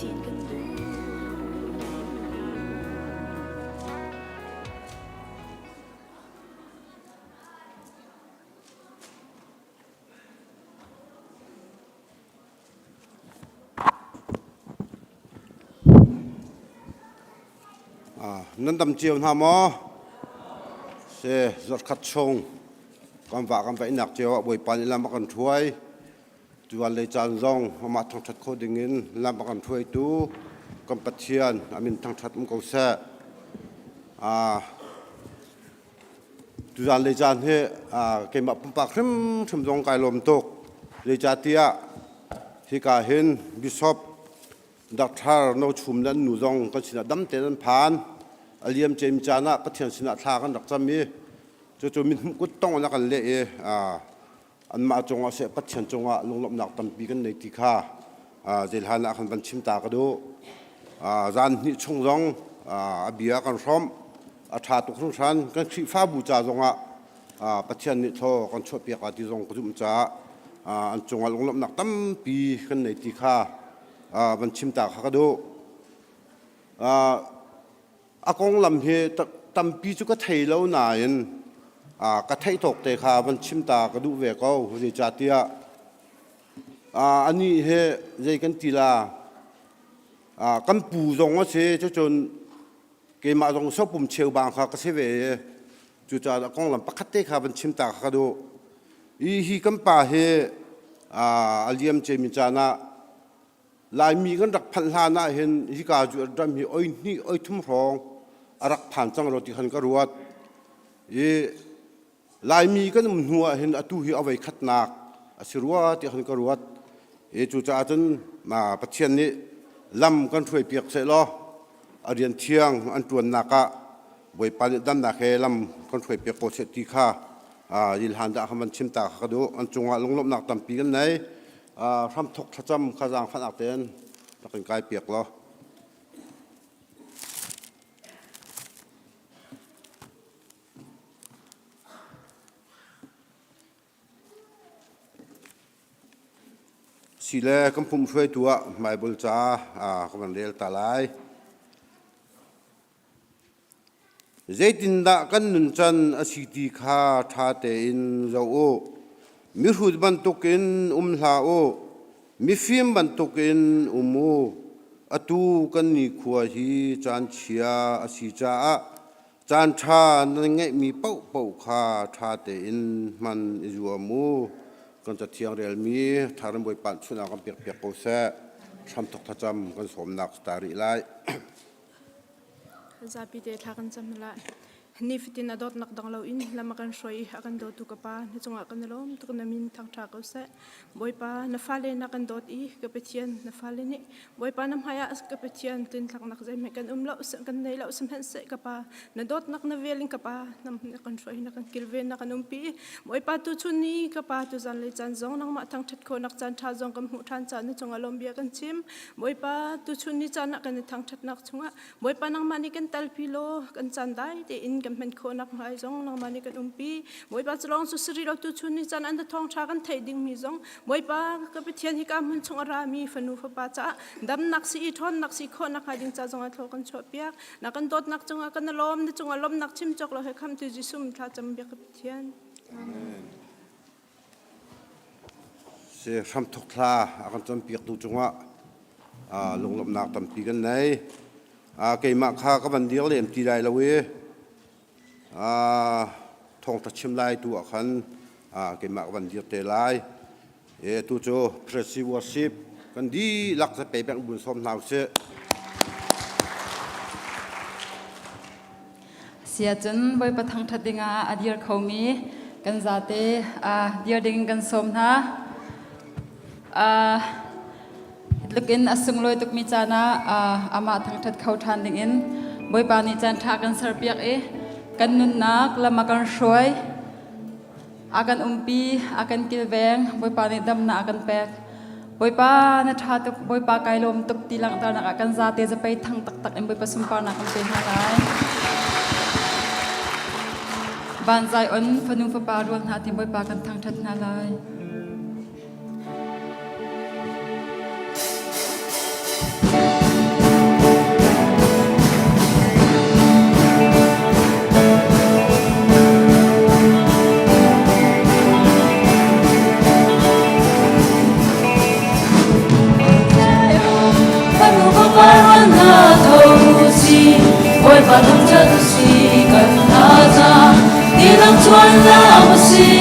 chin kan duh. Nan dam cio hna maw? Se zarkhat chung kan va kan va inak cio ah Bawipa nih lam a kan hruai. Tuan lei caan zong amah thangṭhat kho dingin lam a kan hruaitu kan Pathian a min thangṭhat um ko seh. Tuzaan lei caan hi keimah pumpak hrimhrim zong kai lawm tuk. Zeicahtiah hika hin Bishop Dr. No Chum le an nu zong kan sinah dam tein an phan. A liam cem caan ah Pathian sinah thla kan rak cam i cucu mithmuh kut tong in a kan leh i anmah cungah seh Pathian cungah lunglawmhnak tampi kan nei ti kha zeihlan ah khan van chim ta ka duh. Zan hnih chung zong a bia kan hrawmh. A ṭha tuk hringhran. Kan Khrihfabu ca zongah Pathian nih thaw kan chuahpiak ah ti zong ka zumh caah an cungah lunglawmhnak tampi kan nei ti kha van chim ta kha ka duh. A konglam hi tampi cu ka thei lo nain ka theih tawk te kha van chim ta ka duh ve ko. Zeicahtiah anih hi zei kan ti la kan pu zong a si cucun keimah zong sopum cheubang kha ka si ve i cucaah a konglam pakhat te kha van chim ta kha ka duh. Hi hi kan pa hi a liam cemi caan ah Laimi kan rak phanh hlan ah hin hika cu ram hi oi hnih oi thum hrawng a rak phan cang lo ti khan ka ruat. I Laimi kan um hnu ah hin atu hi a voi khatnak a si rua ti khan ka ruat. I cucaah cun ma Pathian nih lam kan hruai piak seh law a rian thiang an ṭuannak ah Bawipa nih damnak he lam kan hruai piak ko seh ti kha yilhan dah khan van chim ta kha ka duh. An cungah lunglawmhnak tampi kan nei. Hramthok thlacam kha zaangfahnak tein rak in kai piak law. Sile kan pum hruaitu ah Bible ca ka van rel ta lai. Zeitindah kan nuncan a si ti kha ṭha tein zoh u. Mihrut bantukin um hlah u, mifim bantukin um u. Atu kan nikhua hi caan chia a si caah caanṭha nan ngeihmi paohpaoh kha ṭha tein hman i zuam u. Kan Cathiang relmi Tharim Bawipa chunah kan pekpiak ko seh. Hramthok thlacam kan sawmnak si ta rih lai. Zapi te thla kan cam lai. Nifatin a dawtnak dong loin lam a kan hruai i a kan dawtu ka Pa, na cungah kan i lawm tuk na min thangṭha ko seh. Bawipa, na fale na kan dawt i ka Pathian, na fale nih Bawipa na hmaiah ka Pathian tlinthlaknak zeihmanh kan um lo, kan nei lo sihmanhseh ka Pa, na dawtnak na vel in ka Pa, na kan hruai na kan kilven na kan umpi. Bawipa tuchun ni ka Pa tu zanlei caan zong nangmah thangṭhat khawhnak caan ṭha zong kan hmuh ṭhan caah na cungah lawm bia kan chim. Bawipa tuchun ni caan ah kan i thangṭhatnak chungah Bawipa nangmah nih kan talpi law kan caan dai tein kan hman khawhnak hnga zong nangmah nih kan umpi. Bawipa cu lawng cu siri lo tuchun ni caan an thawngṭha kan theih dingmi zong Bawipa ka Pathian hika hmun chung a rami fanu fapa caah damnak si i ṭhawnnak si khawhnak hnga ding ca zong ah thlaw kan chuahpiak. Na kan dawtnak cungah kan lawm, na cungah lawmnak chim cawk lo he khamtu Jesuh thla cam bia ka Pathian. Amen. Si hramthok thla a kan cawnpiaktu cungah lunglawmhnak tampi kan nei. Keimah kha ka van dir lem ti lai lo i thawngṭha chim lai tu ah khan keimah ka van dir te lai. E tu cu Presi worship kan dihlak za pe beng bun sawm hna usih. Siacun Bawipa thangṭhat dingah a dir khomi kan zate dir ding kan sawm hna. Tluk in a sunglawi tukmi caan ah amah thangṭhat kho ṭhan dingin Bawipa nih caan ṭha kan serpiak i kan nunnak lam a kan hruai, a kan umpi, a kan kilveng, Bawipa nih damnak a kan pek. Bawipa na ṭha tuk, Bawipa kai lawm tuk ti langhternak ah kan zate zapei thang taktak in Bawipa sunparnak kan pe hna lai. Van Zion fanu fapa rual hna ti Bawipa kan thangṭhat hna lai. Bawipa thangṭhat u si kan thazaang tilak chuanlam a si.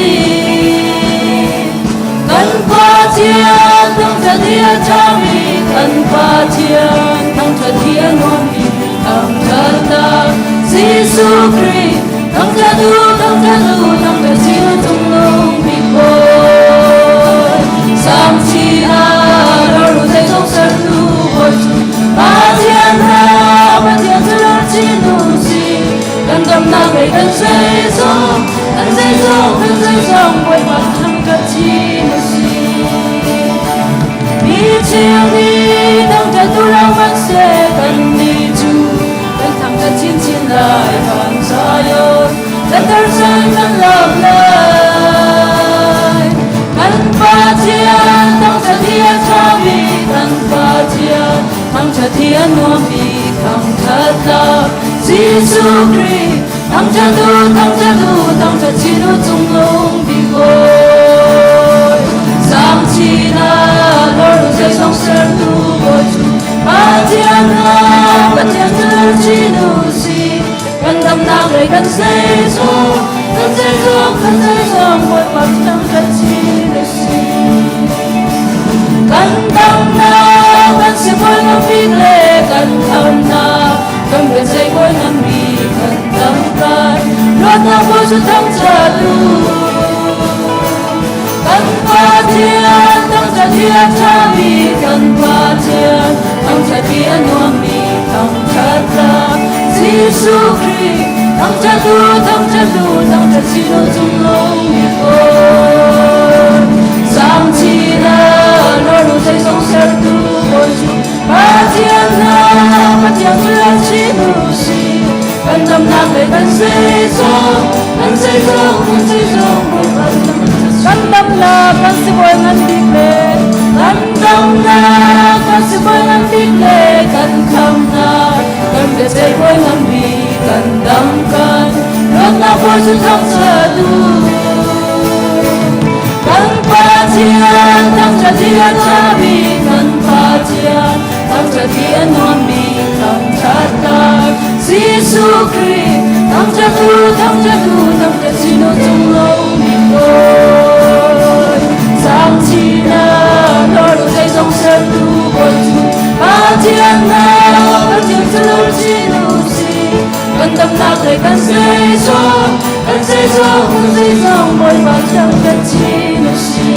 Kan Pathian thangṭhat hi a ṭhami kan Pathian thangṭhat hi a nuammi thangṭhatnak Jesuh Khrih thangṭhat u thangṭhat u thangṭhat chin u cungnung bik Bawi. Sang chin ah ro zeizong sertu Bawi cu Pathian ha Pathian cu lor chin u si kan damnak lei kan zeizong kan zeizong kan zeizong Bawipa thangṭhat chin u si. Mi cheu nih thangṭhat tu ram an seh kannih cu kan thangṭhat chinchin lai kan Zion kan tarsan kan lam lai. Kan Pathian thangṭhat hi a ṭhami kan Pathian thangṭhat hi a nuammi thangṭhatnak Jesuh Khrih thangṭhat u thangṭhat u thangṭhat chin u cungnung bik Bawi. Sang chin ah lor zeizong sertu Bawi cu Pathian ha Pathian cu lor chin u si kan damnak lei kan zeizong kan zeizong kan zeizong Bawipa thangṭhat chin u si. Kan damnak kan sibawi nganbik le kan khamnak kan biaceih bawi nganbik kan damkai luatnak bawi cu thangṭhat u. Kan Pathian thangṭhat hi a ṭhami kan Pathian thangṭhat hi a nuammi thangṭhatnak Jesuh Khrih thangṭhat u thangṭhat u thangṭhat chin u cungnung bik Bawi. Sang chin ah lor u zeizong sertu Bawi cu Pathian hna Pathian cu lal chin u si kan damnak le kan zeizong kan zeizong kan zeizong Bawipa Kan damnak kan sibawi ngan bik le kan damnak kan sibawi ngan bik le kan khamnak kan biaceih bawi ngan bik kan dam kan luatnak bawi cu thangṭhat u. Kan Pathian thangṭhat hi a ṭhami kan Pathian thangṭhat hi a nuammi thangṭhatnak Jesuh Khrih thangṭhat u thangṭhat u thangṭhat chin u cunglung bik Bawi. Sang chin ah lor u zeizong sertu Bawi cu Pathian hna Pathian cu lor chin u si kan damnak le kan zeizong kan zeizong kan zeizong Bawipa thangṭhat chin u si.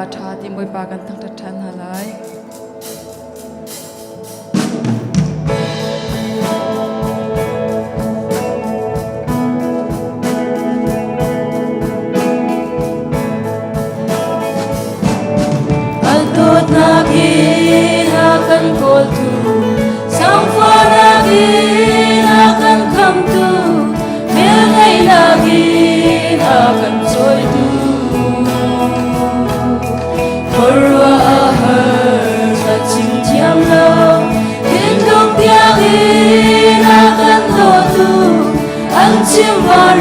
Bawipa ṭha ti Bawipa kan thangṭhat ṭhan hna lai. Al dawtnak in a kan kawltu, Sangfahnak in a kan khamtu, Velngeihnak in a kan cawitu. Khuaruah a har ka chim thiam lo, Thinlung tiangin a kan dawtu, An chim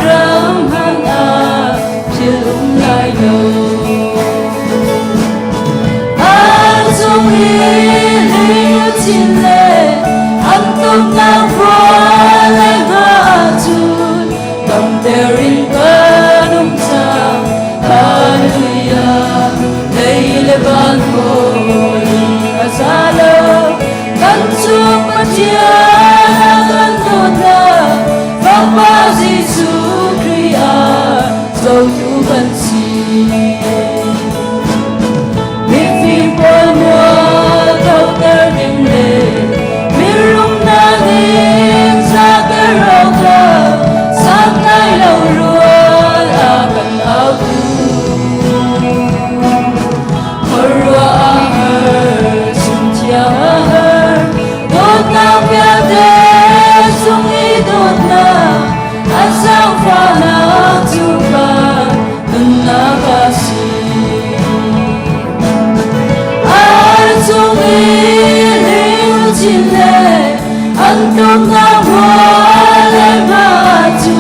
ram hmanh ah thil um lai lo. An cung i lungthin le an tumnak rual le hna ahcun damter in kan um cang. Hallelujah, lei le van hawi a za lo. Kan cung Pathian a kan dawtnak Fapa Jesuh Khrih ah zotu kan si. Mifim pawl mual thoter ding le mirum hna ning zahter awkah santlai lo rual a kan autu. Khuaruah a har, chimthiam a har, dawtnak vialte sung i dawtnak an zaangfahnak cu kan nunnak a si. Ar cung i lingchin le an tumnak rual le hma cu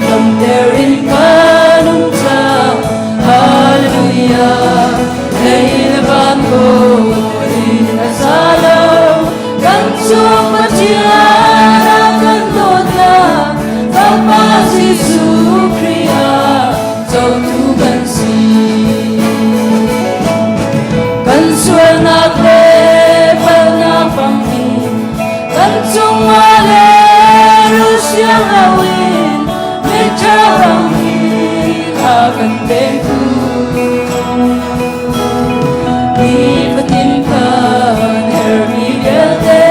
damter in kan um cang. Hallelujah, lei le van in a za lo. Kan cung Pathian a kan dawtnak, Fapa Jesuh Khrih ah cotu kan si. Kan sualnak le palhnak bangin kan cungah le rusiang loin miṭha bangin a kan vengtu. Nifatin kan herhmi vialte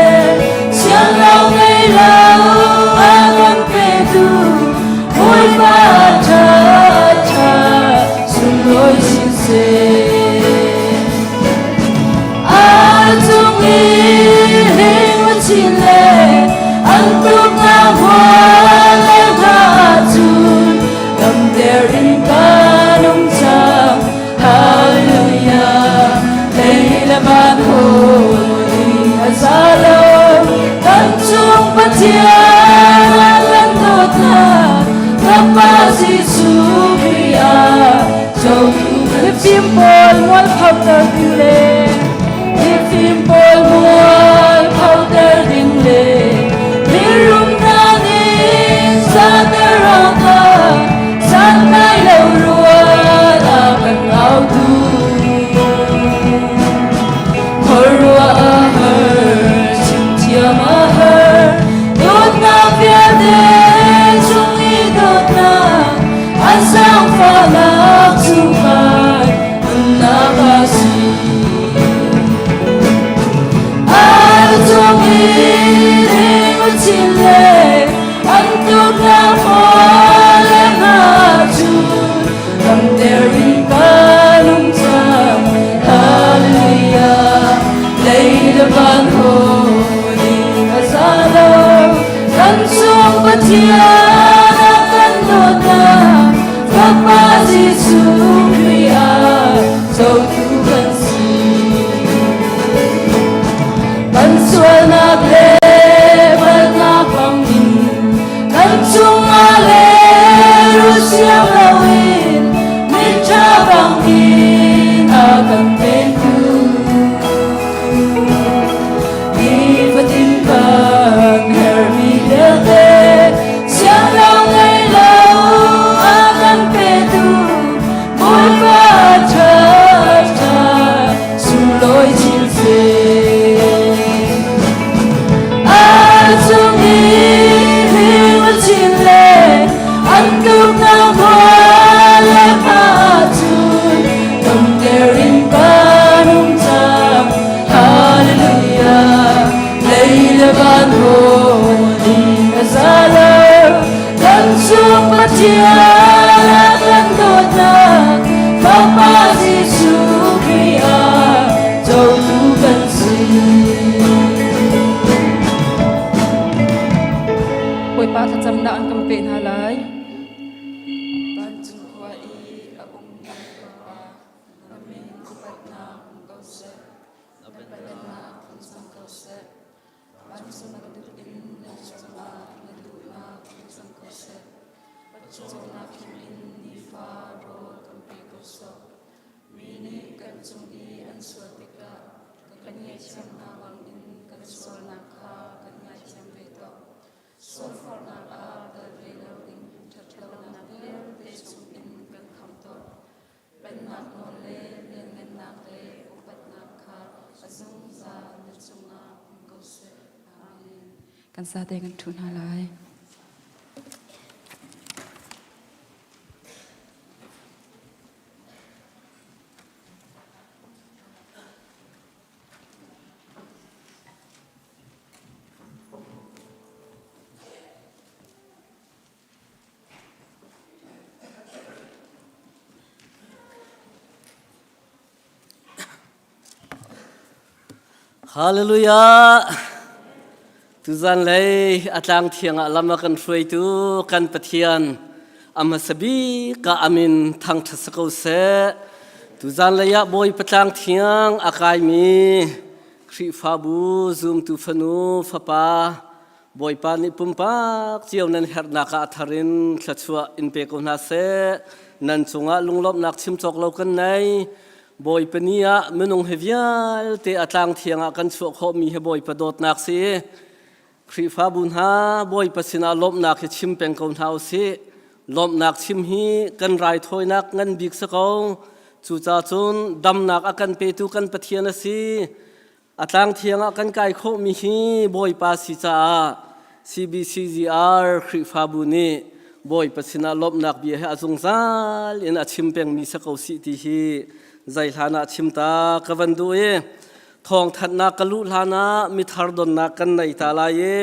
siang lo ngei lo a kan petu Bawipa ṭha ṭha sunglawi sin seh. A cung i hling chin le an tuknak hmual le hna ahcun damter in kan um cang. Hallelujah, lei le van hawi a za lo. Kan cung Pathian a kan dawtnak, Fapa Jesuh Khrih ah cotu kan Mifim pawl mualphoter ding le Mifim pawl mualphoter ding le mirum hna nih sater awkah santlai lo rual a kan autu. Khuaruah a har, chimthiam a har, dawtnak. min upatnak um ko seh. Na pennak tlung cang ko seh. Vancung bantukin leicung ah na duhnak tlung cang ko seh. Pawcawmnak him in nifa rawl kan pe ko sawh. Mi nih kan cung i an sual tikah kan ngaihthiam hna bangin kan sualnak kha kan ngaithiam ve tuah. Sualforhnak ah tel ve loin ṭhatlonak vialte chungin kan khamh tuah. Pennak nawl le lianngannak le upatnak kha a zungzal na cungah um ko seh. Amen. Kan sate kan ṭhu hna lai. Hallelujah! Tuzan lei a tlang thiang ah lam a kan hruaitu kan Pathian a hmasa bik ah amin thangṭhat si ko seh. Tuzan lei ah Bawi patlang thiang a kaimi Khrihfabu zumtu fanu fapa Bawipa nih pumpak cio nan herhnak ah a thar in thluachuah in pe ko hna seh. Nan cungah lunglawmhnak chim cawk lo kan nei. Bawipa ni ah minung he vialte a tlang thiang ah kan chuah khawhmi hi Bawipa dawtnak si. Khrihfabu hna Bawipa sinah lawmhnak hi chim peng ko hna usih. Lawmhnak chim hi kan raithawinak ngan bik si ko. Cucaah cun damnak a kan petu kan Pathian a si. A tlang thiang ah kan kai khawhmi hi Bawipa si caah CBCGR Khrihfabu nih Bawipa sinah lawmhnak bia he a zungzal in a chim pengmi si ko sih ti hi zei hlan ah chim ta ka van duh i thawngthanhnak ka luh hlan ah mithar donnak kan nei ta lai i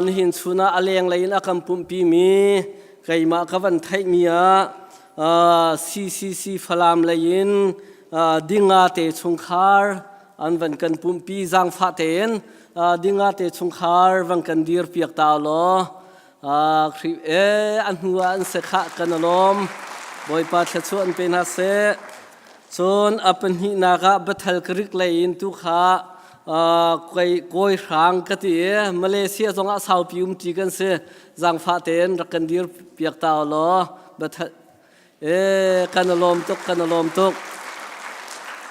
nihin chun ah a lenglei in a kan pumhpimi keimah ka van theihmi ah CCC Falam lei in dinga te chungkhar an van kan pumhpi zaangfah tein dinga te chungkhar van kan dir piak ta law Khrih e a hnu ah an se khah kan alawm Bawipa thluachuah an pe hna seh cun a pahnihnak ah Bethel Greek lei in tu kha kawi hrang ka ti i Malaysia zong ah saupi um ṭi kan si zaangfah tein rak kan dir piak ta law Bethel E kan i lawm tuk, kan i lawm tuk.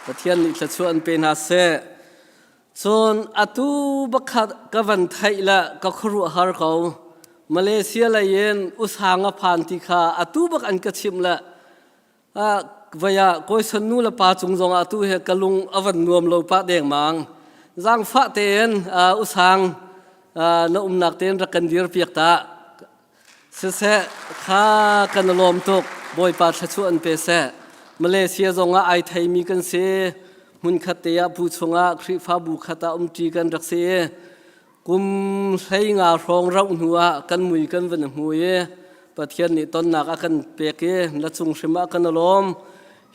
Pathian nih thluachuah an pe hna seh. Cun atu bakhat ka van theih le ka khuaruahhar ko. Malaysia lei in usang a phan ti kha atu bak an ka chimh le vai ah kawison nu le pa cung zong ah atu he ka lung a van nuam lo pah dengmang. Zaangfah tein usang na umnak tein rak kan dir piak ta. Siseh, kha kan i lawm tuk. Bawipa thluachuah an pe seh. Malaysia zong ah ai theimi kan si. Hmunkhat te ah bu chungah Khrihfabu khat ah umṭi kan rak si i kum hlei nga hrawng rauh hnu ah kan mui kan van i hmu i Pathian nih tonnak a kan pek i na cung hrim ah kan i lawm.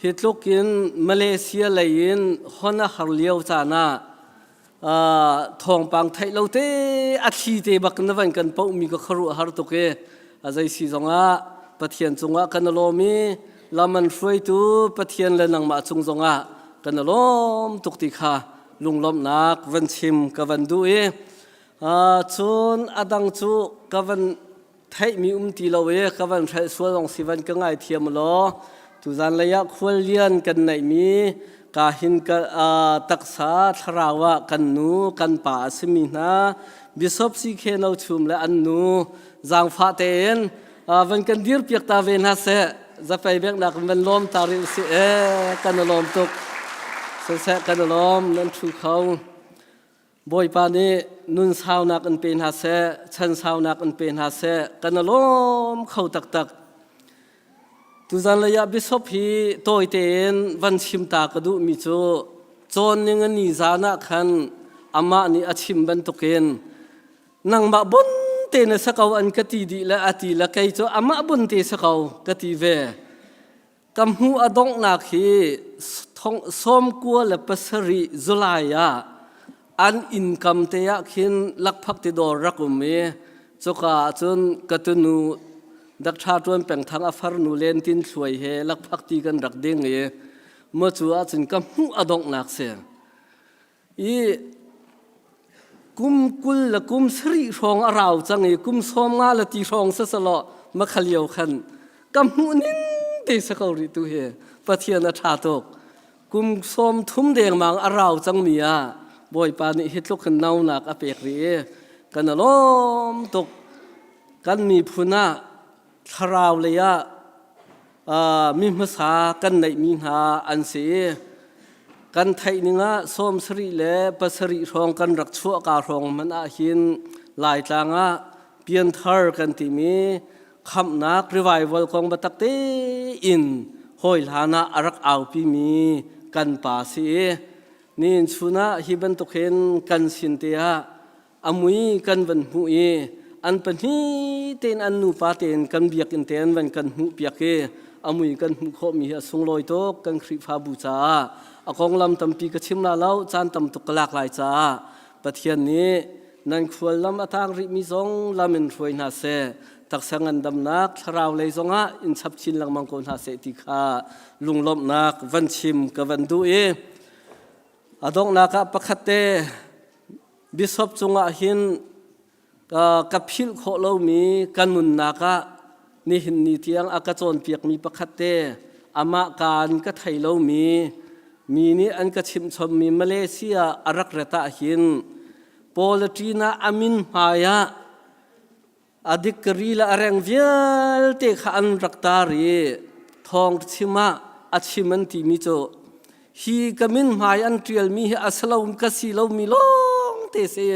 Hi tluk in Malaysia lei in hon a har lio caan ah thawngpang theih lo te a thli te bak na van kan poh mi ka khuaruah har tuk i a zei si zongah Pathian cungah kan i lawm i lam an hruaitu Pathian le nangmah cung zongah kan i lawm tuk ti kha lunglawmhnak van chim ka van duh i cun a dang cu ka van theihmi um ti lo i ka van hrelh sual zong si van ka ngaithiam law tuzan lei ah khuallian kan neihmi ka hin ka taksa thlarau ah kan nu kan pa a simi hna Bishop CK No Chum le an nu zaangfah tein van kan dir piak ta ve hna seh zapei beknak van lawm ta rih si e kan i lawm tuk siseh kan i lawm nan thu kho Bawipa nih nun saunak in pe hna seh, chan saunak in pe hna seh, kan i lawm kho taktak. Tuzan lei ah bishop hi tawi tein van chim ta ka duhmi cu cawn ning a ni zan ah khan amah nih a chim bantukin nangmah bon te na sa ko an ka ti dih le a ti le kei cu amah bon te sa ko ka ti ve. Ka hmuh a donghnak hi 97 July ah an innkam te ah khin lakphak ti dawr rak um i cuka ah cun ka tunu Dakṭha Ṭuan Pengthang a farnu Len Tin Thluai he lakphak ti kan rak ding i. Ma cu ahcun ka hmuh a donghnak si. I kum 20 le kum sarih hrawng a rau cang i kum 50 le ti hrawng sasalaw makha lio khan ka hmuh ning te sa ko rih tu hi Pathian a ṭha tuk. Kum 30 dengmang a rau cangmi ah Bawipa nih hi tluk hin naunak a pek rih i kan lawm tuk. Kan miphun ah thlarau lei ah mi hmasa kan neihmi hna an si i kan theih ning ah 77 hrawng kan rak chuah ka hrawng hmanh ah hin Laitlang ah pianthar kan timi khamhnak revival kong biatak tein hawi hlan ah a rak aupi mi kan pa si i nihin chun ah hi bantuk hin kan sin te ah a mui kan van hmuh i an pahnih tein an nupa tein kan biakinn te an van kan hmuh piak i a mui kan hmuh khawhmi hi a sunglawi tuk kan Khrihfabu caah a konglam tampi ka chim la lo caan tam tuk ka lak lai caah Pathian nih nan khual lam a tang rihmi zong lam in hruai hna seh taksa ngandamnak thlarau lei zongah in chap chin lengmang ko hna seh ti kha lunglawmhnak van chim ka van duh i a donghnak ah pakhat te Bishop cungah hin ka philh khawh lomi ka nunnak ah nihin ni tiang a ka cawnpiakmi pakhat te amah kaan ka thei lomi mi nih an ka chimhchommi Malaysia a rak ret ah hin Pawlaṭin ah a min hmai ah A dikkari le a reng vialte kha an rak tar i thawng chim ah a chim an timi cu hi ka min hmai an ṭialmi hi a si lo ka si lomi lawng te si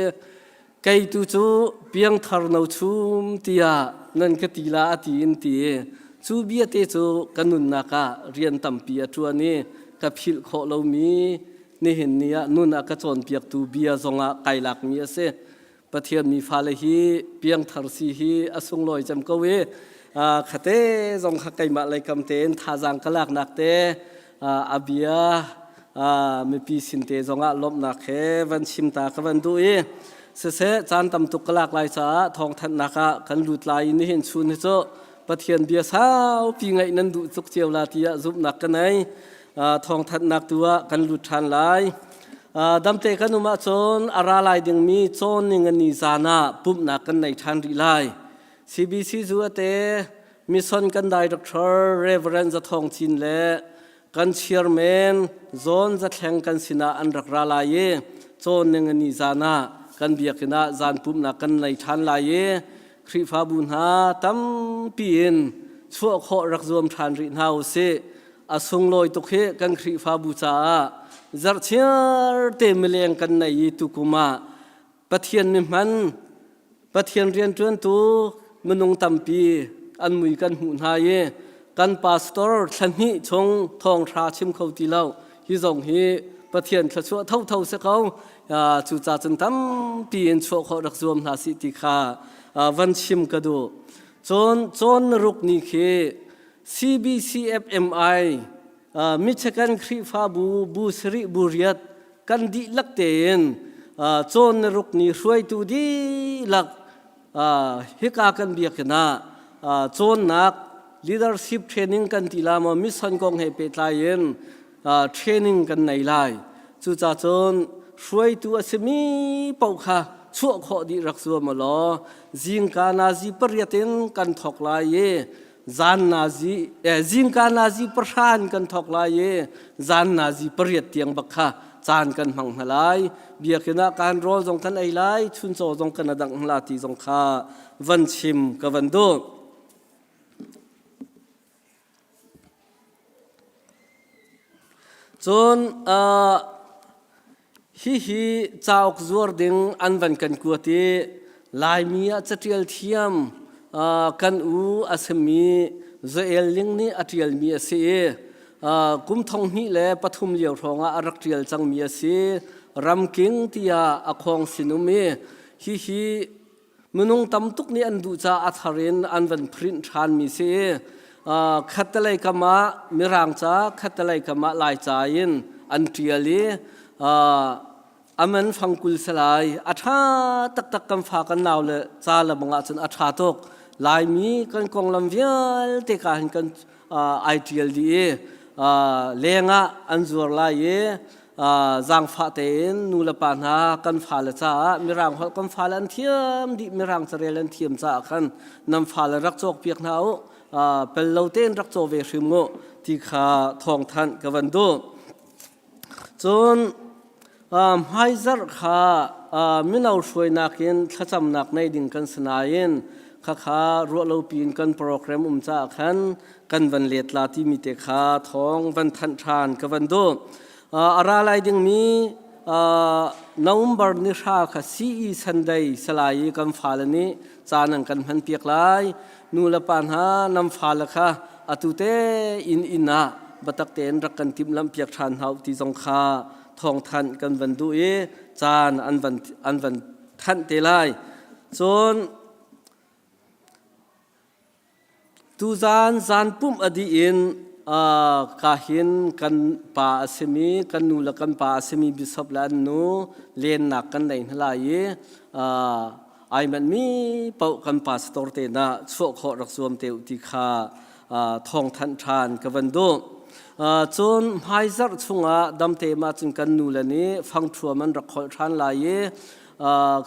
kei tu cu piangthar no chum tiah nan ka ti la a ti in ti cu bia te cu ka nunnak ah rian tampi a ṭuan i ka philh khawh lomi nihin ni ah nun a ka cawnpiaktu bia zongah kai lakmi a si. Pathian mi fale hi piangthar si hi a sunglawi cem ko i khate zong kha keimah lei kam tein thazaang ka laknak te a bia mipi sin te zongah lawmhnak he van chim ta ka van duh i siseh caan tam tuk ka lak lai caah thawngthanhnak ah kan lut lai i nihin chun hi cu Pathian bia saupi ngaih nan duh tuk cio la tiah zumhnak ka nei thawngthanhnak tu ah kan lut ṭhan lai. Damte kan um ahcun a ra lai dingmi cawn ning ni zan ah pumhnak kan nei ṭhan rih lai. CBC zu ate mission kan director Reverend Zathawng Cin le kan chairman Zawn Zathleng kan sinah an rak ra lai i cawn ning ni zan ah kan biakinn ah zan pumhnak kan nei ṭhan lai i Khrihfabu hna tampi in chuah khawh rak zuam ṭhan rih hna u sih. A sunglawi tuk hi kan Khrihfabu caah zarhchiar te mileng kan nei i tukum ah Pathian mi hman Pathian rianṭuantu minung tampi an mui kan hmuh hna i kan pastor thla hnih chung thawngṭha chim kho ti lo hi zong hi Pathian thluachuah thotho si ko cuca cun tampi in chuah khawh rak zuam hna sih ti kha van chim ka duh cun cawn ruk ni khi CBCFMI Michigan Khrihfabu bu sarih bu riat kan dihlak tein cawn na ruk ni hruaitu dihlak hika kan biakinn ah cawnnak leadership training kan ti la maw mission kong he pehtlai in training kan nei lai. Cucaah cun hruaitu a simi paoh kha chuah khawh dih rak zuam law zingka nazi pariat in kan thawk lai i zan nazi eh, zingka nazi pahra in kan thawk lai i zan nazi pariat tiang bak kha caan kan hmang hna lai biakinn ah kan rawl zong kan ei lai chuncaw zong kan adangh hna ti zong kha van chim ka van duh Cun uh, hihi cauk zuar ding an van kan kuat i Laimi ah caṭial thiam uh, kan u a simi Joel Ling nih a ṭialmi a si i uh, kum 2003 lio hrawngah a rak ṭial cangmi a si. Ramking tiah a khawng sinum i hihi Minung tam tuk nih an duh caah a thar in an van print ṭhanmi si i khattelei kam ah Mirang ca, khattelei kam ah Laica in an ṭial i a man fang 20 si lai. A ṭha taktak kan fa kan nau le ca le bang ahcun a ṭha tuk. Laimi kan konglam vialte ka hin kan ai ṭial dih i. Leng ah an zuar lai i zaangfah tein nu le pa hna kan fale caah mirang holh kan fale an thiam dih mirang carel an thiam caah khan nan fale rak cawkpiak hna u pel lo tein rak caw ve hrim u ti kha thawngthanh ka van duh. Cun hmaizarh kha mino hruainak in thlacamnak nei ding kan si nain khakha ruahlopi in kan program um caah khan kan van let la timi te kha thawng van thanh ṭhan ka van duh. A ra lai dingmi November ni hra kha CE Sunday salai i kan fale nih caan an kan hmanpiak lai. Nu le pa hna nan fale kha atu te inn inn ah biatak tein rak kan timhlamh piak ṭhan hna u ti zong kha thawngthanh kan van duh i caan an van an van thanh te lai. Cun tuzaan zan pumh a dih in ka hin kan pa a simi kan nu le kan pa a simi bishop le an nu lennak kan nei hna lai i ai manhmi paoh kan pastor te na chuah khawh rak zuam te u ti kha thawngthanh ṭhan ka van duh. Cun hmaizarh chungah damte ma cun kan nu le nih fangṭhuam an rak kholh ṭhan lai i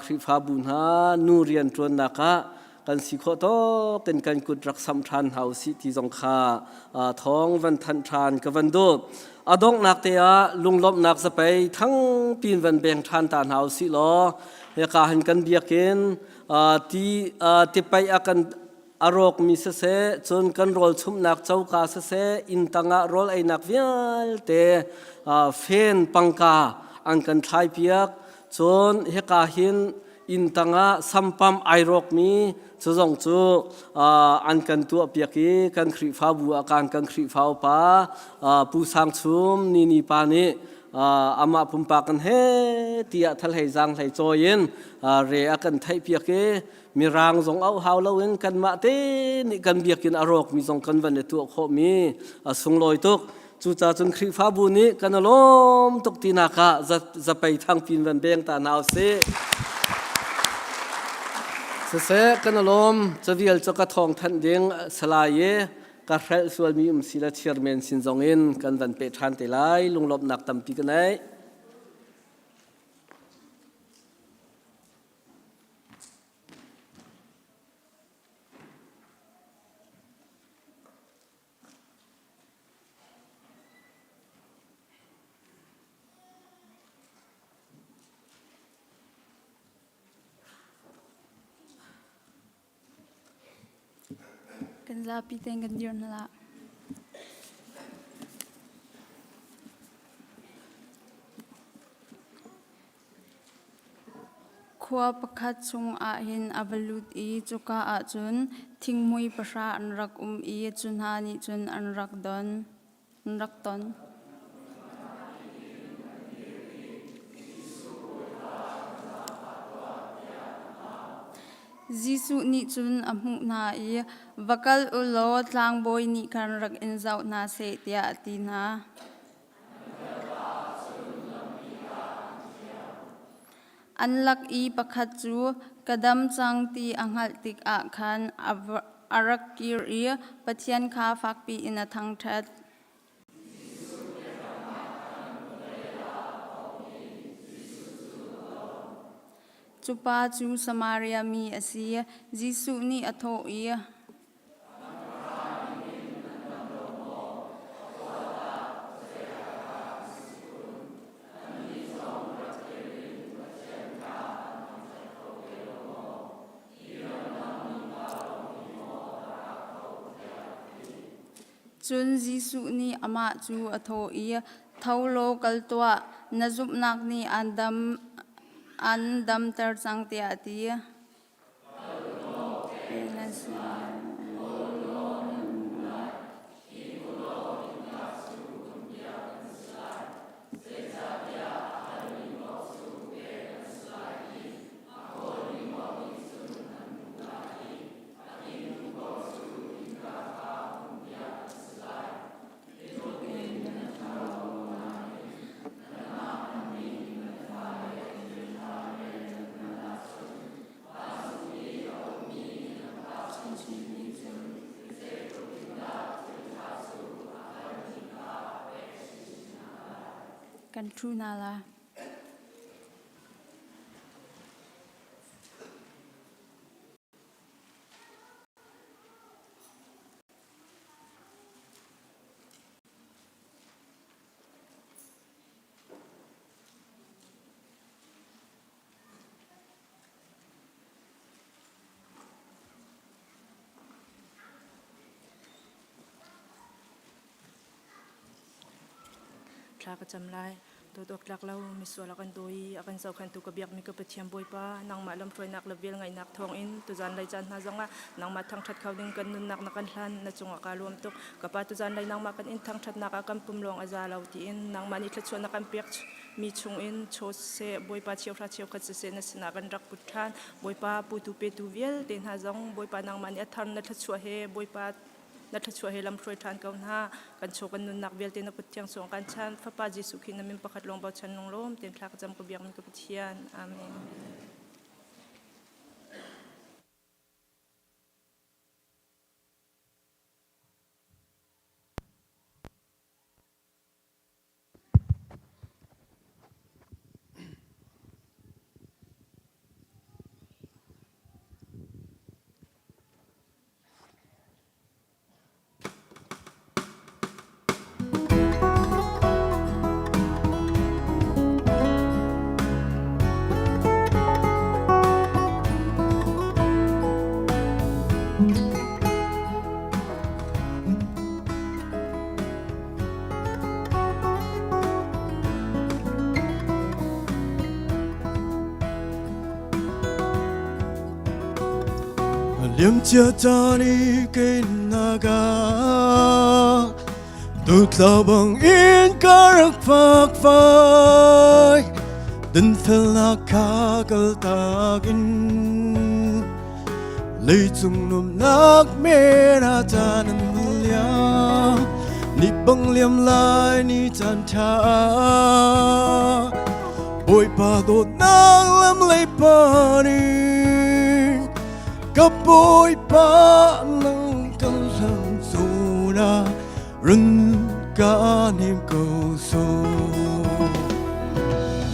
Khrihfabu hna nu rian ṭuannak ah kan si khawh tawk in kan kut rak samh ṭhan hna usih ti zong kha thawng van thanh ṭhan ka van duh. A donghnak te ah lunglawmhnak zapei thangpi in van beng ṭhan ta hna usih law hika hin kan biakinn ti tipaih a kan a rawkmi siseh cun kan rawl chumhnak coka siseh inn tangah rawl einak vialte fen pangka an kan thlaipiak cun hika hin inn tangah sampam ai rawkmi cu zong cu an kan tuahpiak i kan Khrihfabu ah kan kan Khrihfa upa Pu Sang Chum Nini pa nih amah pumpak kan he tiah thalhei zaang hlei cawi in re a kan theihpiak i mirang zong auh hau loin kanmah te nih kan biakinn a rawkmi zong kan van i tuah khawhmi a sunglawi tuk. Cucaah cun Khrihfabu nih kan i lawm tuk tinak ah zapei thangpin van beng ta hna usih. Siseh kan i lawm cavial cu ka thawng thanh ding salai i ka hrelh sualmi um si le chairman sin zong in kan van peh ṭhan te lai lunglawmhnak tampi ka nei. Kan zapi tein kan dir hna lah. Khua pakhat chungah hin a va lut i cuka ah cun thinghmui pahra an rak um i cu hna nih cun an rak don. An rak ton. Jesuh nih cun a hmuh hna i, Va kal u law tlangbawi nih khan rak in zoh hna seh, tiah a ti hna. An lak i pakhat cu ka dam cang ti a hngalh tikah khan a rak kir i Pathian kha fakpi in a thangṭhat. Cu pa cu Samaria mi a si. Jesuh nih a thawh i, Cun Jesuh nih amah cu a thawh i, Tho law kal tuah, na zumhnak nih aan damter cang, tiah a ti. Kan ṭhu hna la. Thla ka cam lai. Dawt awk tlak lo misual a kan daw i a kan zohkhenhtu ka biakmi ka Pathian Bawipa, nangmah lamhruainak le velngeihnak thawngin tuzan lei caan hna zongah nangmah thangṭhat kho ding kan nunnak na kan hlan, na cungah kaa lawm tuk. Ka Pa tuzan lei nangmah kan in thangṭhatnak ah kan pum lawng a za lo tiin nangmah nih thluachuah na kan pek mi chungin chaw siseh, Bawipa cheuhra cheukhat siseh na sinah kan rak put ṭhan. Bawipa putu petu vialte hna zong Bawipa nangmah nih a thar na thluachuah he Bawipa na thluachuah he lamhruai ṭhan ko hna. Kan chaw kan nunnak vialte na kut thiang sawng kan chan. Fapa Jesuh Khrih na min pakhat lawng bochan lunglawm tein thla ka cam ka biakmi ka Pathian. Amen. Liamcia caan i keinak ah Dotla bang in ka rak fakfai Dinfelnak kha kaltak in Leicung nuamnak men ah caan an liam Ni bang liam lai ni caan ṭha Bawipa dawtnak lam lei pan in Ka Bawipa nang kan hlam zawn ah run ka hnem ko sawh.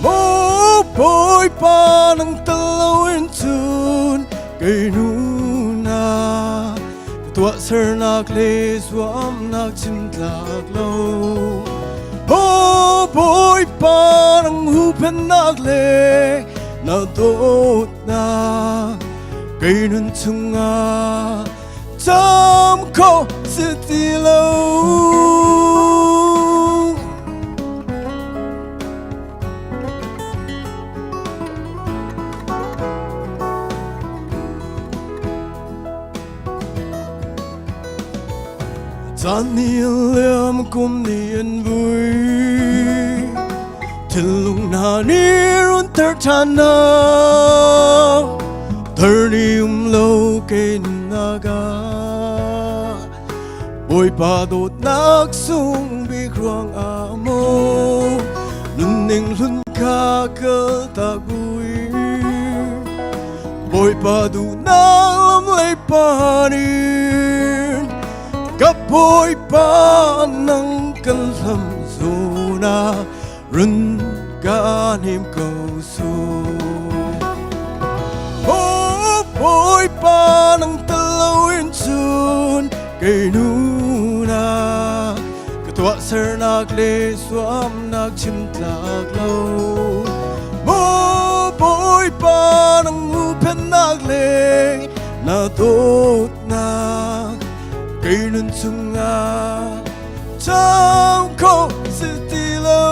Maw Bawipa nang tel loin cun kei nu na ka tuahsernak le zuamnak chim tlak lo. Maw Bawipa nang huhphennak le na dawtnak kei nun chungah Cam kho si ti lo. Caan nih liam kum nih an vui Thinlung hna nih run ter ṭhan na Thar ni um lo ke naga Bawipa dawtnak sung bik ruang ah maw Nunning hlun kha kal tak buin Bawipa duhnak lam lei pan in Ka Bawipa nang kan hlam zawn ah run ka hnem ko su. Oh Bawipa nang tel loin cun kei nu na ka tuahsernak le zuamnak chim tlak lo. Maw Bawipa nang huhphennak le na dawtnak kei nun chungah cam kho si ti lo.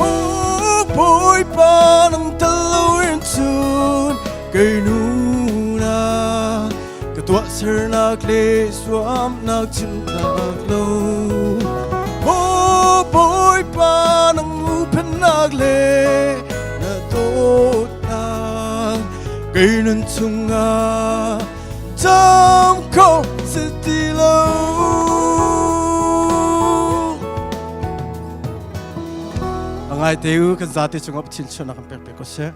Oh Bawipa nang tel loin cun kei nu na ka tuahsernak le zuamnak chim tlak lo. Oh Bawipa nang huhphennak le na dawtnak kei nun chungah cam kho si ti lo. A ngai te u kan zate cungah Pathian chuahnak kan pek pe ko seh.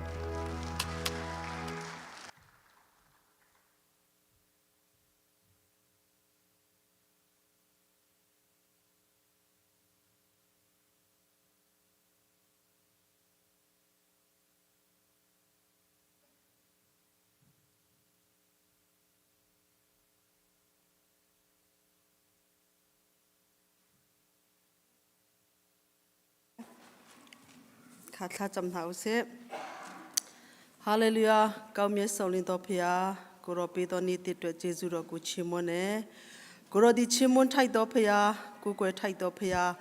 Kha thlacam hna usih. Hallelujah. Kau mi so lin to phia kuro pi to ni ti twe Jesu ro ku chimon e. Kuro di chimon thai to phia ku kwe thai to phia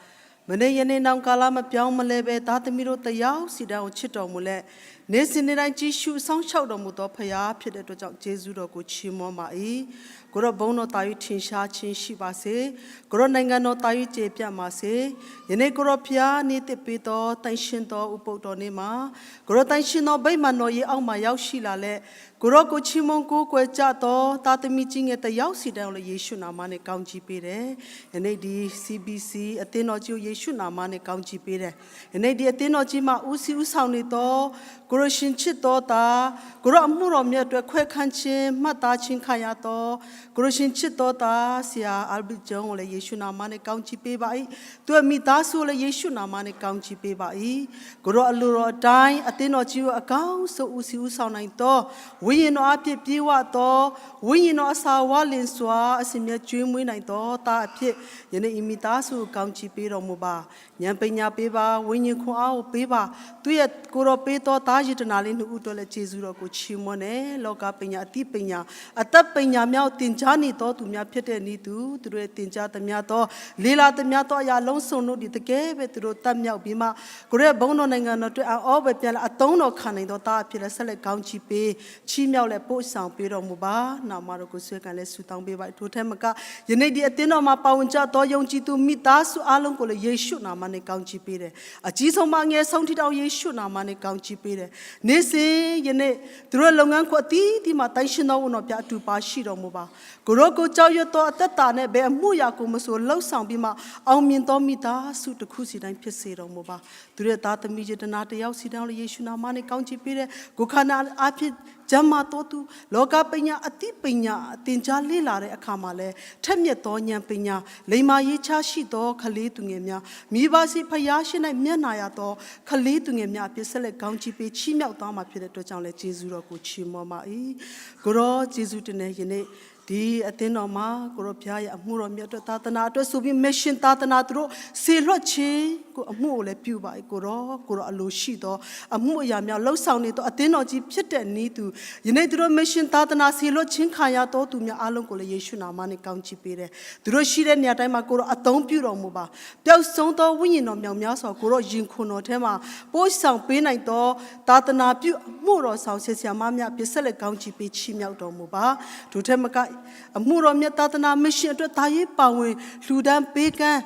မနေ့ယနေ့နောင်ကာလမပြောင်းမလဲပဲသားသမီးတို့တရားစီတောင်ချစ်တော်မူလဲနေစဉ်နေ့တိုင်းကြည်ရှုဆောင်ရှောက်တော်မူသောဖရာဖြစ်တဲ့အတွက်ကြောင့်ဂျေဇုတော်ကိုချီးမွမ်းပါ၏ကိုရောဘုန်းတော်တာ၍ထင်ရှားခြင်းရှိပါစေကိုရောနိုင်ငံတော်တာ၍ကျေပြတ်ပါစေယနေ့ကိုရောဖျားနေ့တစ်ပေးတော်တန်ရှင်တော်ဥပုပ်တော်နေ့မှာကိုရောတန်ရှင်တော်ဗိမာန်တော်ရေအောက်မှာရောက်ရှိလာလဲကိုရောကိုချီးမွမ်းကိုးကွယ်ကြတော်သားသမီးကြီးငယ်တယောက်စီတိုင်းကိုလည်းယေရှုနာမနဲ့ကောင်းချီးပေးတယ်ယနေ့ဒီ CBC အသင်းတော်ကြီးကိုယေရှုနာမနဲ့ကောင်းချီးပေးတယ်ယနေ့ဒီအသင်းတော်ကြီးမှာဦးစီးဦးဆောင်နေတော်ကိုရောရှင်ချစ်တော်တာကိုရောအမှုတော်မြတ်အတွက်ခွဲခန့်ခြင်းမှတ်သားခြင်းခံရတော်ကိုရောရှင်ချစ်တော်တာဆရာအာဘီဂျုံကိုလည်းယေရှုနာမနဲ့ကောင်းချီးပေးပါ၏သူအမိသားစုကိုလည်းယေရှုနာမနဲ့ကောင်းချီးပေးပါ၏ကိုရောအလိုတော်အတိုင်းအသင်းတော်ကြီးကိုအကောင်းဆုံးဦးစီးဦးဆောင်နိုင်တော်ဝိညာဉ်တော်အပြည့်ပြေဝတော်ဝိညာဉ်တော်အစာဝလင်စွာအစင်မြတ်ကျွေးမွေးနိုင်တော်တာအဖြစ်ယနေ့ဤမိသားစုကိုကောင်းချီးပေးတော်မူပါဉာဏ်ပညာပေးပါဝိညာဉ်ခွန်အားကိုပေးပါသူရဲ့ကိုရောပေးတော်သားယတနာလေးနှုတ်တော်လည်းကျေးဇူးတော်ကိုချီးမွမ်းတယ်လောကပညာအတိပညာအသက်ပညာမြောက်တင်ကြားနေတော်သူများဖြစ်တဲ့ဤသူသူတို့ရဲ့တင်ကြားသမျှတော်လေးလာသမျှတော်အရာလုံးစုံတို့ဒီတကယ်ပဲသူတို့တတ်မြောက်ပြီးမှကိုရဲ့ဘုန်းတော်နိုင်ငံတော်အတွက်အောပဲပြန်လာအသုံးတော်ခံနိုင်တော်သားအဖြစ်လည်းဆက်လက်ကောင်းချီးပေးချီးမြှောက်လည်းပို့ဆောင်ပေးတော်မူပါနောက်မှာတော့ကိုဆွေကလည်းဆုတောင်းပေးပါထိုထက်မကယနေ့ဒီအသင်းတော်မှာပါဝင်ကြတော်ယုံကြည်သူမိသားစုအလုံးကိုလည်းယေရှုနာမနဲ့ကောင်းချီးပေးတယ်အကြီးဆုံးမငယ်ဆုံးထိတောင်ယေရှုနာမနဲ့ကောင်းချီးပေးတယ်နေ့စဉ်ယနေ့သူတို့လုပ်ငန်းခွအသီးသီးမှာတိုင်ရှင်တော်ဝန်တော်ပြအတူပါရှိတော်မူပါကိုရောကိုကြောက်ရွံ့တော်အသက်တာနဲ့ဘယ်အမှုရာကိုမဆိုလှုပ်ဆောင်ပြီးမှအောင်မြင်တော်မိသားစုတစ်ခုစီတိုင်းဖြစ်စေတော်မူပါသူတို့သားသမီးရတနာတယောက်စီတိုင်းလည်းယေရှုနာမနဲ့ကောင်းချီးပေးတယ်ကိုခန္ဓာအဖြစ်ဂျမ်းမာတော်သူလောကပညာအတိပညာအတင်ကြားလေ့လာတဲ့အခါမှာလဲထက်မြက်သောဉာဏ်ပညာလိမ္မာရေးချရှိသောခလေးသူငယ်များမိဘစီဖျားရှင်၌မျက်နာရသောခလေးသူငယ်များအပြစ်ဆက်လက်ကောင်းချီးပေးချီးမြှောက်သွားမှာဖြစ်တဲ့အတွက်ကြောင့်လဲဂျေဇုတော်ကိုချီးမွမ်းပါ၏ကိုရောဂျေဇုတင်တဲ့ယနေ့ဒီအသင်းတော်မှာကိုရောဖျားရဲ့အမှုတော်မြတ်အတွက်သာသနာအတွက်ဆိုပြီး mission သာသနာသူတို့ဆေလွတ်ခြင်းကိုအမှုကိုလည်းပြုပါ၏ကိုရောကိုရောအလိုရှိသောအမှုအရာများလှုပ်ဆောင်နေသောအသင်းတော်ကြီးဖြစ်တဲ့ဤသူယနေ့သူတို့ mission သာသနာဆေလွတ်ခြင်းခံရသောသူများအားလုံးကိုလည်းယေရှုနာမနဲ့ကောင်းချီးပေးတယ်သူတို့ရှိတဲ့နေရာတိုင်းမှာကိုရောအသုံးပြုတော်မူပါပျောက်ဆုံးသောဝိညာဉ်တော်မြောင်များစွာကိုရောယင်ခွန်တော်ထဲမှာပို့ဆောင်ပေးနိုင်သောသာသနာပြုအမှုတော်ဆောင်ဆရာမများပြည့်စက်လက်ကောင်းချီးပေးချီးမြှောက်တော်မူပါဒုထက်မကအမှုတော်မြတ်သာသနာမစ်ရှင်အတွက်ဒါရေးပါဝင်လှူဒန်းပေးကမ်း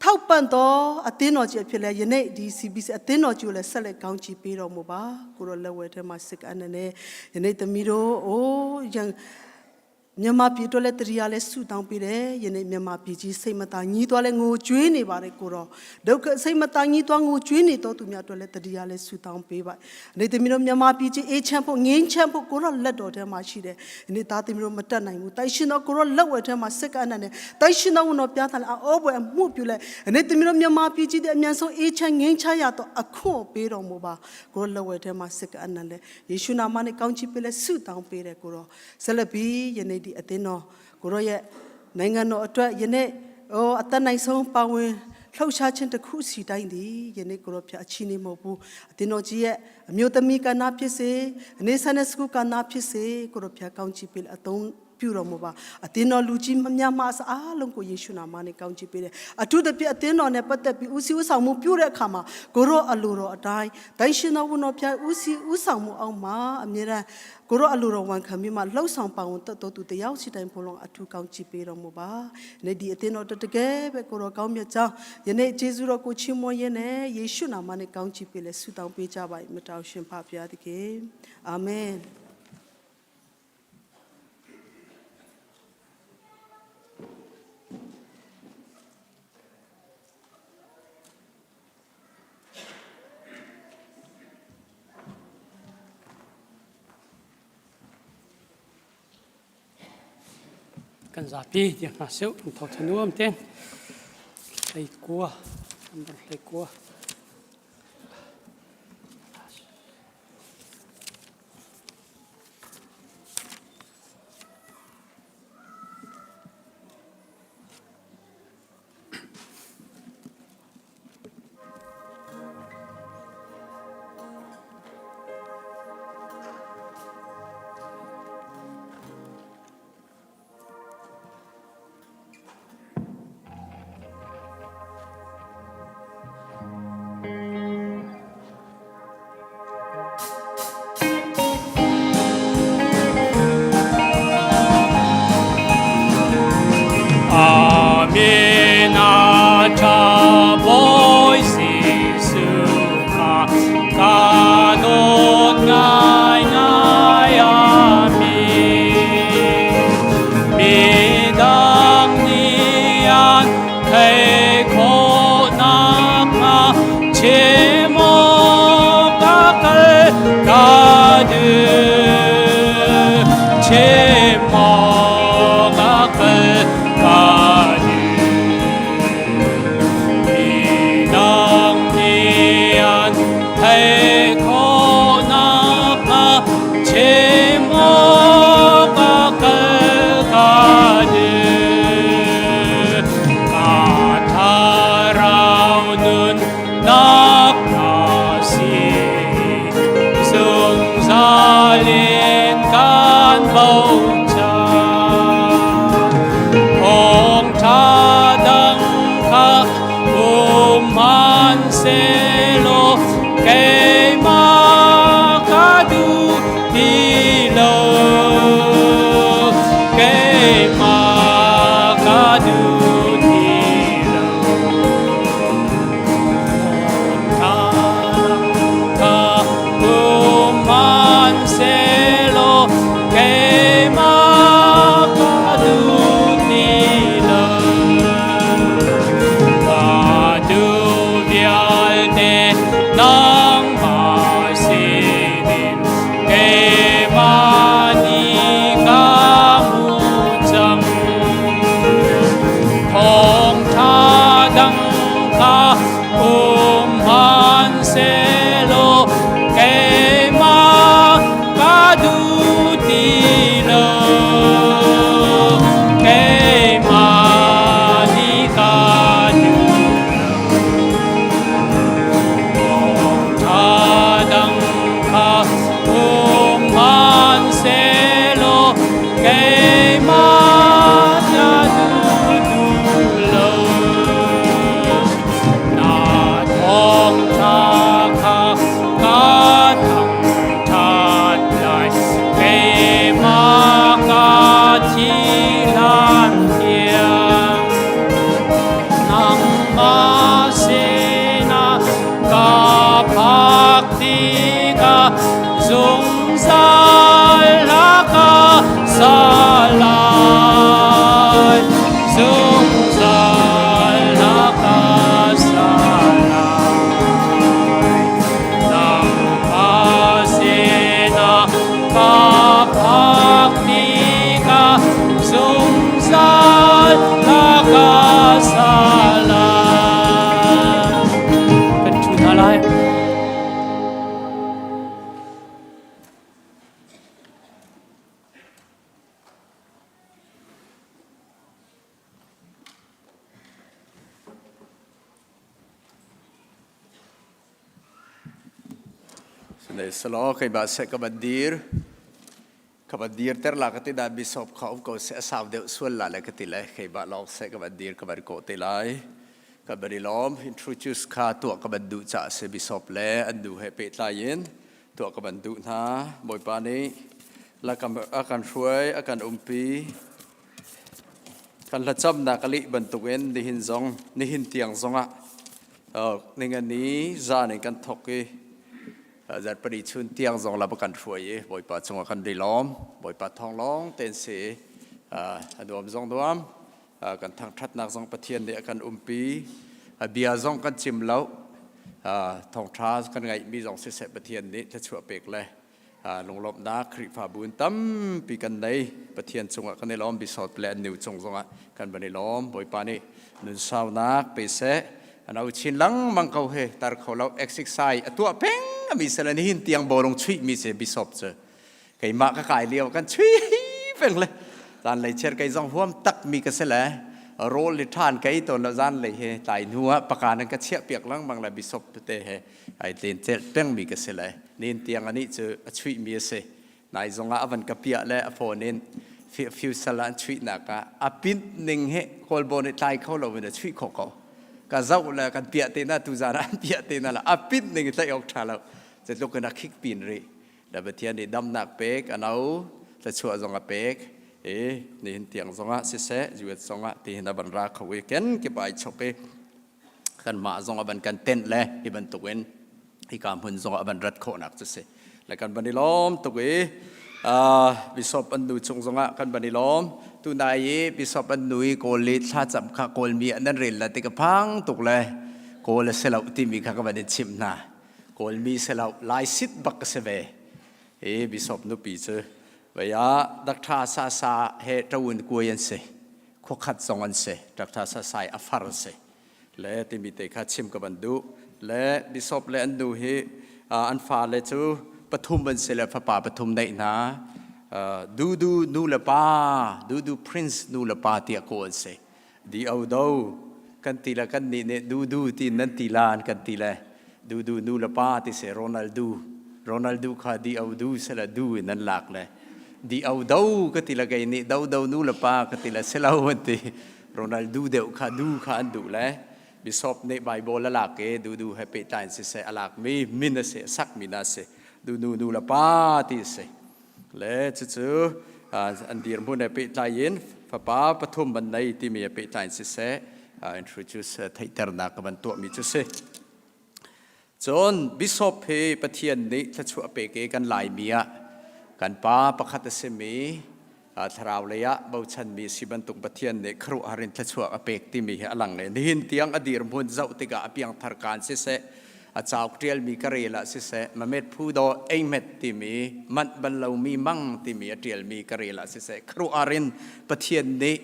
ထောက်ပံ့တော်အသင်းတော်ကြီးအဖြစ်လဲယနေ့ဒီ CBC အသင်းတော်ကြီးကိုလည်းဆက်လက်ကောင်းချီးပေးတော်မူပါကိုရောလက်ဝဲထဲမှာစစ်ကအနနဲ့ယနေ့သမီးတို့အိုးရန်မြန်မာပြည်အတွက်လည်းတတိယလည်းဆုတောင်းပေးတယ်ယနေ့မြန်မာပြည်ကြီးစိတ်မသာညီးသွားလဲငိုကြွေးနေပါတယ်ကိုရောဒုက္ခစိတ်မသာညီးသွားငိုကြွေးနေတော့သူများအတွက်လည်းတတိယလည်းဆုတောင်းပေးပါနေ့သမီးတို့မြန်မာပြည်ကြီးအေးချမ်းဖို့ငြိမ်းချမ်းဖို့ကိုရောလက်တော်ထဲမှာရှိတယ်ယနေ့သားသမီးတို့မတတ်နိုင်ဘူးတိုက်ရှင်တော်ကိုရောလက်ဝဲထဲမှာစက္ကအနန္တတိုက်ရှင်တော်ဝန်တော်ပြသလဲအောဘွယ်အမှုပြုလဲယနေ့သမီးတို့မြန်မာပြည်ကြီးတဲ့အမြန်ဆုံးအေးချမ်းငြိမ်းချမ်းရတော့အခွင့်ပေးတော်မူပါကိုရောလက်ဝဲထဲမှာစက္ကအနန္တယေရှုနာမနဲ့ကောင်းချီးပေးလဲဆုတောင်းပေးတယ်ကိုရောဆက်လက်ပြီးယနေ့ဒီအသင်းတော်ကိုရောရဲ့နိုင်ငံတော်အတွက်ယနေ့ဟိုအသက်နိုင်ဆုံးပါဝင်လှုပ်ရှားခြင်းတစ်ခုစီတိုင်းသည်ယနေ့ကိုရောဖျားအချီးနေမဟုတ်ဘူးအသင်းတော်ကြီးရဲ့အမျိုးသမီးကဏ္ဍဖြစ်စေအနေဆန်းတဲ့စကူကဏ္ဍဖြစ်စေကိုရောဖျားကောင်းချီးပေးလဲအသုံးပြုတော်မူပါအသင်းတော်လူကြီးမများမအားလုံးကိုယေရှုနာမနဲ့ကောင်းချီးပေးတယ်အထူးသဖြင့်အသင်းတော်နဲ့ပတ်သက်ပြီးဦးစီးဦးဆောင်မှုပြုတဲ့အခါမှာကိုရောအလိုတော်အတိုင်းဒိုင်ရှင်တော်ဝန်တော်ဖျားဦးစီးဦးဆောင်မှုအောင်မှာအမြဲတမ်းကိုရောအလိုတော်ဝန်ခံပြီးမှလှုပ်ဆောင်ပါဝင်တတ်တော်သူတယောက်စီတိုင်းဘုံလုံးအထူးကောင်းချီးပေးတော်မူပါ။နေ့ဒီအသင်းတော်တကယ်ပဲကိုရောကောင်းမြတ်ကြောင်းယနေ့ယေရှုတော်ကိုချီးမွမ်းရင်းနဲ့ယေရှုနာမနဲ့ကောင်းချီးပေးလဲဆုတောင်းပေးကြပါ၏မတော်ရှင်ဖဖျားတကယ်အာမင် Kan zapi ti hna seuh kan tho thanuam ten hlei kua number hlei kua kha um hmanhsehlaw keimah ka duh ti lo. Keimah nih ka duh Thawngṭha dang kha um hmanhsehlaw keimah na duh duh lo. Na thawngṭha kha ka thangṭhat lai, keimah ka thih hlan tiang. Nangmah sinah ka phak tikah zungzal a ka sa lai. Zungzal a ka sa lai. Nangmah sinah ka phak tikah zungzal a ka sa lai. Kan ṭhu hna lai. Sihmanhsehlaw keimah seh ka van dir. Ka van dir ter la ka ti dan bishop kha um ko seh a sau deuh sual la le ka ti le keimah lawng seh ka van dir ka van kawh te lai. Ka van i lawm introduce kha tuah ka van duh caah si bishop le an nu he pehtlai in tuah ka van duh hna. Bawipa nih la a kan hruai a kan umpi. Kan hlacamnak a lih bantukin nihin zong nihin tiang zongah ningani zan in kan thok i zarhpini chun tiang zong lam a kan hruai i Bawipa cungah kan ri lawm. Bawipa thawng lawng tein si a nuam zong nuam kan thangṭhatnak zong Pathian nih a kan umpi. A bia zong kan chim lo. Thawngṭha kan ngaihmi zong siseh Pathian nih thluachuah pek le lunglawmhnak Khrihfabu in tampi kan nei. Pathian cungah kan i lawm. Bishop le an nu cung zongah kan van i lawm. Bawipa nih nunsaunak pe seh. An au chin lengmang ko he tar kho lo exercise a tuah peng ami sel ni hin tiang bawlung chuih mi se bishop cu keimah ka kai lio kan chui peng le zan lei cher kei zong huam tak mi ka se le rawl li than kei ton lo zan lei he tlai hnu ah paka nan ka chiah piak lengmang le bishop te he ai tlen celh peng mi ka si le nin tiang anih cu a chuih mi a si nai zong ah a van ka piah le a phone in fusal an chuihnak ah a pint ning he kawlbaw nih tlai kho lo in a chuih khawh ko ka zoh le kan piah te na tu zan ah an piah te na la a pint ning tlaih awk tha lo zeitluk in a khik pin rih le Pathian nih damnak pek a no thluachuah zong a pek i nihin tiang zongah siseh US zongah tihin a van ra kho i ken kip ai chok i kanmah zong a van kan tenh le hi bantuk in hika hmun zong a van rat khawhnak cu si le kan van i lawm tuk i bishop an nu chung zongah kan van i lawm tunai i bishop an nu i kawl i thlacam kha kawlmi an nan rel la ti ka phang tuk le kawl a si lo timi kha ka van in chimh hna kawlmi si lo lai sit bak ka si ve i bishop nupi cu vei ah dakṭha sa sa he ṭawun kuai an si khuakhat zong an si ṭakṭha sasai a far si le timi te kha chim ka van duh le bishop le an nu hi an fale cu pathum an si le fapa pathum neih hna dudu nu le pa dudu prince nu le pa tiah ko an si di o do kan ti le kan nih nih dudu ti nan ti lan kan ti le dudu nu le pa ti se Ronaldo Ronaldo kha di o du se le du in nan lak le di o do ka ti le kei nih do do nu le pa ka ti le si lo an ti Ronaldo deuh kha du kha an duh le bishop nih Bible a lak i du du he pehtlai in siseh a lak mi min a si sak mi na si du nu nu le pa ti si le cucu an dirhmun he pehtlai in fapa pathum ban nei timi he pehtlai in siseh introduce theihternak ka van tuah mi cu si Cun bishop hi Pathian nih thluachuah pek i kan Laimi ah kan pa pakhat a simi thlarau lei ah bochanmi si bantuk Pathian nih khuaruahhar in thluachuah a pek timi hi a lang le nihin tiang a dirhmun zoh tikah a piangthar kaan siseh a cauk ṭialmi ka rel ah siseh mamet phu daw eimet timi manh bal lomi mang timi a ṭialmi ka rel ah siseh khuaruahhar in Pathian nih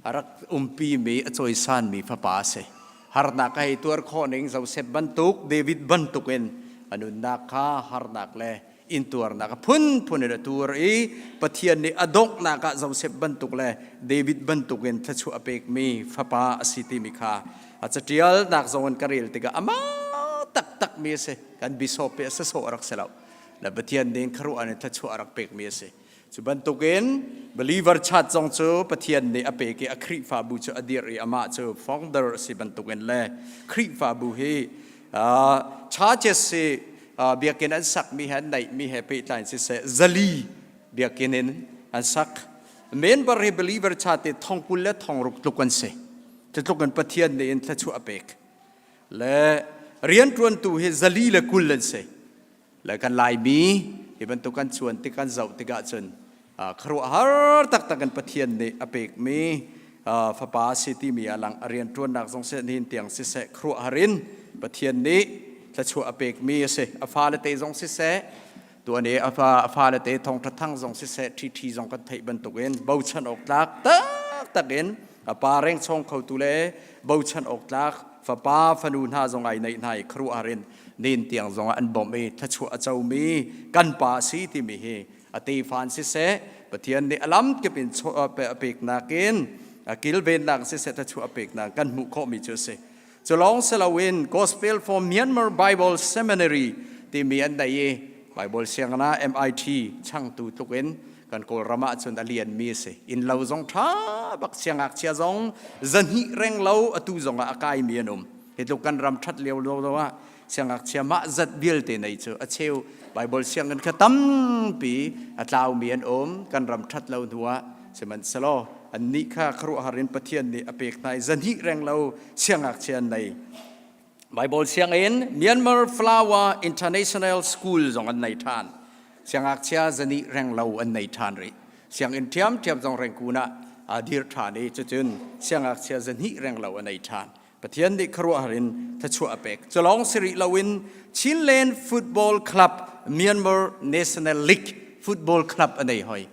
a rak umpimi a cawisanmi fapa a si. Harnak a hei tuar khawh ning Joseph bantuk, David bantuk in a nunnak kha harnak le intuarnak a phunphun in a tuar i Pathian nih a donghnak ah Joseph bantuk le David bantuk in thluachuah a pekmi fapa a si timi kha a catialnak zong in ka rel tikah amah taktakmi a si. Kan bishop hi a sasawh a rak si lo. Le Pathian nih khuaruah in thluachuah a rak pekmi a si. Cu bantukin believer chat zong cu Pathian nih a pek i a Khrihfabu cu a dirh i amah cu founder a si bantukin le Khrihfabu hi churches hi biakinn an sakmi he an neihmi he pehtlai in siseh zali biakinn in an sak. Member hi believer chat hi thongkul le thongruk tluk an si. Cu tluk in Pathian nih in thluachuah a pek. Le rianṭuantu hi zali le 20 an si. Le kan Laimi hi bantuk kan cuan tik kan zoh tikah cun khuaruahhar taktak in Pathian nih a pekmi fapa a si timi a lang. A rianṭuannak zong seh nihin tiang siseh khuaruahhar in Pathian nih thluachuah a pekmi a si. A fale te zong siseh tuan i a fale te thawngṭha thang zong siseh ṭhiṭhi zong kan theih bantukin bochan awk tlak taktak in a pa rengchawng khotu le bochan awk tlak fapa fanu hna zong ai neih hna i khuaruahhar in nin tiang zongah an bawmh i thluachuah a comi kan pa a si timi hi a tefa an siseh Pathian nih a lamkip in a peknak in a kilvennak siseh thluachuah a peknak kan hmuh khawhmi cu a si. Cu lawng si loin Gospel for Myanmar Bible Seminary timi an nei i Bible sianginn ah MIT changtu tluk in kan Kawlram ah cun a lianmi a si. Innlo zong ṭha bak siangngakchia zong zahnih reng lo atu zong ah a kaimi an um. Hi tluk kan ram ṭhat lio lo ah siangngakchia mah zat vialte nei cu a cheu Bible sianginn kha tampi a tlaumi an um kan ram ṭhat lo hnu ah sihmanhsehlaw annih kha khuaruahhar in Pathian nih a pek hna i zahnih reng lo siangngakchia an nei. Bible sianginn Myanmar Flower International School zong an nei ṭhan. Siangngakchia zahnih reng lo an nei ṭhan rih. Sianginn ṭhiamṭhiam zong Rengkun ah aa dir ṭhan i cucun siangngakchia zahnih reng lo a nei ṭhan. Pathian nih khuaruahhar in thluachuah a pek. Culawng si rih loin Chinland Football Club Myanmar National League Football Club a nei hoi.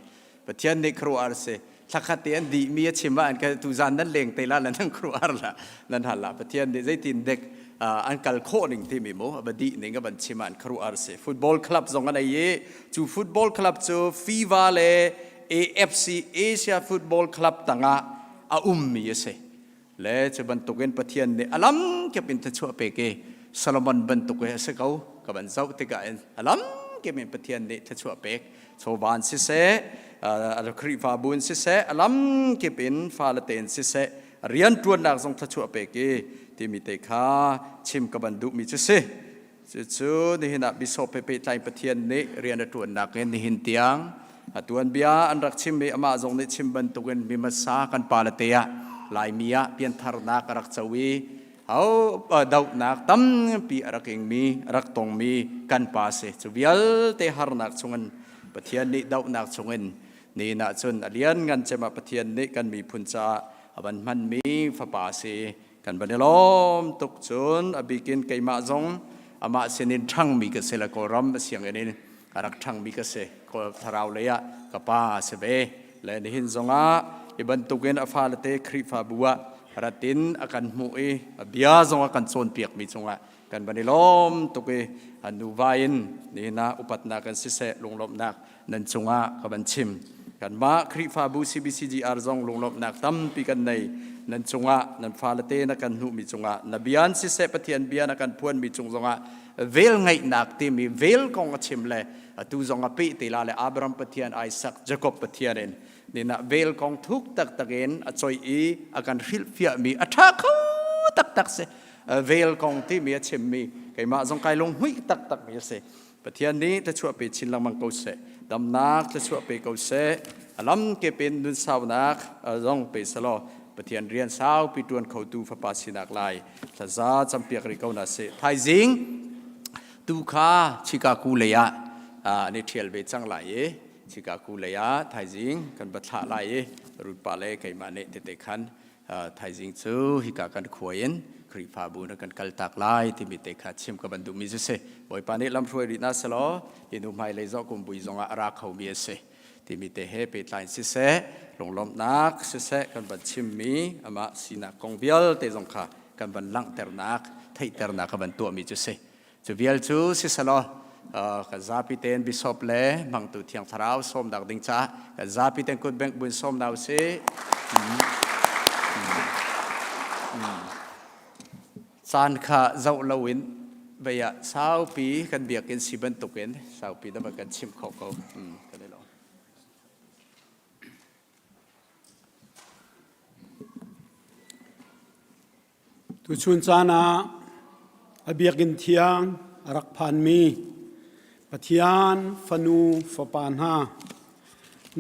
Pathian nih khuaruahhar si. Thlakhat te an dihmi a chim ah an ka tuzan nan leng te la nan khuaruahhar la nan hal la. Pathian nih zeitin dek an kal khawh ning timi mu a dih ning a van chim ah an khuaruahhar si. Football club zong an ei i cu football club cu FIFA le AFC Asia Football Club tangah a ummi a si. Le cu bantukin Pathian nih a lamkip in thluachuah pek i Solomon bantuk hi a si ko ka van zoh tikah in a lamkip in Pathian nih thluachuah pek chawva in siseh Khrihfabu in siseh a lamkip in fale tein siseh rianṭuannak zong thluachuah pek i timi te kha chim ka van duhmi cu si. Cucu nihin ah Bishop he pehtlai Pathian nih rian a ṭuannak in nihin tiang a tuanbia an rak chim i amah zong nih chim bantukin mi hmasa kan pale te ah Laimi ah piantharnak a rak co i ho dohnak tampi a rak ingmi a rak tongmi kan pa si. Cu vialte harnak chungin Pathian nih dohnak chungin nihin ah cun a lianngan cem ah Pathian nih kan miphun caah a van hmanmi fapa si. Kan van i lawm tuk cun a bikin keimah zong amah sinin ṭhangmi ka si le Kawlram a sianginn in a rak ṭhangmi ka si. Kawl thlarau lei ah ka pa a si ve. Le nihin zongah hi bantukin a fale te Khrihfabu ah rat in a kan hmuh i a bia zong a kan cawnpiakmi cungah kan van i lawm tuk i an nuva in nihin ah upatnak in siseh lunglawmhnak nan cungah ka van chim. Kanmah Khrihfabu CBCGR zong lunglawmhnak tampi kan nei. Nan cungah nan fale te na kan hnuhmi cungah na bia in siseh Pathian bia na kan phuanmi cung zongah vel ngeihnak timi vel kong a chim le atu zong a peh te la le Abraham Pathian Isaac Jacob Pathian in nina vel kong thuk taktak in a choi i a kan hrilhfiahmi a ṭha kho taktak si vel kong timi a chimmi keimah zong kai lunghmuih taktakmi a si Pathian nih thluachuah pe chin lengmang ko seh. Damnak thluachuah pe ko seh. A lam kip in nunsaunak zong pe selaw Pathian rian saupi ṭuan khotu fapa sinak lai thlaza campiak rih ko na sih. Thaizing tu kha Chicago lei ah an i ṭhial ve cang lai i Chicago lei ah thaizing kan va thlah lai i Rutpa le keimah nih tete khan thaizing cu hika kan khua in Khrihfabu na kan kaltak lai timi te kha chim ka van duhmi cu si. Bawipa nih lamhruai rih na selaw hi nu hmailei zoh kum bui zongah a ra khomi a si timi te he pehtlai siseh lunglawmhnak siseh kan van chimmi amah sinak kong vialte zong kha. kan van langhternak theihternak ka van tuahmi cu si. Cu vial cu siselaw kan zapi tein bishop le mangtu thiang thlarau sawmnak ding caah kan zapi tein kut bengh buin sawm hna usih. Caan kha zoh loin vei ah saupi kan biakinn si bantukin saupi dama kan chimh kho ko. Kan i lawm. Tuchun caan ah a biakinn thiang a rak phanmi Pathian fanu fapa hna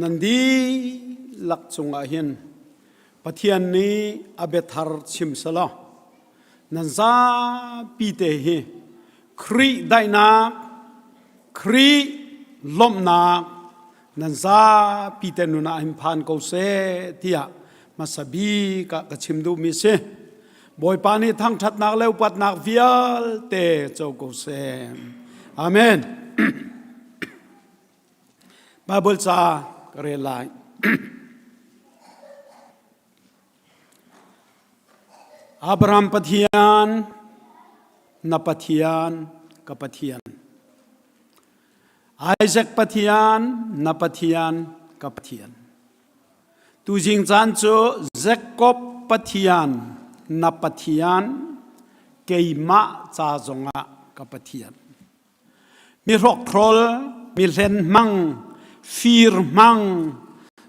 nan dihlak cungah hin Pathian nih a biathar chim selaw nan zapi te hi Khrih daihnak, Khrih lawmhnak nan zapi te nun ah hin phan ko seh tiah hmasa bik ah ka chim duhmi si. Bawipa nih thangṭhatnak le upatnak vialte co ko seh. Amen. Bible ca ka rel lai. Abraham Pathian, na Pathian, ka Pathian. Isaac Pathian, na Pathian, ka Pathian. Tuzing caan cu Jacob Pathian, na Pathian, keimah ca zongah ka Pathian. Mi hrokhrawl, mi hlen hmang, fir hmang,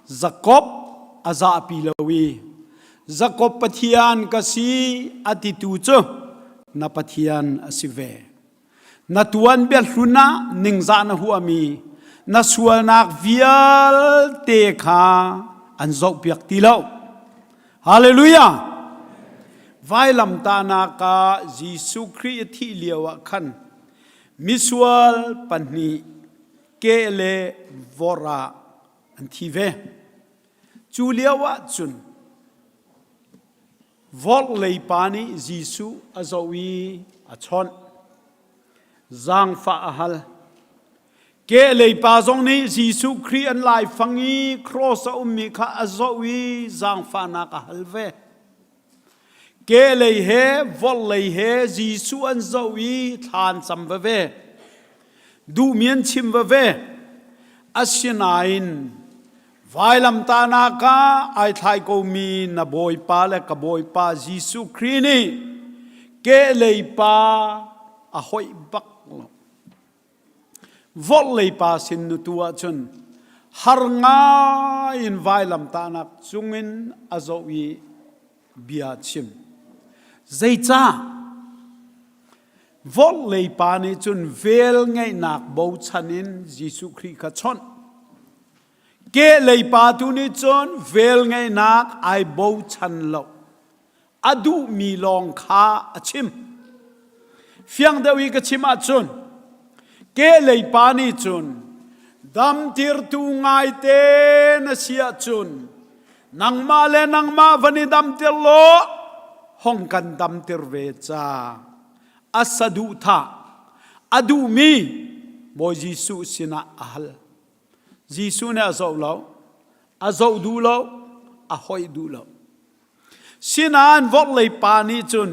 Jakob a zahpi lo i Jakob Pathian ka si a titu cu na Pathian a si ve. Na tuanbia hlun ah ningzah na huahmi na sualnak vialte kha an zohpiak ti lo. Hallelujah! Vailamtahnak ah Jesuh Khrih a thih lio ah khan misual pahnih ke le vor ah an thi ve. Cu lio ah cun vorhlei pa nih Jesuh a zoh i a chawnh. Zaangfah a hal. Kehlei pa zong nih Jesuh Khrih an laifang i cross a ummi kha a zoh i zaangfahnak a hal ve. Kehlei he vorhlei he Jesuh an zoh i thla an cam veve. Duhmi an chim veve. Asinain vailamtahnak ah ai thlai komi na Bawipa le ka Bawipa Jesuh Khrih nih kehlei pa a hoih bak lo. Vorhlei pa sin nutu ahcun har ngai in vailamtahnak cungin a zoh i bia chim. Zeicah? Vorhlei pa nih cun vel ngeihnak bochan in Jesuh Khrih kha chawnh. Kehlei pa tu nih cun vel ngeihnak ai bochan lo. A duhmi lawng kha a chim. Fiang deuh i ka chim ahcun kehlei pa nih cun damtirtu ngaite na si ahcun nangmah le nangmah van i damtir law hong kan damtir ve ca a saduhthah a duhmi Bawi Jesuh sinah a hal. Jesuh nih a zoh lo, a zoh duh lo, a hoih duh lo. Sinain vorhlei pa nih cun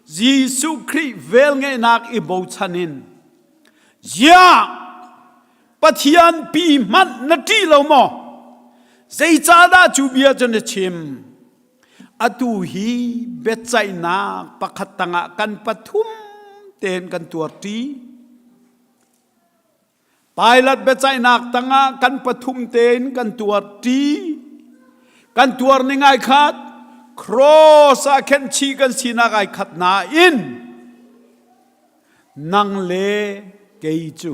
Jesuh Khrih velngeihnak i bochan in ziah Pathian pi hmanh na ṭih lo maw? Zeicahdah cu bia cu na chim? Atu hi biaceihnak pakhat tangah kan pathum tein kan tuarṭi. Pilate biaceihnak tangah kan pathum tein kan tuar ṭi. Kan tuar ning ai khat. Cross ah khenhchih kan sinak ai khat nain nang le kei cu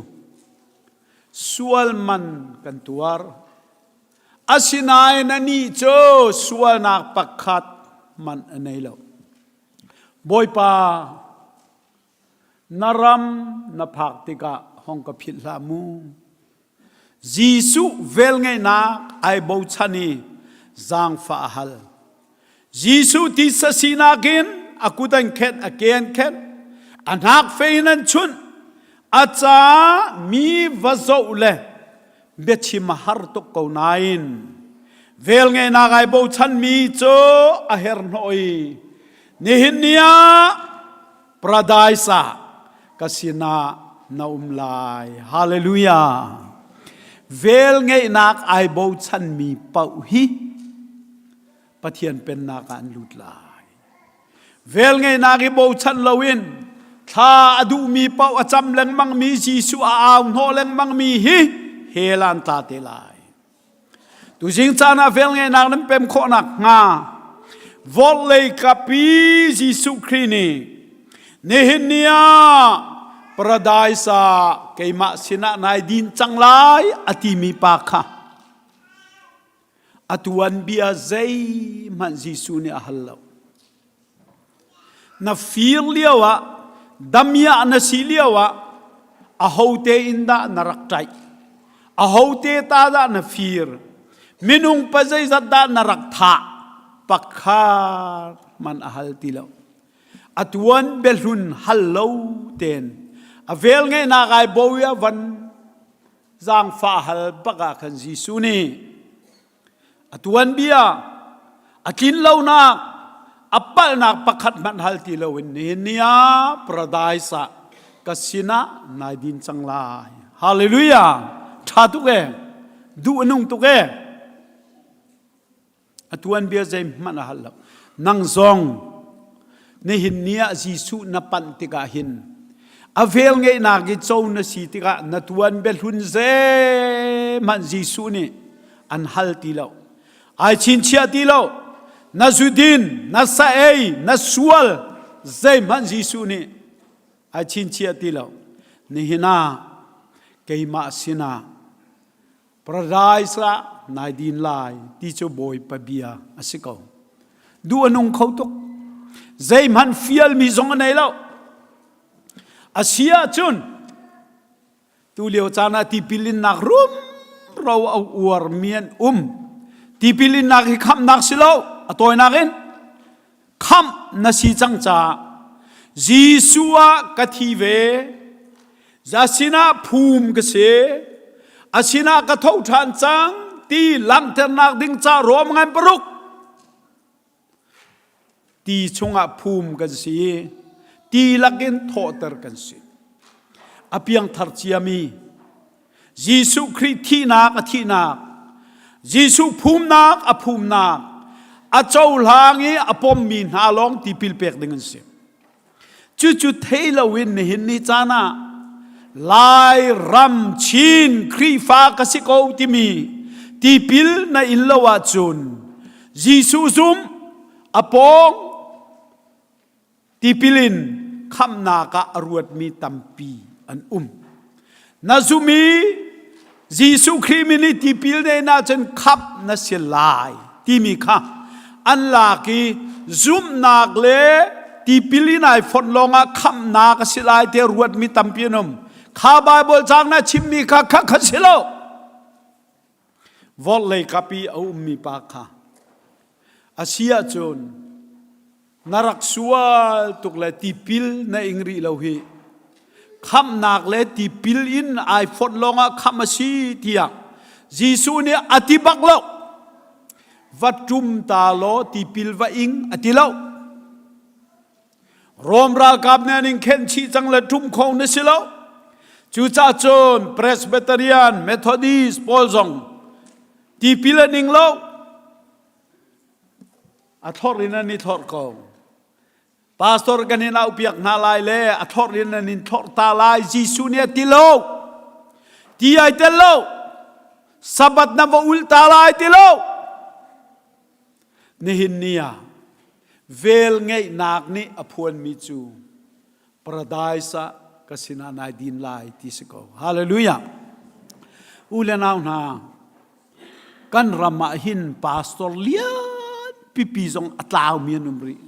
sual man kan tuar. Asinain anih cu sualnak pakhat man a nei lo. Bawipa Na ram na phak tikah hong ka philh hlah mu. Jesuh velngeihnak ai bochan i zaangfah a hal. Jesuh tisa sinak in a kut an khenh, a ke an khenh, a hnak fei in an chunh, a ca mi va zoh le biachim a har tuk ko nain velngeihnak ai bochanmi cu a her hnawh i. Nihin ni ah paradise ah ka sinah na um lai. Hallelujah. Vel ngeihnak ai bochanmi paoh hi Pathian pennak ah an lut lai. Vel ngeihnak i bochan loin thla a duhmi paoh a cam lengmangmi Jesuh a au hnawh lengmangmi hi hell an tla te lai. Tuzing caan ah velngeihnak nan pem khawh nakhnga vawlei kapi Jesuh Khrih nih nihin ni ah paradise ah keimah sinah nai din cang lai a timi pa kha a tuanbia zeihmanh Jesuh nih a hal lo. Na fir lio ah damiah na si lio ah ahote in dah na rak ṭaih? Ahote ta dah na fir? Minung pa zeizat dah na rak thah? Pakhat man a hal ti lo. A tuan biahlun hal lo ten a vel ngeihnak ai bo i a van zaangfah hal bak ah khan Jesuh nih A tuanbia, a tlinlonak, a palhnak pakhat hmanh hal ti loin nihin ni ah paradise ah ka sinah nai din cang lai. Hallelujah! Ṭha tuk e! Duh a nung tuk e! A tuanbia zeihmanh a hal lo. Nang zong nihin ni ah Jesuh na panh tikah hin a vel ngeihnak i co na si tikah na tuan biahlun zeihmanh Jesuh nih an hal ti lo. Ai chinchiah ti lo. Na zudin, na sa ei, na sual zeihmanh Jesuh nih ai chinchiah ti lo. Nihin ah keimah sinah Paradise ah nai din lai ti cu Bawipa bia a si ko. Duh a nung kho tuk. Zeihmanh fialmi zong a nei lo. A si ahcun tu lio caan ah tipil innak rumro a uarmi an um. Tipil innak hi khamhnak si lo, a tawinak in khamh na si cang caah Jesuh ah ka thi ve za sinah phum ka si a sinah ka tho ṭhan cang ti langhternak ding ca Rom ngan paruk ti chungah phum kan si ti lakin thawhter kan si a piangthar ciami Jesuh Khrih thihnak a thihnak, Jesuh phumnak a phumnak, a cohlang i a pommi hna lawng tipil pek ding an si. Cucu thei loin nihin ni caan ah Lai ram Chin Khrihfa ka si ko timi tipil na in lo ahcun Jesuh zum a pawng Tipil in khamhnak ah a ruatmi tampi an um. Na zum i Jesuh Khrih min i tipil na in ahcun khamh na si lai timi kha an lak i zumhnak le tipil in ai fonh lawngah khamhnak a si lai tiah ruatmi tampi an um. Kha Baibal caang na chimmi kha kha kha si lo. Vawlei kap i a ummi pa kha a si ahcun na rak sual tuk le tipil na ing rih lo hi khamhnak le tipil in ai fonh lawngah khamh a si tiah Jesuh nih a ti bak lo va ṭum ta law tipil va ing a ti lo Rom ralkap nih an in khenh chih cang le ṭum kho na si lo cucaah cun Presbyterian Methodist pawl zong tipil an ing lo A thlorh in an i thlorh ko. Pastor kan in auhpiak hna lai le a thlorh in an in thlorh ta lai Jesuh nih a ti lo. Ti ai tel lo. Sabbath na va ul ta lai ti lo. Nihin ni ah vel ngeihnak nih a phuanmi cu paradise ah ka sinah nai din lai ti si ko. Hallelujah. U le nau hna, kan ram ah hin pastor lian pipi zong a tlaumi an um rih.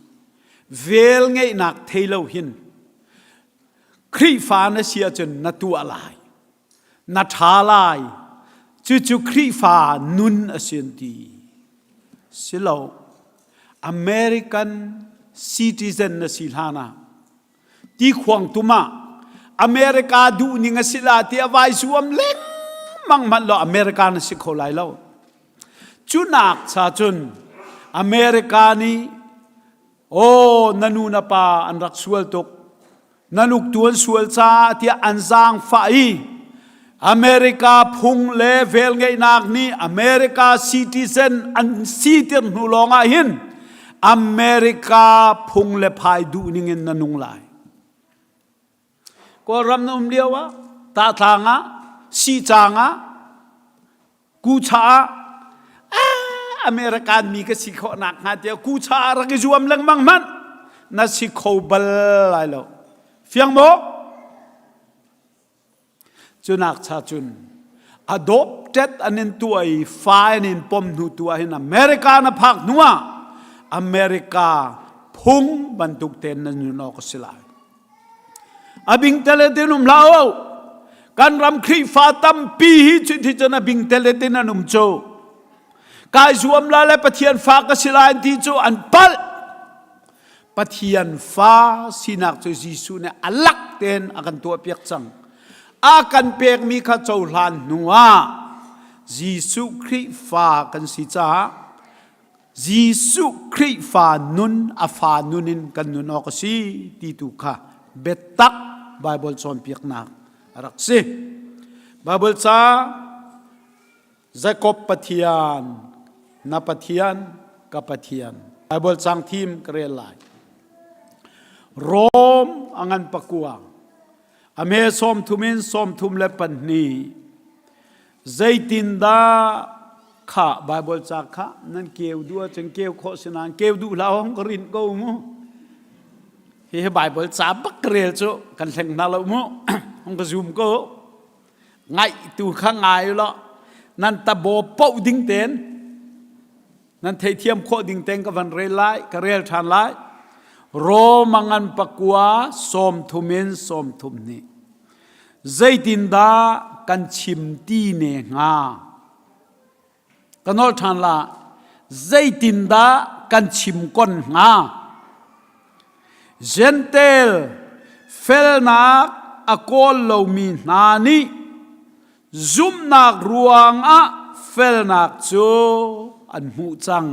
Vel ngeihnak thei lo hin Khrihfa na si ahcun na tuah lai. Na ṭha lai. Cucu Khrihfa nun a si an ti. Si lo. American citizen na si hlan ah ti khuang tum ah America duh ning a si la ti a vai zuam lengmang hmanh lo America na si kho lai lo. Cu nak cha cun America nih. Aw na nu na pa an rak sual tuk. Na uktu an sual caah tiah an zaangfah i America phung le velngeihnak nih America citizen an sitir hnu lawng ah hin America phung le phai duh ning in na nung lai. Kawlram na um lio ah, tahtlang ah, sihcang ah, kucha ah American mi ka si khawh nak hnga tiah kucha ah rak i zuam lengmang hmanh na si kho bal lai lo. Fiang maw? Cunak cha cun adopted an in tuah i fa an in pom hnu tu ah hin America na phak hnu ah America phung bantuk ten na nun awk a si lai. A bingtele tin um hlah u. Kan ram Khrihfa tampi hi cu ti cun a bingtele tin an um cu. Kai zuam la le Pathian fa ka si lai ti cu an palh. Pathian fa sinak cu Jesuh nih a lak tein a kan tuahpiak cang. A kan pekmi kha cohlan hnu ah Jesuh Khrih fa kan si caah Jesuh Khrihfa nun a fa nun in kan nun awk a si ti tu kha biatak Baibal cawnpiaknak a rak si. Baibal ca Jakob Pathian na Pathian ka Pathian Baibal cang thim ka rel lai. Rom a ngan pakua a me 30 in 32 Zeitindah kha Baibal ca kha nan keu duh ahcun keu khawh si nain keu duh hlah hong ka rinh ko mu. Hihi Baibal ca bak ka rel cu kan hleng hna lo mu. Hong ka zoom ko. Ngaih tu kha ngai law nan tabo poh ding ten nan theithiam khawh ding ten ka van rel lai ka rel ṭhan lai Roma ngan pakua 30 in 30 nih zeitindah kan chim ti ne hnga ka nol ṭhan la zeitindah kan chim kon hnga Gentel felnak a kawl lomi hna nih Zumhnak ruangah felnak cu an hmuh cang.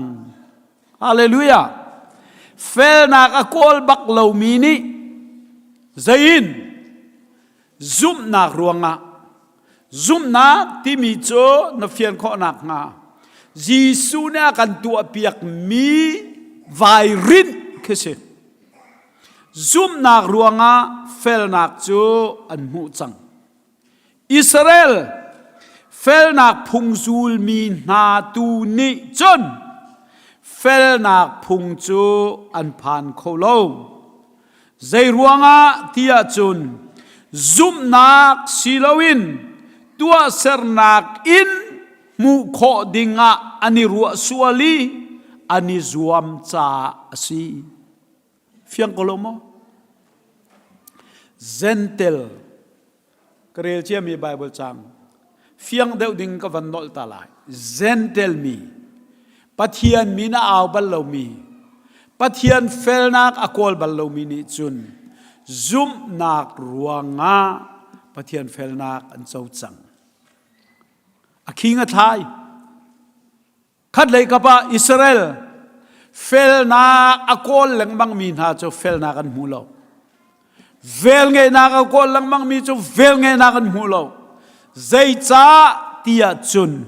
Hallelujah. Felnak a kawl bak lomi nih zein zumhnak ruangah zumhnak timi cu na fian khawh nakhnga Jesuh nih a kan tuahpiakmi vai rinh khi si. Zumhnak ruangah felnak cu an hmuh cang. Israel felnak phung zulmi hna tu nih cun felnak phung cu an phan kho lo. Zeiruangah tiah cun zumhnak si loin tuahsernak in hmuh khawh dingah an i ruah sual i an i zuam caah a si. Fiang ko lo maw? Zentel ka rel ciami Bible cang fiang deuh ding ka van nolh ta lai. Zentel mi Pathian min a au bal lomi Pathian felnak a kawl bal lomi nih cun zumhnak ruangah Pathian felnak an co cang. A khing a thlai. Khatlei kap ah Israel felnak a kawl lengmangmi hna cu felnak an hmu lo. Velngeihnak a kawl lengmangmi cu velngeihnak an hmu lo. Zeicah tiah cun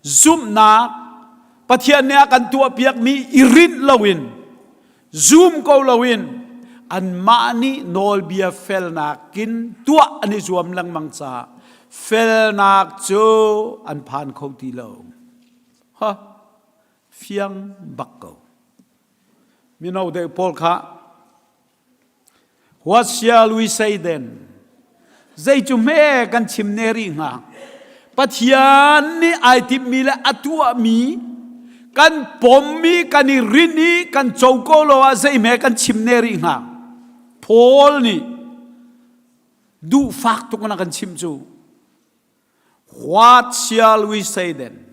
zumhnak Pathian nih a kan tuahpiakmi i rinh loin zum ko loin anmah nih nawlbia felnak in tuah an i zuam lengmang caah felnak cu an phan kho ti lo. Ha fiang bak ko. Mino deuh pawl kha What shall we say then? Zei cu hme kan chim ne rih hnga? Pathian nih ai timhmi le a tuahmi kan pommi kan i rin i kan co ko lo ah zei hme kan chim ne rih hnga? Paul nih duhfak tuk in a kan chimh cu. What shall we say then?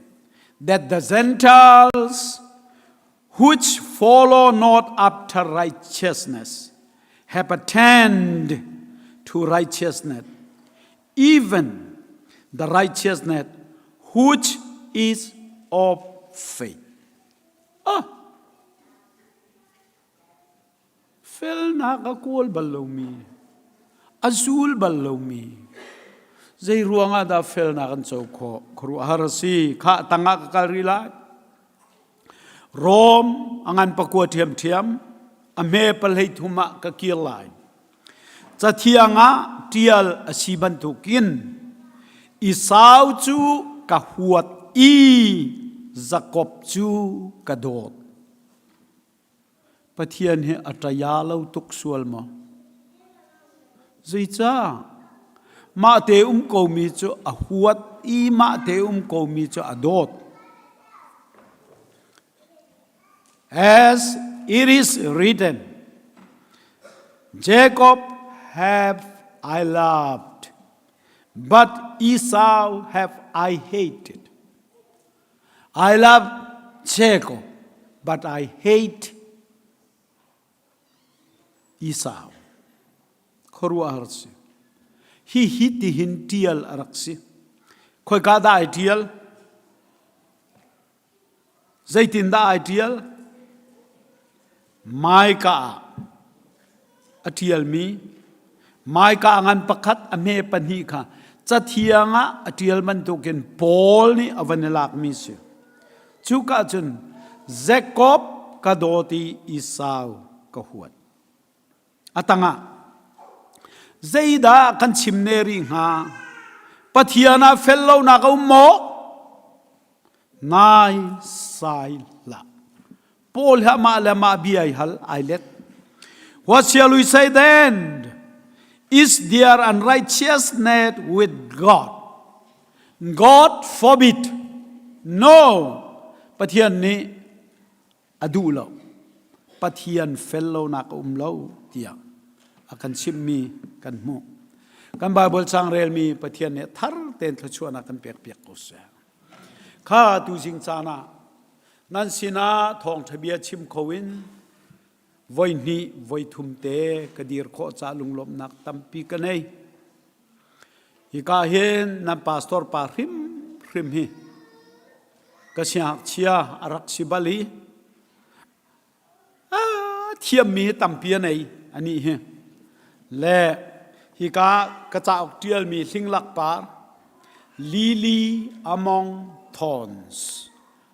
That the Gentiles which follow not after righteousness have attained to righteousness, even the righteousness which is of faith. Ah. Felnak a kawl bal lomi, a zul bal lomi, zei ruangah dah felnak an co khawh? Khuaruahhar a si. Khah tangah ka kal rih lai. Rom a ngan pakua ṭhiamṭhiam, a hme pahlei thum ah ka kir lai. Cathiang ah ṭial a si bantukin Esau cu ka huat i Jakob cu ka dawt. Pathian hi a ṭaya lo tuk sual maw? Zeicah? Mahte um komi cu a huat i mahte um komi cu a dawt. As it is written, Jacob have I loved, but Esau have I hated. I love Jacob, but I hate Esau. Khuaruahhar si. Hi hi tihin tial a rak si. Khoika dah ai tial? Zeitindah ai ṭial? Maika ah a ṭialmi Maika ngan pakhat a hme pahnih kha cathiang ah a ṭial bantukin Paul nih a van i lakmi si. Cuka cun Jakob ka dawt i Esau ka huat. A tangah zeidah kan chim ne rih hnga? Pathian ah fel lonak a um maw? Nai sai hlah. Paul hi amah le amah bia i hal ai let. What shall we say then? Is there unrighteousness with God? God forbid. No. Pathian nih a duh lo. Pathian fel lonak a um lo tiah a kan chimhmi kan hmuh. Kan Bible cang relmi Pathian nih thar tein thluachuahnak kan pek piak ko seh. Kha tuzing caan ah nan sinah thawngṭha bia chim kho in voi hnih voi thum te ka dir khawh ca lunglawmhnak tampi ka nei. Hika hin nan pastor pa hrimhrim hi ka siangngakchia a rak si bal i thiammi hi tampi a nei anih hi. Le hika ka cauk ṭialmi hlinglak par Lily among thorns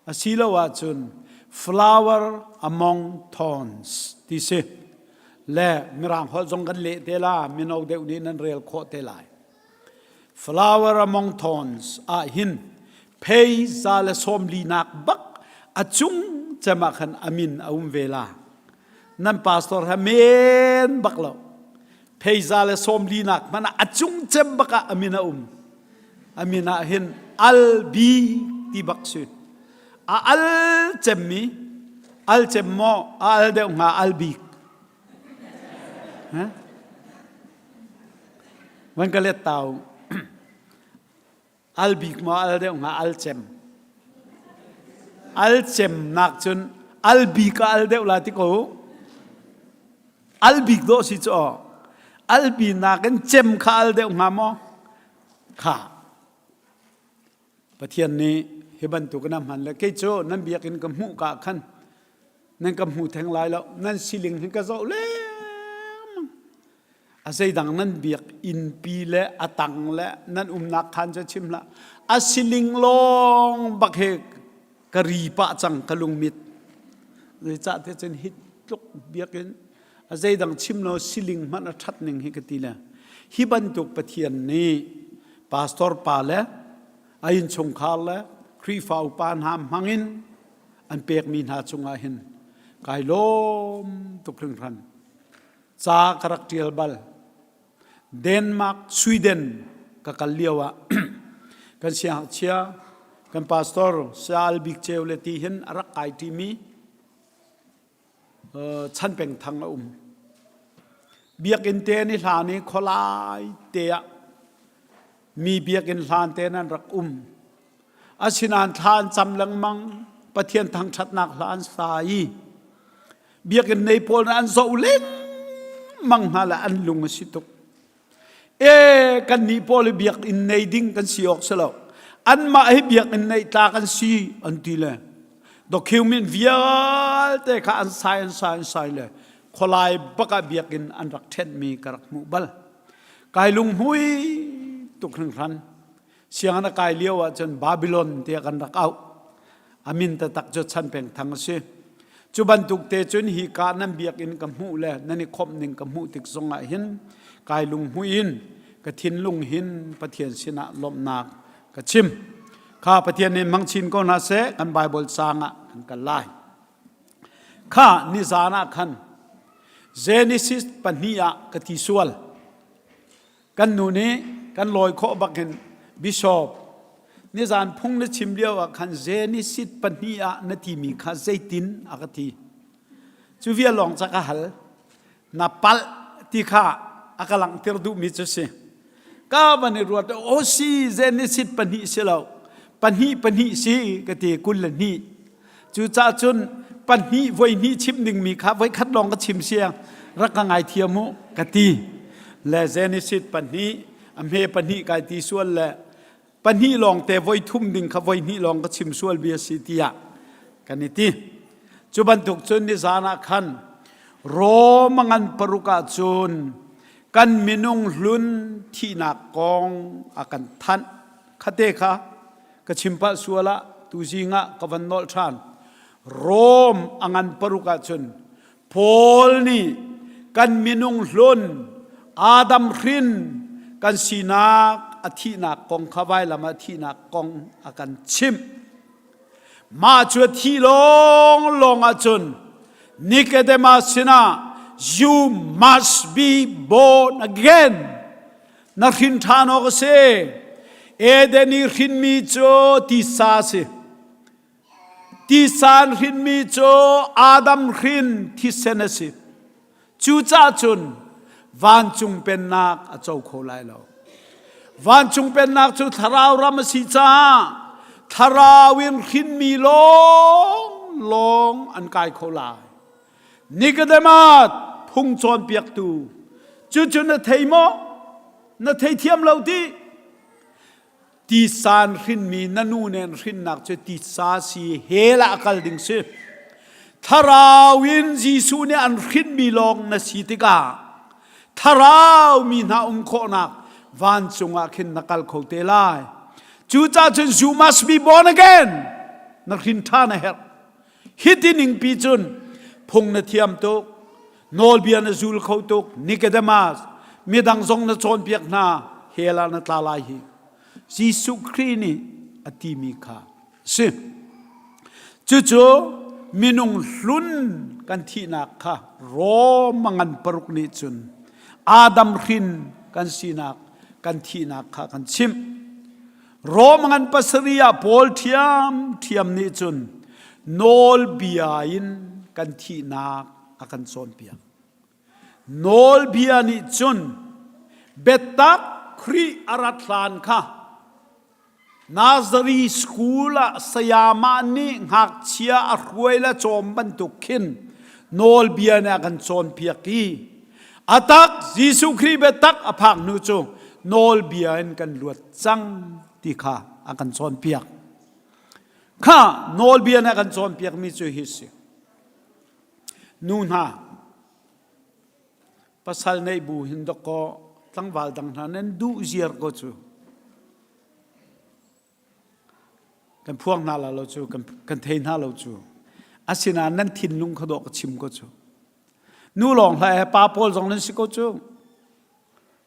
asiloah cun flower among thorns ti si. Le mirang holh zong kan leh te la mino deuh nih nan rel khawh te lai. Flower among thorns ah hin phei za le sawm linak bak a cung cem ah khan a min a um ve la. Nan pastor ha men bak lo. Phei za le sawm linak hmanh ah a cung cem bak ah a min a um. A min ah hin al bi ti bak si. A al cem mi al cem maw a al deuh hnga al bik. Van ka let tau. Al bik maw al deuh hnga al cem. Al cem nak cun al bik ah al deuh la ti ko. Al bik dawh si cu aw. Al bi nakin cem kha al deuh hnga maw? Kha. Pathian nih hi bantuk in a hman le kei cu nan biakinn ka hmuh ka khan nan ka hmu theng lai lo nan siling hi ka zoh lengmang a zeidang nan biak innpi le a tang le nan umnak khan cu chim hlah a siling lawng bak he ka ri pah cang ka lungmit zeicah te cun hi tluk biakinn a zeidang chim lo siling hmanh a ṭhat ning hi ka ti le hi bantuk Pathian nih pastor pa le a innchungkhar le Khrihfa upa hna hmangin an pekmi hna cungah hin kai lawm tuk hringhran ca ka rak ṭial bal Denmark Sweden ka kal lio ah kan siangngakchia kan pastor Saya Bik Ceu le ti hin a rak kai ṭimi Chan Peng Thang a um. Biakinn te an i hlan i khualai te ah mi biakinn hlan te an rak um. Asinain thla an cam lengmang, Pathian thangṭhatnak hla an sa i biakinn nei pawl nih an zoh lengmang hna le an lung a si tuk. E kannih pawl hi biakinn nei ding kan si awk si lo. Anmah hi biakinn neih tlak an si an ti le document vialte kha an sai an sai an sai le. Khualai bak ah biakinn an rak ṭhenhmi ka rak hmuh bal. Kai lunghmui tuk hringhran. Sianginn a kai lio ahcun Babylon tiah kan rak auh. A min taktak cu Chan Peng Thang a si. Cu bantuk te cun hi ka nan biakinn ka hmuh le nan i khawmh ning ka hmuh tik zong ah hin kai lunghmui in ka thinlung hin Pathian sinah lawmhnak ka chim. Kha Pathian nih hmang chin ko hna seh kan Bible caang ah kan kal lai. Kha nizan ah khan Genesis pahnih ah ka ti sual. Kan nu nih kan lawi khawh bakin Bishop nizan phung na chim lio ah khan Genesis pahnih ah na timi kha zeitin a ka ti. Cu vial lawng ca ka hal. Na palh ti kha a ka langhter duhmi cu si. Ka van i ruat o si Genesis pahnih si lo pahnih pahnih si ka ti 22. Cucaah cun pahnih voi hnih chim dingmi kha voi khat lawng ka chim siang rak ka ngaithiam u ka ti. Le Genesis pahnih a hme pahnih kai ti sual le pahnih lawng te voi thum ding kha voi hnih lawng ka chim sual bia si tiah kan i ti. Cu bantuk cun nizan ah khan Rom a ngan paruk ah cun kan minung hlun thihnak kong a kan thanh. Khate kha ka chim pah sual ah tuzing ah ka van nolh ṭhan. Rom a ngan paruk ah cun Paul nih kan minung hlun Adam hrin kan sinak a thihnak kong kha vailam ah thihnak kong a kan chimh. Mah cu a thih lawnglawng ahcun Nicodemus sinah you must be born again. Na hrin ṭhan awk a si. Eden i hrinmi cu tisa a si. Tisa in hrinmi cu Adam hrin thisen a si. Cucaah cun vancung pennak a co kho lai lo. Vancung pennak cu thlarau ram a si caah thlarau in hrinmi lawng lawng an kai kho lai. Nicodemus phung cawnpiaktu cucu na thei maw? Na theithiam lo ti? Tisa in hrinmi na nu nen hrinnak cu tisa si hell ah a kal ding si. Thlarau in Jesuh nih an hrinmi lawng na si tikah thlarau mi hna um khawhnak vancung ah khin na kal kho te lai. Cucaah cun you must be born again. Na hrin ṭhan a herh. Hiti ningpi cun phung na thiam tuk, nawlbia na zul kho tuk, Nicodemus, midang zong na cawnpiak hna, hell ah na tla lai hi. Jesuh Khrih nih a timi kha si. Cucu minung hlun kan thihnak kha Rom a ngan paruk nih cun Adam hrin kan sinak kan thihnak kha kan chimh. Rom ngan pasarih ah Paul ṭhiamṭhiam nih cun nawlbia in kan thihnak a kan cawnpiak. Nawlbia nih cun biatak Khrih a rat hlan kha Nazari school ah sayamah nih ngakchia a hruai le cawm bantuk khin nawlbia nih a kan cawnpiak i a tak Jesuh Khrih biatak a phak hnu cu nawlbia in kan luat cang ti kha a kan cawnpiak. Kha nawlbia nih a kan cawnpiakmi cu hi si. Nu hna, pasal neih bu hin dawkaw tlangval dang hna nan duh ziar ko cu. Kan phuang hna la lo cu, kan, kan thei hna lo cu. Asinain nan thinlung kha dawh ka chim ko cu. Nu lawng hlah he pa pawl zong nan si ko cu.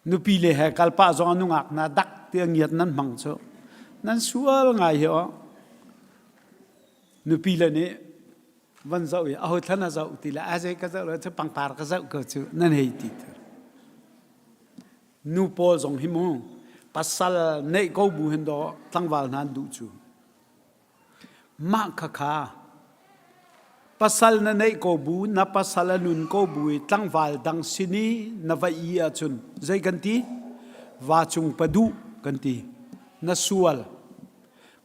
Nupi le he kal pah zong ah nungak hna dak tiah ngiat nan hmang cu. Nan sual ngai hi aw. Nupi le nih van zoh i aho thlan a zoh ti le a zei ka zoh lo cu pangpar ka zoh ko cu nan hei ti tu. Nu pawl zong hi mu pasal neih ko bu hin daw tlangval hna an duh cu. Mah khakha pasal na neih ko bu na pasal a nun ko bu i tlangval dang sin i na va i ahcun zei kan ti? Vacung pa duh kan ti. Na sual.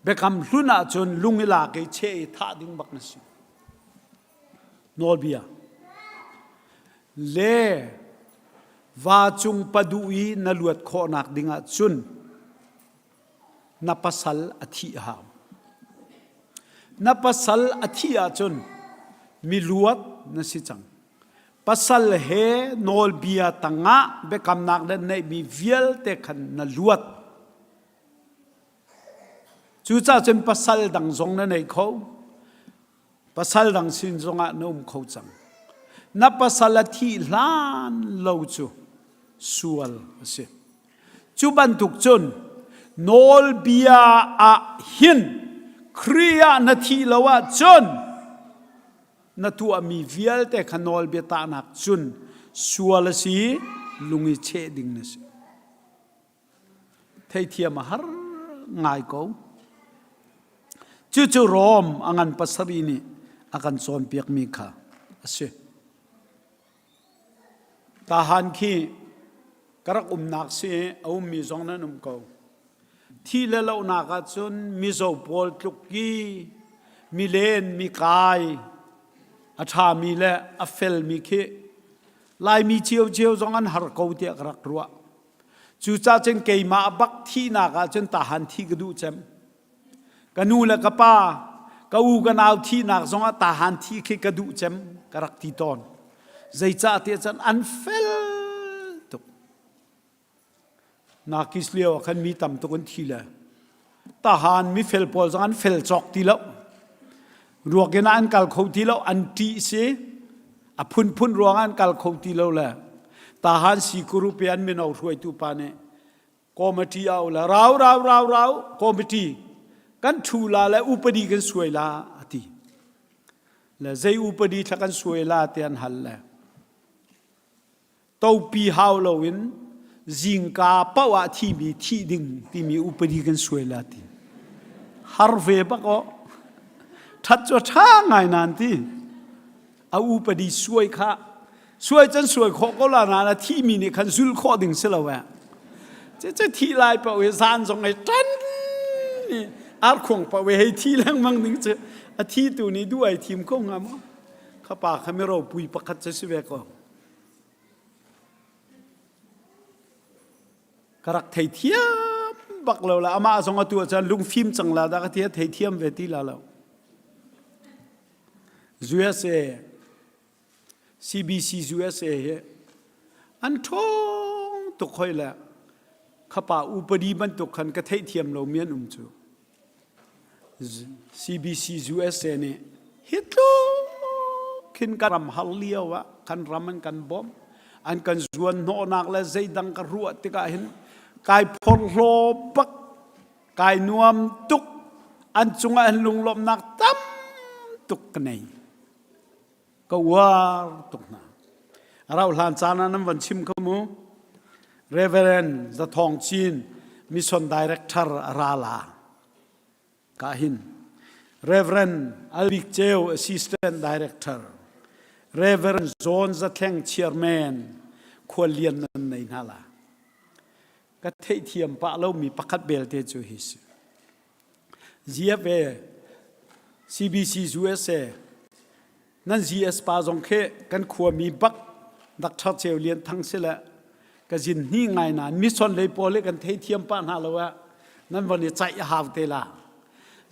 Biakam hlun ahcun lung i lak i cheh i thah ding bak na si. Nawlbia. Le vacung pa duh i na luat khawhnak ding ahcun na pasal a thih a hau. Na pasal a thih ahcun miluat na si cang. Pasal he nawlbia tangah biakamnak na neihmi vialte khan na luat. Cucaah cun pasal dang zong na nei kho. Pasal dang sin zongah na um kho cang. Na pasal a thih hlan lo cu sual a si. Cu bantuk cun nawlbia ah hin Khrih ah na thih lo ahcun na tuahmi vialte kha nawlbia tahnak cun sual a si lung i cheh ding na si. Theithiam a har ngai ko. Cucu Rom a ngan pasarih nih a kan cawnpiakmi kha a si. Tahan khi ka rak umnak si a ummi zong nan um ko. Thi le lohnak ahcun mizo pawl tluk i milen mikai a ṭhami le a felmi khi Laimi ciocio zong an har ko tiah ka rak ruah. Cucaah cun keimah bak thihnak ah cun tahan thih ka duh cem. Ka nu le ka pa, ka u ka nau thihnak zongah tahan thih khi ka duh cem ka rak ti tawn. Zeicah tiah cun an fel tuk. Nakis lio ah khan mi tam tuk an thi le tahan mifel pawl zong an fel cawk ti lo. Ruak in an kal kho ti lo, an ṭih si. A phunphun ruang an kal kho ti lo le tahan sikuru pe an mino hruaitu pa nih committee au la rau rau rau rau committee kan ṭhu la le upadi kan suai la a ti. Le zei upadi thla kan suai la ti an hal le topi hau loin zingka paoh ah thimi thih ding timi upadi kan suai la ti har ve bak aw that cu tha ngai nan ti a upadi suai kha suai can suai khawh ko la na thimi nih khan zul khawh ding si lo eh ce ce thi lai paoh hi zan zong ai tan ni arkhuang paoh hei thi lengmang ding cu a thi tu nih du ai thim ko hnga maw kha pa kha mi ropui pakhat cu si ve ko Ka rak theithiam bak lo la amah zong atu ahcun lungfim cang la dah ka ti theithiam ve ti la lo. USA CBC USA hi an ṭhawng tuk hoi le khapa upadi bantuk khan ka theihthiam lomi an um cu. CBC USA nih hi tluk khin kan ram har lio ah kan ram an kan bawmh an kan zuan hnawhnak le zeidang ka ruah tikah hin kai phorhlaw bak kai nuam tuk an cungah hin lunglawmhnak tam tuk ka nei ka uar tuk hna. A rauh hlan caan ah nan van chim kho mu. Reverend Zathawng Chin Mission Director a ra la. Ka hin. Reverend Albik Ceu Assistant Director. Reverend John Zathleng Chairman khuallian nan nei hna la. Ka theihthiam pah lomi pakhat belte cu hi si. GFA, CBC USA, nan GS pa zong khi kan khuami bak Dr. Ceu Lian Thang si le ka zin hni ngai nain mission lei pawl hi kan theithiam pah hna lo ah nan von i caih a hau te la.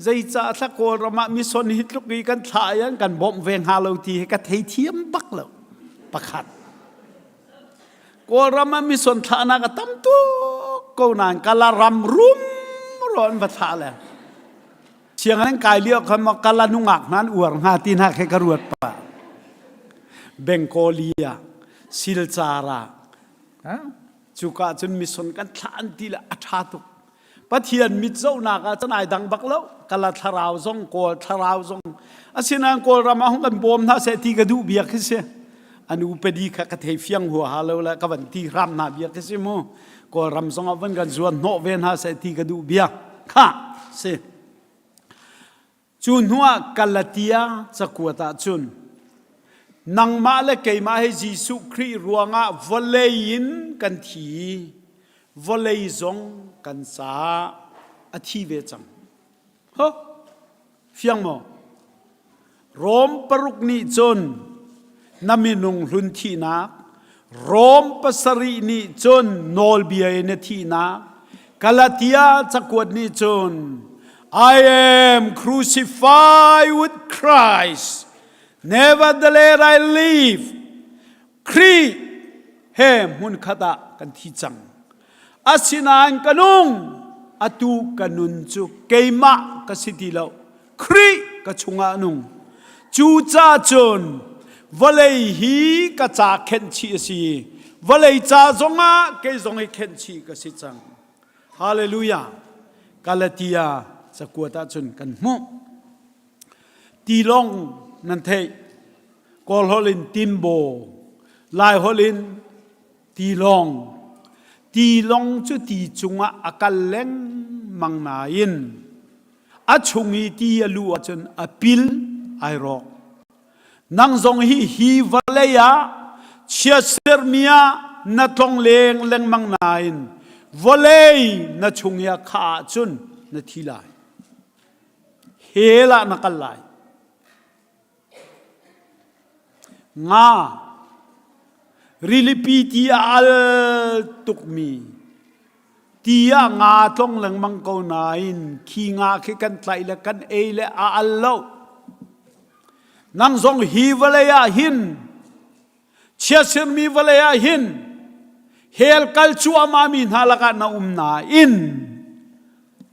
Zeicah thla Kawlram ah mission hi tluk i kan thlah i an kan bawmh ve hnga lo ti hi ka theithiam bak lo. Pakhat. Kawlram ah mission thlahnak a tam tuk ko nain kala ram rum ro an va thlah le sianginn an kai lio khan ma kala nungak hna an uar hnga ti hna khi ka ruat pa Bengolia Silchara cuka cun mission kan thlah an ti le a ṭha tuk Pathian mit zohnak ah cun ai dang bak lo kala thlarau zong kawl thlarau zong asinain kawlram ah hung kan bawm hna seh ti ka duh bia khi si an upadi kha ka thei fiang huaha lo le ka van ti hram hna bia khi si mu kawlram zong ah van kan zuan hnawh ve hna seh ti ka duh bia kha si Cu hnuah Galatia cakuat ah cun nangmah le keimah hi Jesuh Khrih ruangah vawlei in kan thi vawlei zong kan caah a thi ve cang. Ho fiang maw? Rom paruk nih cun na minung hlun thihnak, Rom pasarih nih cun nawlbia in a thihnak, Galatia cakuat nih cun I am crucified with Christ. Nevertheless I live. Khrih he hmunkhat ah kan thi cang. Asinain ka nung, atu ka nun cu keimah ka si ti lo. Khrih ka chungah a nung. Cucaah cun vawlei hi ka ca khenh chih a si. Vawlei ca zongah kei zong hi khenh chih ka si cang. Hallelujah. Galatia cakuat ahcun kan hmuh. Tilawng nan theih. Kawl holh in timbaw, Lai holh in tilawng. Tilawng cu ti cungah a kal lengmang nain a chung i ti a luh ahcun a pil ai rawk. Nang zong hi hi vawlei ah chiatsermi ah na tlong leng lengmang nain vawlei na chung i a khah ahcun na thi lai. Hell ah na kal lai. Nga rilipi ti a al tukmi ti ah nga tlong lengmang ko nain khi nga khi kan tlaih le kan ei le a al lo. Nang zong hi vawlei ah hin chiatsermi vawlei ah hin hell kal cuahmah mi hna lakah na um nain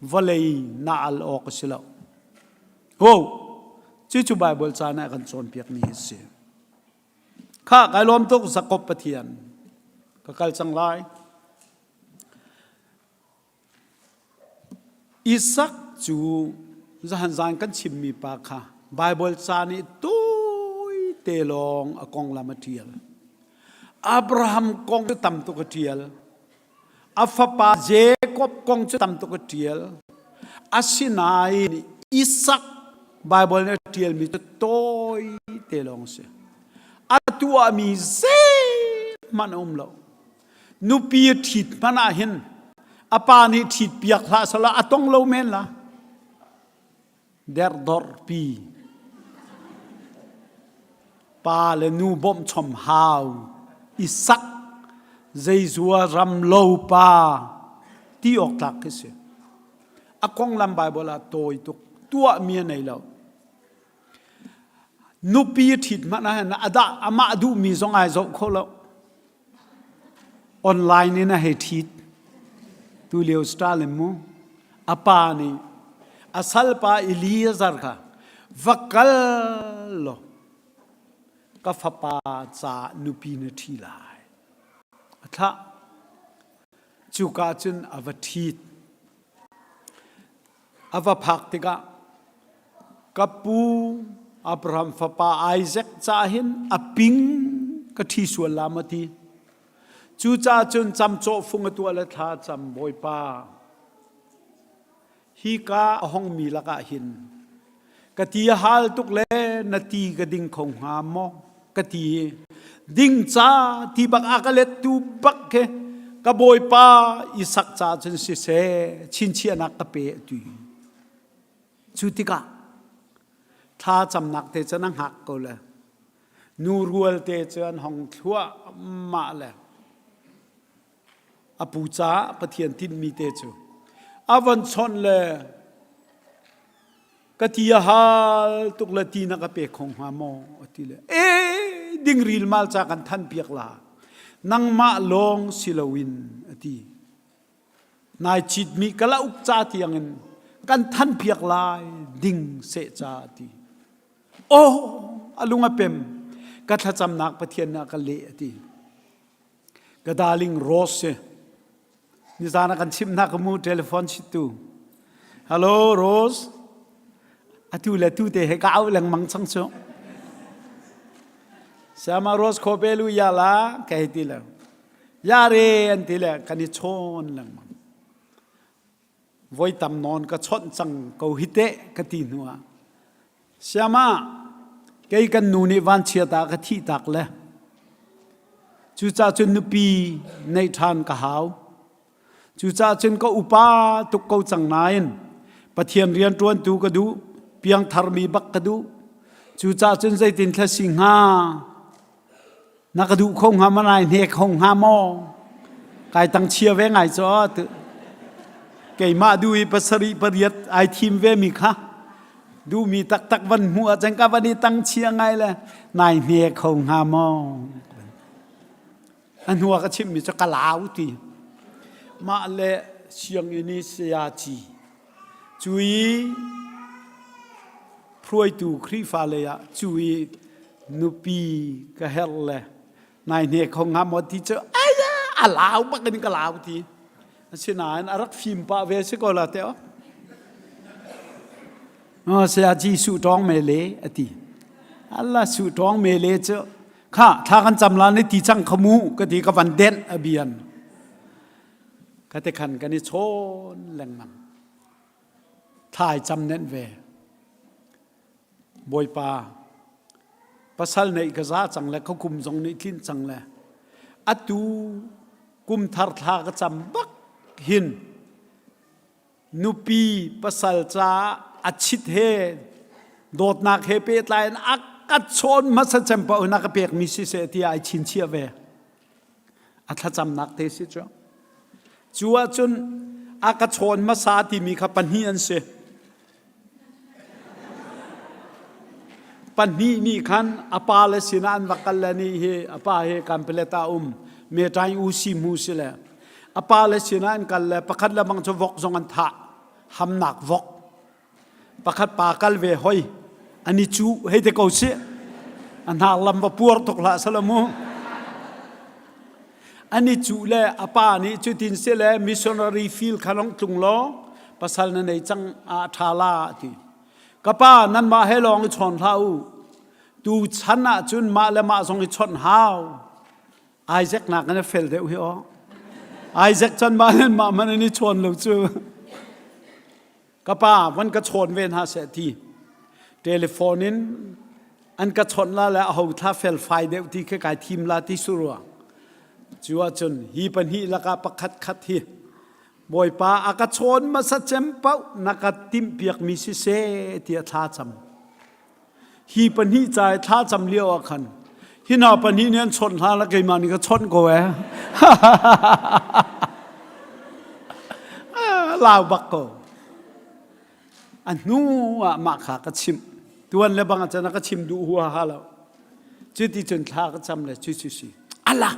vawlei na al awk a si lo. Ho, cucu Baibal caan ah kan cawnpiakmi hi a si. Kha kai lawm tuk Jakob Pathian. Ka kal cang lai. Isak cu zahan zan kan chimmi pa kha Baibal ca nih tawi te lawng a konglam a ṭial. Abraham kong cu tam tuk a ṭial. A fapa Jakob kong cu tam tuk a ṭial. Asinain Isak Baibal nih a ṭialmi cu tawi te lawng a si. A tuahmi zeihmanh a um lo. Nupi a ṭhit hmanh ah hin a pa nih ṭhit piak hlah sala a tong lo men la. Derdorpi pa le nu bawmhchom hau i sak zeizua ram lo pa ti awk tlak khi si. A konglam Baibal ah tawi tuk tuahmi a nei lo. Nupi ṭhit hmanh ah hin a dah amah duhmi zong ai zoh kho lo. Online in a hei ṭhit. Tulio Stalin mu. A pa nih a salpa Eliezer kha va kal law ka fapa ca nupi na ṭhi lai. A thlah. Cuka cun a va ṭhit. A va phak tikah ka pu Abraham fapa Isaac caah hin a ping ka ṭhi sual la maw ti. Cucaah cun camcawh fung a tuah le thla cam Bawipa hika a hongmi lakah hin ka ti a hal tuk le na ti ka ding kho hnga maw ka ti i ding ca ti bak a ka lettu bak khi ka bawipa Isak ca cun siseh chinchiahnak ka pe atu cu tikah thla camnak te cun a hngak ko le nu rual te cu an hong thluahmah le a pu caah Pathian tinhmi te cu a von chawnh le ka ti a hal tuk le ti na ka pe kho hnga maw a ti le e ding ril mal ca kan than piak la nangmah lawng si loin a ti nai citmi kala uk ca tiangin kan than piak lai ding seh ca a ti oh a lung a pem ka thlacamnak Pathian nih a ka leh a ti Ka darling Rose si. Nizan ah kan chimh hna ka mu telephone chittu. Hello Rose. Atu le tu te he ka auh lengmang chang cu. Sama Rose kho pe lu ya la ka hei ti le. Ya re an ti le kan i chawn lengmang. Voi tam nawn ka chawnh cang ko hi teh ka ti hnu ah Siama kei kan nu nih vanchiat ah ka thih tak le cucaah cun nupi neih ṭhan ka hau. Cucaah cun ka upa tuk ko cang nain Pathian rianṭuantu ka duh, piangtharmi bak ka duh. Cucaah cun zeitin thla si hnga? Na ka duh kho hnga maw nai hnek kho hnga maw? Kai tang chia ve ngai cu tu. Keimah du i pasarih pariat ai thim ve mi kha duhmi taktak van hmuh ahcun ka van i tang chia ngai le nai hne kho hnga maw? A hnu ah ka chimhmi cu ka lau ti. Mah le sianginn i sayaci cu i hruaitu Khrihfa lei ah cu i nupi ka herh le nai hne kho hnga maw ti cu aya a lau bak in ka lau ti. Asinain a rak fim pah ve si ko la te aw. Sayaci su tawng me le a ti. Allah su tawng me le cu kha thla kan cam la ni ti cang kha mu ka ti ka van denh a bian ka te khan kan i chawn lengmang thlai cam nenh ve bawipa pasal neih ka za cang le ka kum zong nih tlin cang le atu kum thar thla ka cam bak hin Nupi pasal caah a chit he dawtnak he pehtlai in a ka chawn hmasa cem paoh in a ka pekmi siseh tiah ai chinchiah ve. A thlacamnak te si cu. Cu ahcun a ka chawn hmasa timi kha pahnih an si. Pahnih nih khan a pa le sinah an va kal le nih hi a pa hi Kanpalet ah um Metain U Si Hmu si le a pa le sinah an kal le pakhat le bang cu vok zong an thah hamnak vok pakhat pa kal ve hoi an i cu hei te ko si a hnar lam va puar tuk hlah salamu An i cuh le a pa nih cutin si le missionary field kha long tlung law pasal na nei cang ah ṭha la a ti. Ka pa nanmah he lawng i chawn hlah u. Tu chan ah cun mah le mah zong i chawnh hau. Isaac nak in a fel deuh hi aw. Isaac chan mah le mah man an i chawn lo cu. Ka pa van ka chawn ve hna seh ti. Telephone in an ka chawnh la le aho thla felfai deuh ti khi kai thim la ti su ruang. Cu ahcun hi pahnih lakah pakhat khat hi Bawipa a ka chawn hmasa cem paoh na ka timhpiakmi siseh tiah thla cam. Hi pahnih ca i thla cam lio ah khan hi hna pahnih nih an chawnh hna la keimah nih ka chawnh ko eh. Lau bak ko. A hnu ah mah kha ka chimh. Tuan le bang ah ka chim duh huaha lo. Cuti cun thla ka cam le cu cu si. Allah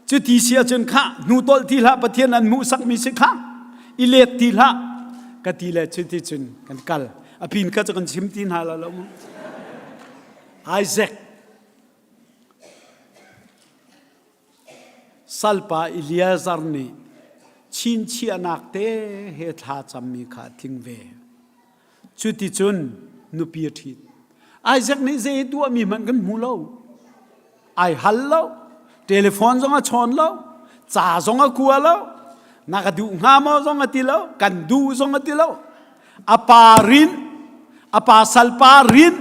cuti si ahcun kha hnu tolh ti hlah Pathian an hmuhsakmi si kha i let ti hlah ka ti le cuti cun kan kal. A pin kha cu kan chim ti hna la lo mu. Isaac salpa Eliezer nih chinchiahnak te he thla cammi kha a tling ve. Cuticun nupi a ṭhit. Isaac nih zei tuahmi hmanh kan hmu lo. Ai hal lo. Telephone zong a chawn lo. Ca zong a kua lo. Na ka duh hnga maw zong a ti lo. Kan duh zong a ti lo. A pa rin, a pa salpa rin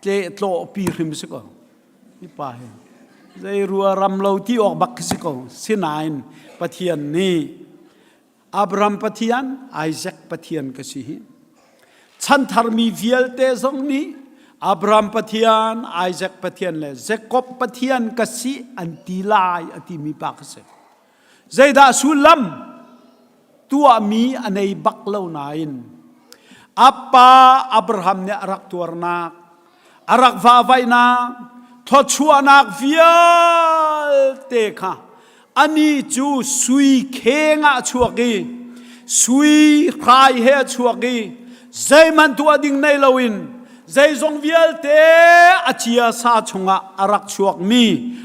tle tlawhpi hrim si ko. Hi pa hi zei rua ram lo ti awk bak khi si ko. Sinain Pathian nih Abraham Pathian, Isaac Pathian ka si hi. Chantharmi vialte zong nih Abraham Pathian, Isaac Pathian le Jacob Pathian ka si an ti lai a timi pa ka si. Zeidah sullam? Tuahmi a nei bak lo nain a pa Abraham nih a rak tuarnak a rak vahvaihnak thawchuahnak vialte kha ani cu sui kheng ah a chuak i sui hrai he a chuak i zeihmanh tuah ding nei loin zeizong vialte a chia sa chungah a rak chuakmi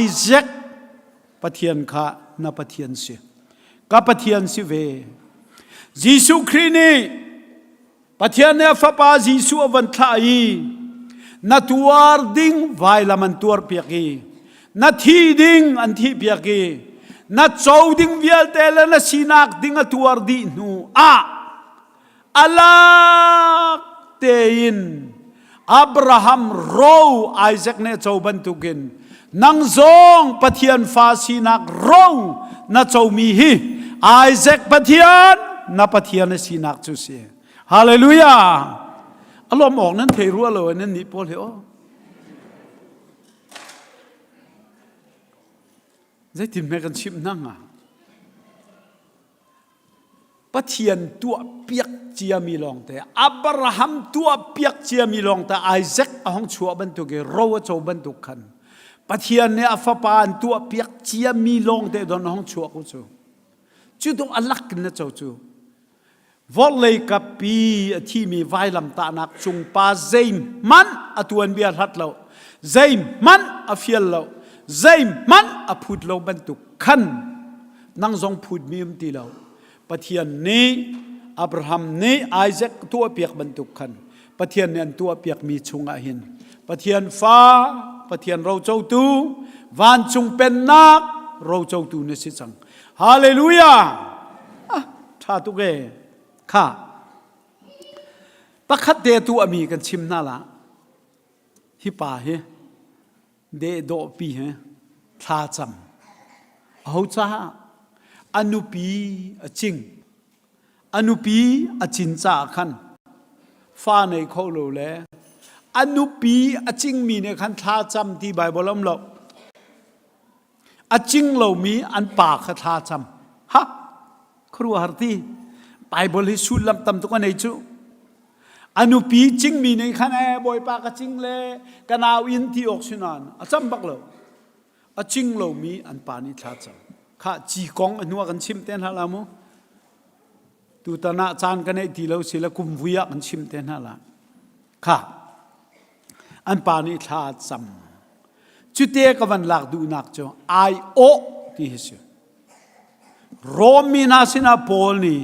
Isaac Pathian kha na Pathian si ka Pathian si ve Jesuh Khrih nih Pathian nih a fapa Jesuh a van thlah i na tuar ding vailam an tuarpiak i na thi ding an thihpiak i na co ding vialte le na sinak ding a tuar dih hnu ah a lak tein Abraham ro Isaac nih a co bantukin nang zong Pathian fa sinak ro na comi hi Isaac Pathian na Pathian a sinak cu si. Hallelujah! A lawm awk nan thei rua lo nan nih pawl hi aw. Zeitin hme kan chimh hna hnga? Pathian tuahpiak ciami lawngte Abraham tuahpiak ciami lawngte Isaac a hong chuah bantuk i ro a co bantuk khan. Pathian nih a fapa an tuah piak ciami lawng te don hong chuak u cu. Cu tuk a lak in na co cu. Vawlei kappi a thimi vailamtahnak cung pa zeihmanh a tuanbia hlat lo, zeihmanh a fial lo, zeihmanh a phut lo bantuk khan nang zong phutmi um ti lo. Pathian nih Abraham nih Isaac tuahpiak bantuk khan Pathian nih an tuahpiakmi chungah hin Pathian fa, Pathian rocotu, vancung pennak rocotu na si cang. Hallelujah! Ah, ṭha tuk e. Kha. Pakhat te tu ami kan chim hna la. Hi pa hi deh dawhpi he thla cam. Aho caah a nupi a cing. A nupi a cin caah khan fa nei kho lo le a nupi a cingmi nih khan thla cam ti Baibal um lo. A cing lomi an pa kha thla cam. Ha! Khuaruahhar ti. Baibal hi sullam tam tuk a nei cu. A nupi cingmi nih khan ee Bawipa ka cing le ka nau in ti awk si nain a cam bak lo. A cing lomi an pa nih thla cam. Khah ci kong a hnu ah kan chim te hna la mu. Tutan ah caan ka neih ti lo si le kum vui ah kan chim te hna la. Kha an pa nih thla cam. Cute ka van lak duhnak cu ai awh ti hi si. Rom mi hna sinah Paul nih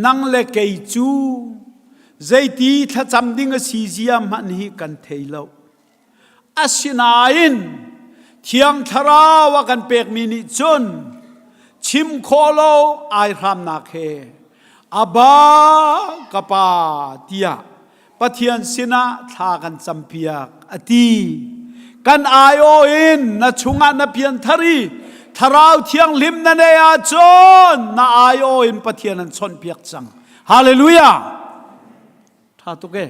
nang le kei cu zeiti thlacam ding a si zia hmanh hi kan thei lo. Asinain Thiang Thlarau a kan pekmi nih cun chim khawh lo ai hramnak he Abba ka pa tiah Pathian sinah thla kan campiak a ti. Kan aiawh in na chungah na pianthar i Thlarau Thianghlim na neih ahcun na aiawh in Pathian an chawnhpiak cang. Hallelujah! Tha tuk e.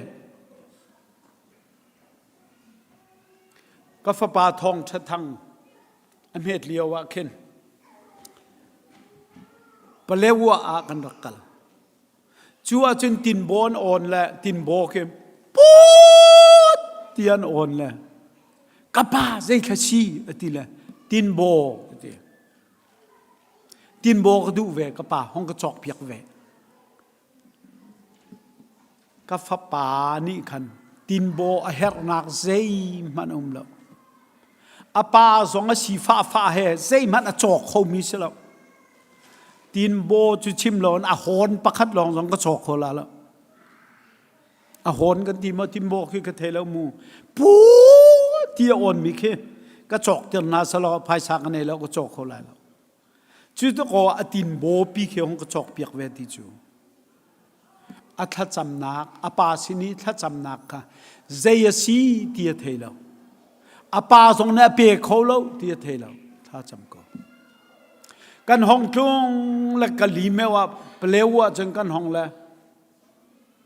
Ka fapa Thawng Ṭha Thang a hmet lio ah khin Palewa ah kan rak kal. Cu ahcun tinbaw an awn le tinbaw khi put ti an awn le ka pa zeithla si a ti le tinbaw a ti. Tinbaw ka duh ve ka pa hong ka cawk piak ve. Ka fapa nih khan tinbaw a herhnak zeihmanh a um lo. A pa zong a sifah fah he zeihmanh a cawk khomi si lo. Tinbaw cu chim lo in a hawn pakhat lawng zong ka cawk kho la lo. A hawn kan ti maw tinbaw khi ka thei lo mu. Pu ti a awn mi khi ka cawk tir na salo phaisa ka nei lo ka cawk kho lai lo. Cu takaw a tinbaw pi khi hong ka cawk piak ve ti cu. A thlacamnak, a pa sin i thlacamnak kha zei a si ti a thei lo. A pa zong nih a pe kho lo ti a thei lo. Thlacam ko. Kan hong tlung le ka li meo ah paleu ah cun kan hong le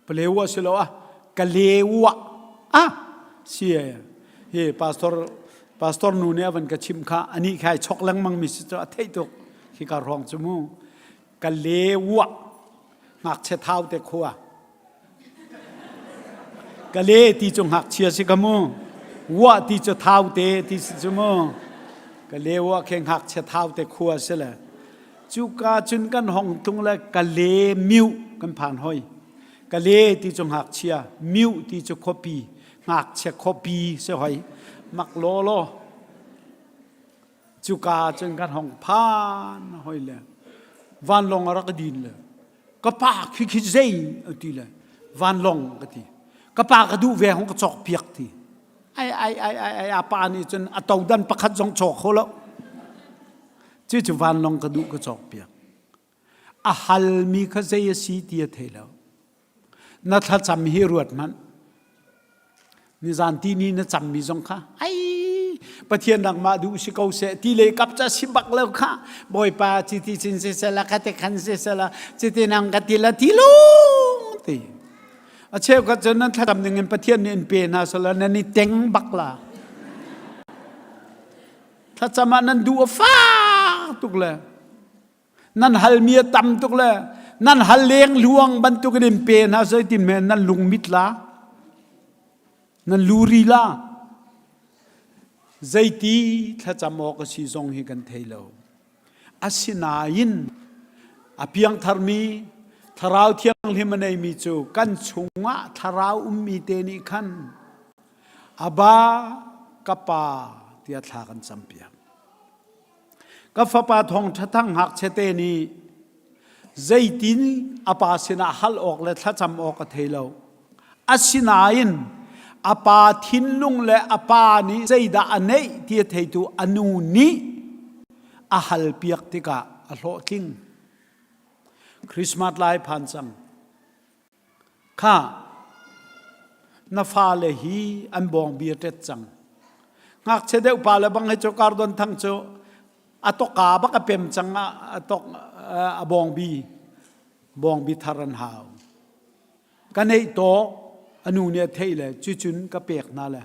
paleu ah si lo ah kaleu ah ah si hi pastor pastor nu nih a van ka chim kha ani khai chok lengmang mi si cu a theih tuk hi ka rong cu mu ka lewa ngakchia thau te khua ka le ti cu ngakchia si ka mu wa ti cu thau te ti si cu mu ka le wa khe ngakchia thau te khua si le cu ka cun kan hong tung le ka le miu kan phan hoi ka le ti cu ngakchia miu ti cu khuapi ngakchia khuapi si hoi mak law law Cuka cun kan hong phan hoi le vanlawng a rak din le ka pa khi khi zei a ti le vanlawng ka ti ka pa ka duh ve hong ka cawk piak ti ai ai ai ai ai a pa nih cun a todan pakhat zong cawk kho lo cu cu vanlawng ka duh ka cawk piak a halmi kha zei a si ti a thei lo Na thlacam hi ruat hmanh. Nizan ti ni na cammi zong kha ai Pathian nangmah duh si ko seh ti le kap ca si bak lo kha Bawipa citi cin si sela kha te khan si sela citi nang ka ti la ti lung ti a cheukhat cun nan thlacam ning in Pathian nih in pe hna sela nan i teng bak la thlacam ah nan duh a fak tuk le Nan halmi a tam tuk le nan hal leng luang bantukin in pe hna zeitin men nan lungmit la nan luri la. Zeiti thlacam awk a si zong hi kan thei lo. Asinain a piangtharmi Thlarau Thianghlim a neimi cu kan chungah thlarau ummi te nih khan Abba ka pa tiah thla kan campiak. Ka fapa thawngṭha thang ngakchia te nih zeitin a pa sinah hal awk le thlacam awk a thei lo. Asinain a pa thinlung le a pa nih zeidah a neih ti a theitu a nu nih a halpiak tikah a hlawhtling. Christmas lai phan cang. Kha na fale hi an bawngbi a ṭet cang. Ngakchia deuh pa le bang hi cu kardon thang cu a toka bak a pem cang a tok a bawngbi bawngbi thar an hau. Ka neih tawk a nu nih a theih le cucun ka pek hna le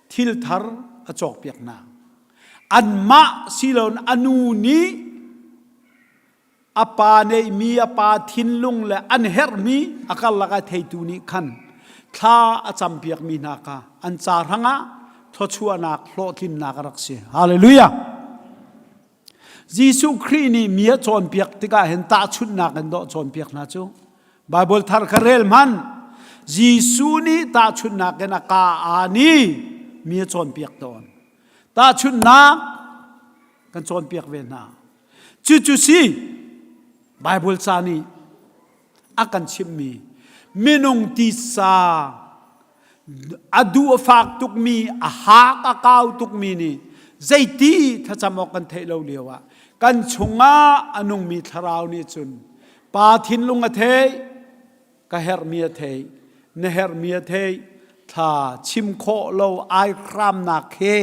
thil thar a cawk piak hna. Anmah siloin a nu nih a pa neihmi a pa thinlung le an herhmi a karlak ah theitu nih khan thla a campiakmi hna kha an ca hrangah thluachuahnak hlawhtlinnak a rak si. Hallelujah! Jesuh Khrih nih mi a cawnpiak tikah hin tahchunhnak in dawh cawnpiak hna cu Bible thar kha rel hmanh. Jesuh nih tahchunhnak in a ka aa ni mi a cawnpiak tawn. Tahchunhnak kan cawnpiak ve hna. Cucu si Bible ca nih a kan chimhmi minung tisa a duh a fak tukmi a hak a kau tukmi nih zeiti thlacam awk kan theih lo lio ah kan chungah a nungmi thlarau nih cun pa thinlung a theih ka herhmi a theih na herhmi a theih thla chim khawh lo ai hramnak he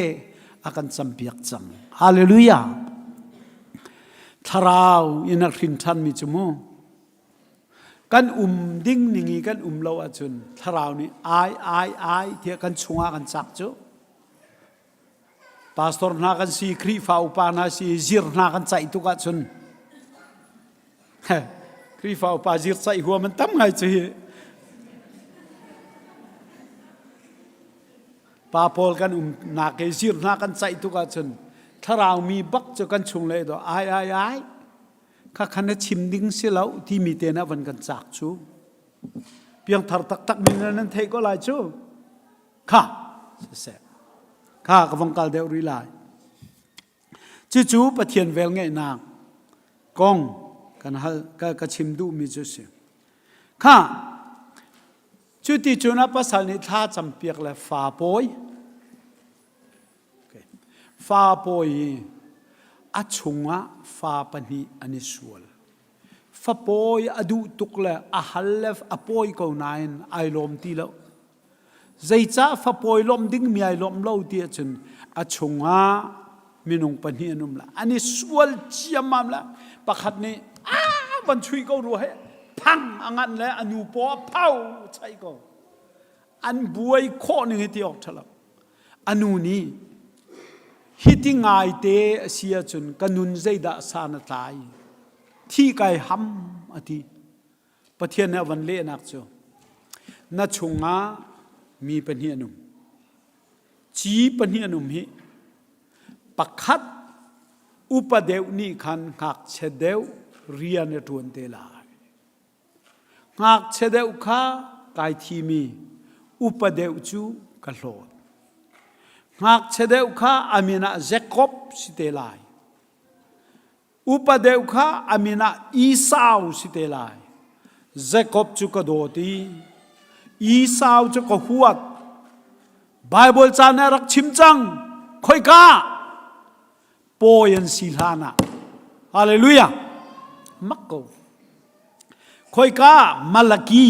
a kan campiak cang hallelujah thlarau in a hrin ṭhanmi cu mu kan um ding ning i kan um lo ahcun thlarau nih ai ai ai tiah kan chungah kan cak cu pastor hna kan si khrihfa upa hna si zir hna kan caih tuk ahcun Khrihfa upa zir caih huam an tam ngai cu hi. Pa pawl kan umnak i zir hna kan caih tuk ahcun thlarau mi bak cu kan chung le do ai ai ai kha khan na chim ding si lo timi te na van kan cak cu piangthar taktak min nan theih ko lai cu kha siseh kha ka vong kal deuh rih lai Cucu Pathian velngeihnak kong kan hal ka, ka chim duhmi cu si. Kha cuti cun a pasal nih thla campiak le fa pawi okay. fa pawi i a chungah fa pahnih an i sual. Fapawi a duh tuk le a hal le a pawi ko nain ai lawm ti lo. Zeicah fapawi lawmh dingmi ai lawmh lo ti ahcun a chungah minung pahnih an um la. An i sual ciammam la. Pakhat nih a van chui ko rua he phang a ngan le a nu paw a phau chai ko. An buai khawh ning hi ti awk ṭha lo. A nu nih hiti ngaite a si ahcun ka nun zeidah san a tlai? Thi kai ham a ti. Pathian nih a van lehnak cu na chungah mi pahnih an um. Ci pahnih an um hi pakhat upa deuh nih khan ngakchia deuh rian a ṭuan te lai. Ngakchia deuh kha kai thimi upa deuh cu ka hlawt. Ngakchia deuh kha a min ah Jakob si te lai. Upa deuh kha a min ah Esau si te lai. Jakob cu ka dawt i Esau cu ka huat. Baibal ca nih a rak chim cang. Khoika? Pawi an si hlan ah. Hallelujah. Mak ko. Khoika? Malaki.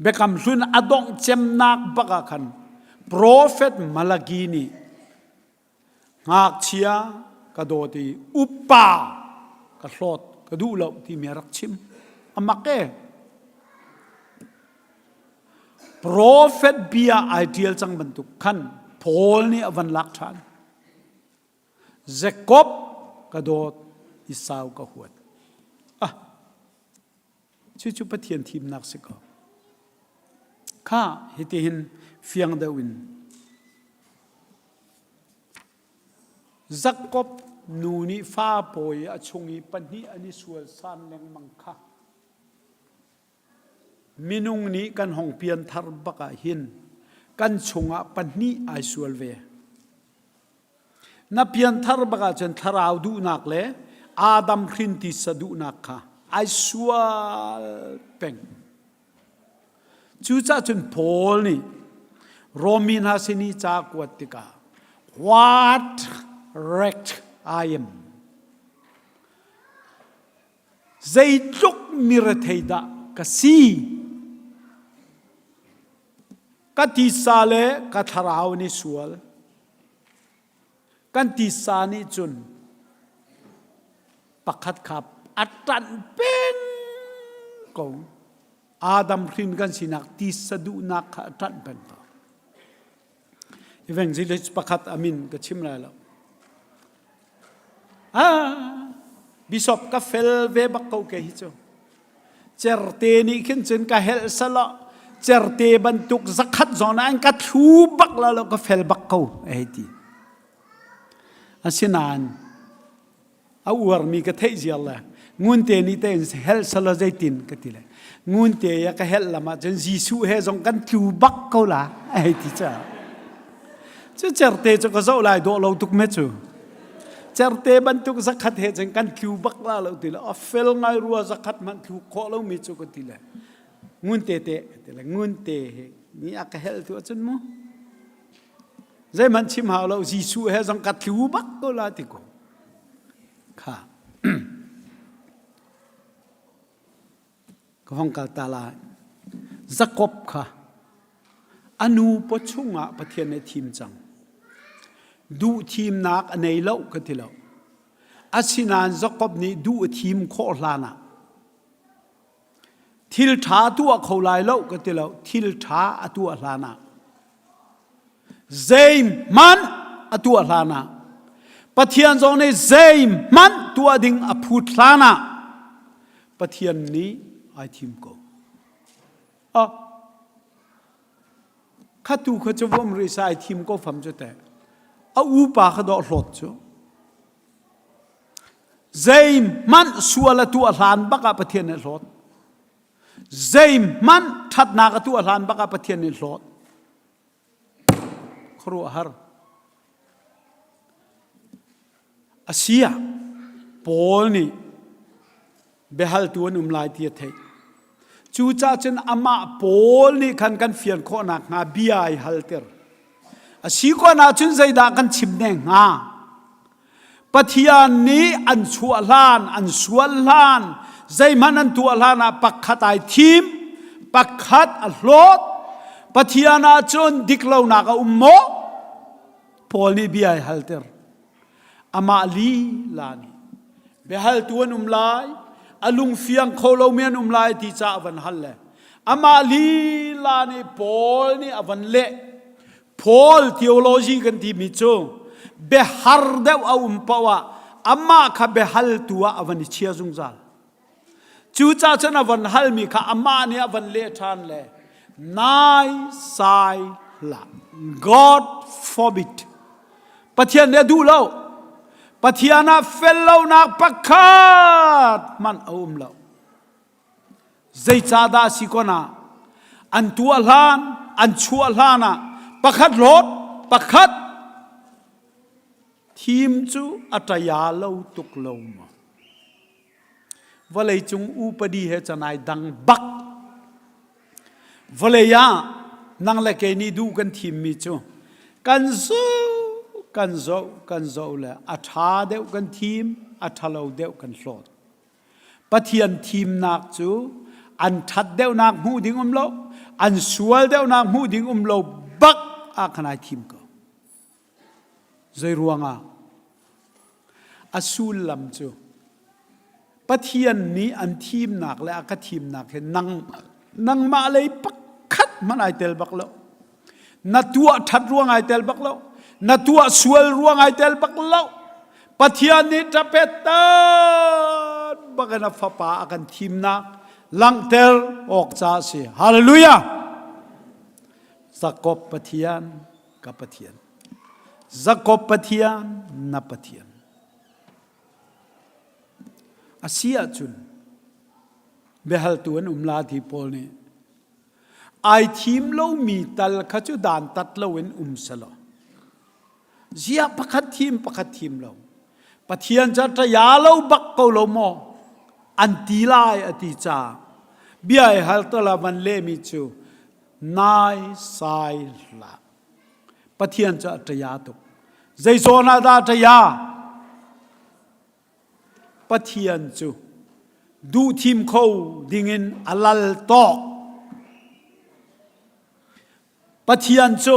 Biakam hlun a dongh cemnak bak ah khan Prophet Malaki nih Ngakchia ka dawt i upa ka hlawt ka duh lo timi a rak chim. A mak e. Profet bia ai ṭial cang bantuk khan Paul nih a van lak ṭhan. Jakob ka dawt, Esau ka huat. Ah, Cucu Pathian thimnak si ko. Kha hitihin fiang deuh in. Jakob nu nih fa pawi a chung i pahnih an i sual san lengmang kha minung nih kan hong pianthar bak ah hin kan chungah pahnih ai sual ve. Na pianthar bak ahcun thlarau duhnak le Adam hrin tisa duhnak kha ai sual peng. Cucaah cun Paul nih Romi hna sin i ca kuat tikah what wrecked I am zeitluk mirethei dah ka si ka tisa le ka thlarau nih sual Kan tisa nih cun pakhat kha a ṭanh peng ko. Adam hrin kan sinak tisa duhnak kha a ṭanh peng ko. Evangelist pakhat amin ka chim lai lo. Ah, bishop ka fel ve bak ko ke hi cu. Certe nih khin cun ka helh sala certe bantuk zakhat zawn ah an ka thlu bak la lo ka fel bak ko a hei ti. Asinain a uarmi ka theih ziar le ngunte nih te in helh sala zeitin ka ti le ngunte ya ka helh lam ah cun Jesuh he zong kan tlu bak ko la a hei ti caah Cu certe cu ka zoh lai dawh lo tuk me cu. Certe bantuk zakhat he cun kan tlu bak la lo ti le a fel ngai rua zakhat hmanh tlu khawh lo mi cu ka ti le ngun te te ti le ngun te he ni a ka hel tu ahcun mu zeihmanh chim hau lo Jesuh he zong ka tlu bak ko la ti ko kha Ka hong kal ta lai. Jakob kha a nu paw chungah Pathian nih a thim cang. Duh thimnak a nei lo ka ti lo. Asinain Jakob nih duh a thim khawh hlanah thil ṭha tuah kho lai lo ka ti lo. Thil ṭha a tuah hlanah zeihmanh a tuah hlanah Pathian zong nih zeihmanh tuah ding a phut hlanah Pathian nih ai thim ko. Ah, khatu kha cu vom rih sa ai thim ko fam cu teh. A upa kha dawh hlawt cu. Zeihmanh sual a tuah hlan bak ah Pathian nih hlawt. Zeihmanh ṭhatnak a tuah hlan bak ah Pathian nih hlawt. Khuaruahhar. A si ah Paul nih biahaltu an um lai ti a theih. Cucaah cun amah Paul nih khan kan fian khawh nakhnga bia ai halter. A si kon ahcun zeidah kan chim ne hnga? Pathian nih an chuah hlan, an sual hlan, zeihmanh an tuah hlan ah pakhat ai thim, pakhat a hlawt. Pathian ah cun diklonak a um maw? Paul nih bia ai halter. Amah lila nih biahaltu an um lai, a lungfiang kho lomi an um lai ti ca a van hal le amah lila nih Paul nih a van leh. Paul theology kan timi cu biahar deuh a um paoh ah amah kha biahaltu ah a van i chia zungzal. Cucaah cun a van halmi kha amah nih a van leh ṭhan le nai sai hlah. God forbid. Pathian nih a duh lo. Pathian ah fel lonak pakhat hmanh a um lo. Zeicahdah a si kon ah an tuah hlan, an chuah hlan ah pakhat hlawt, pakhat thim cu a ṭaya lo tuk lo maw? Vawleicung upadi he can ai dang bak. Vawlei ah nang le kei nih duh kan thimmi cu kan zoh, kan zoh, kan zoh le a ṭha deuh kan thim, a ṭhalo deuh kan hlawt. Pathian thimnak cu an ṭhat deuhnak hmuh ding um lo, an sual deuhnak hmuh ding um lo bak ah khan ai thim ko. Zei ruangah? A sullam cu Pathian nih an thimnak le a ka thimnak hi nang nangmah lei pakhat hmanh ai tel bak lo. Na tuah ṭhat ruang ai tel bak lo. Na tuah sual ruang ai tel bak lo. Pathian nih ṭapet tan bak in a fapa a kan thimnak langhter awk ca a si. Hallelujah! Jakob Pathian ka Pathian. Jakob Pathian na Pathian. A si ahcun biahaltu an um la ti Paul nih ai thim lomi tal kha cu dantat loin um selaw ziah pakhat thim pakhat thim lo Pathian ca ṭaya lo bak ko lo maw an ti lai a ti ca bia i hal tala van lehmi cu nai sai hlah Pathian cu a ṭaya tuk zei zawn ah dah a ṭaya Pathian cu duhthim kho dingin a lal tawk. Pathian cu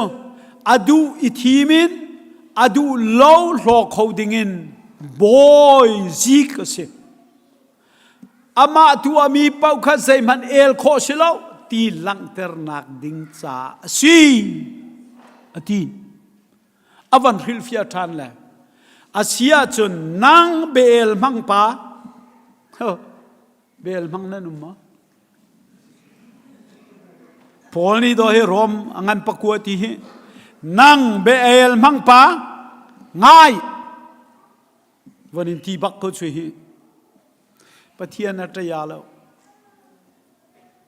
a duh i thim in a duh lo hlaw kho dingin bawi zik a si. Amah tuahmi paoh kha zeihmanh el khawh si lo ti langhternak ding caah a si, a ti. A van hrilhfiah ṭhan le a si ahcun nang beel hmang pa beel hmang nan um maw? Paul nih daw hi Rom a ngan pakua ti hi nang beel hmang pa ngai von in ti bak ko chui hi Pathian a ṭaya lo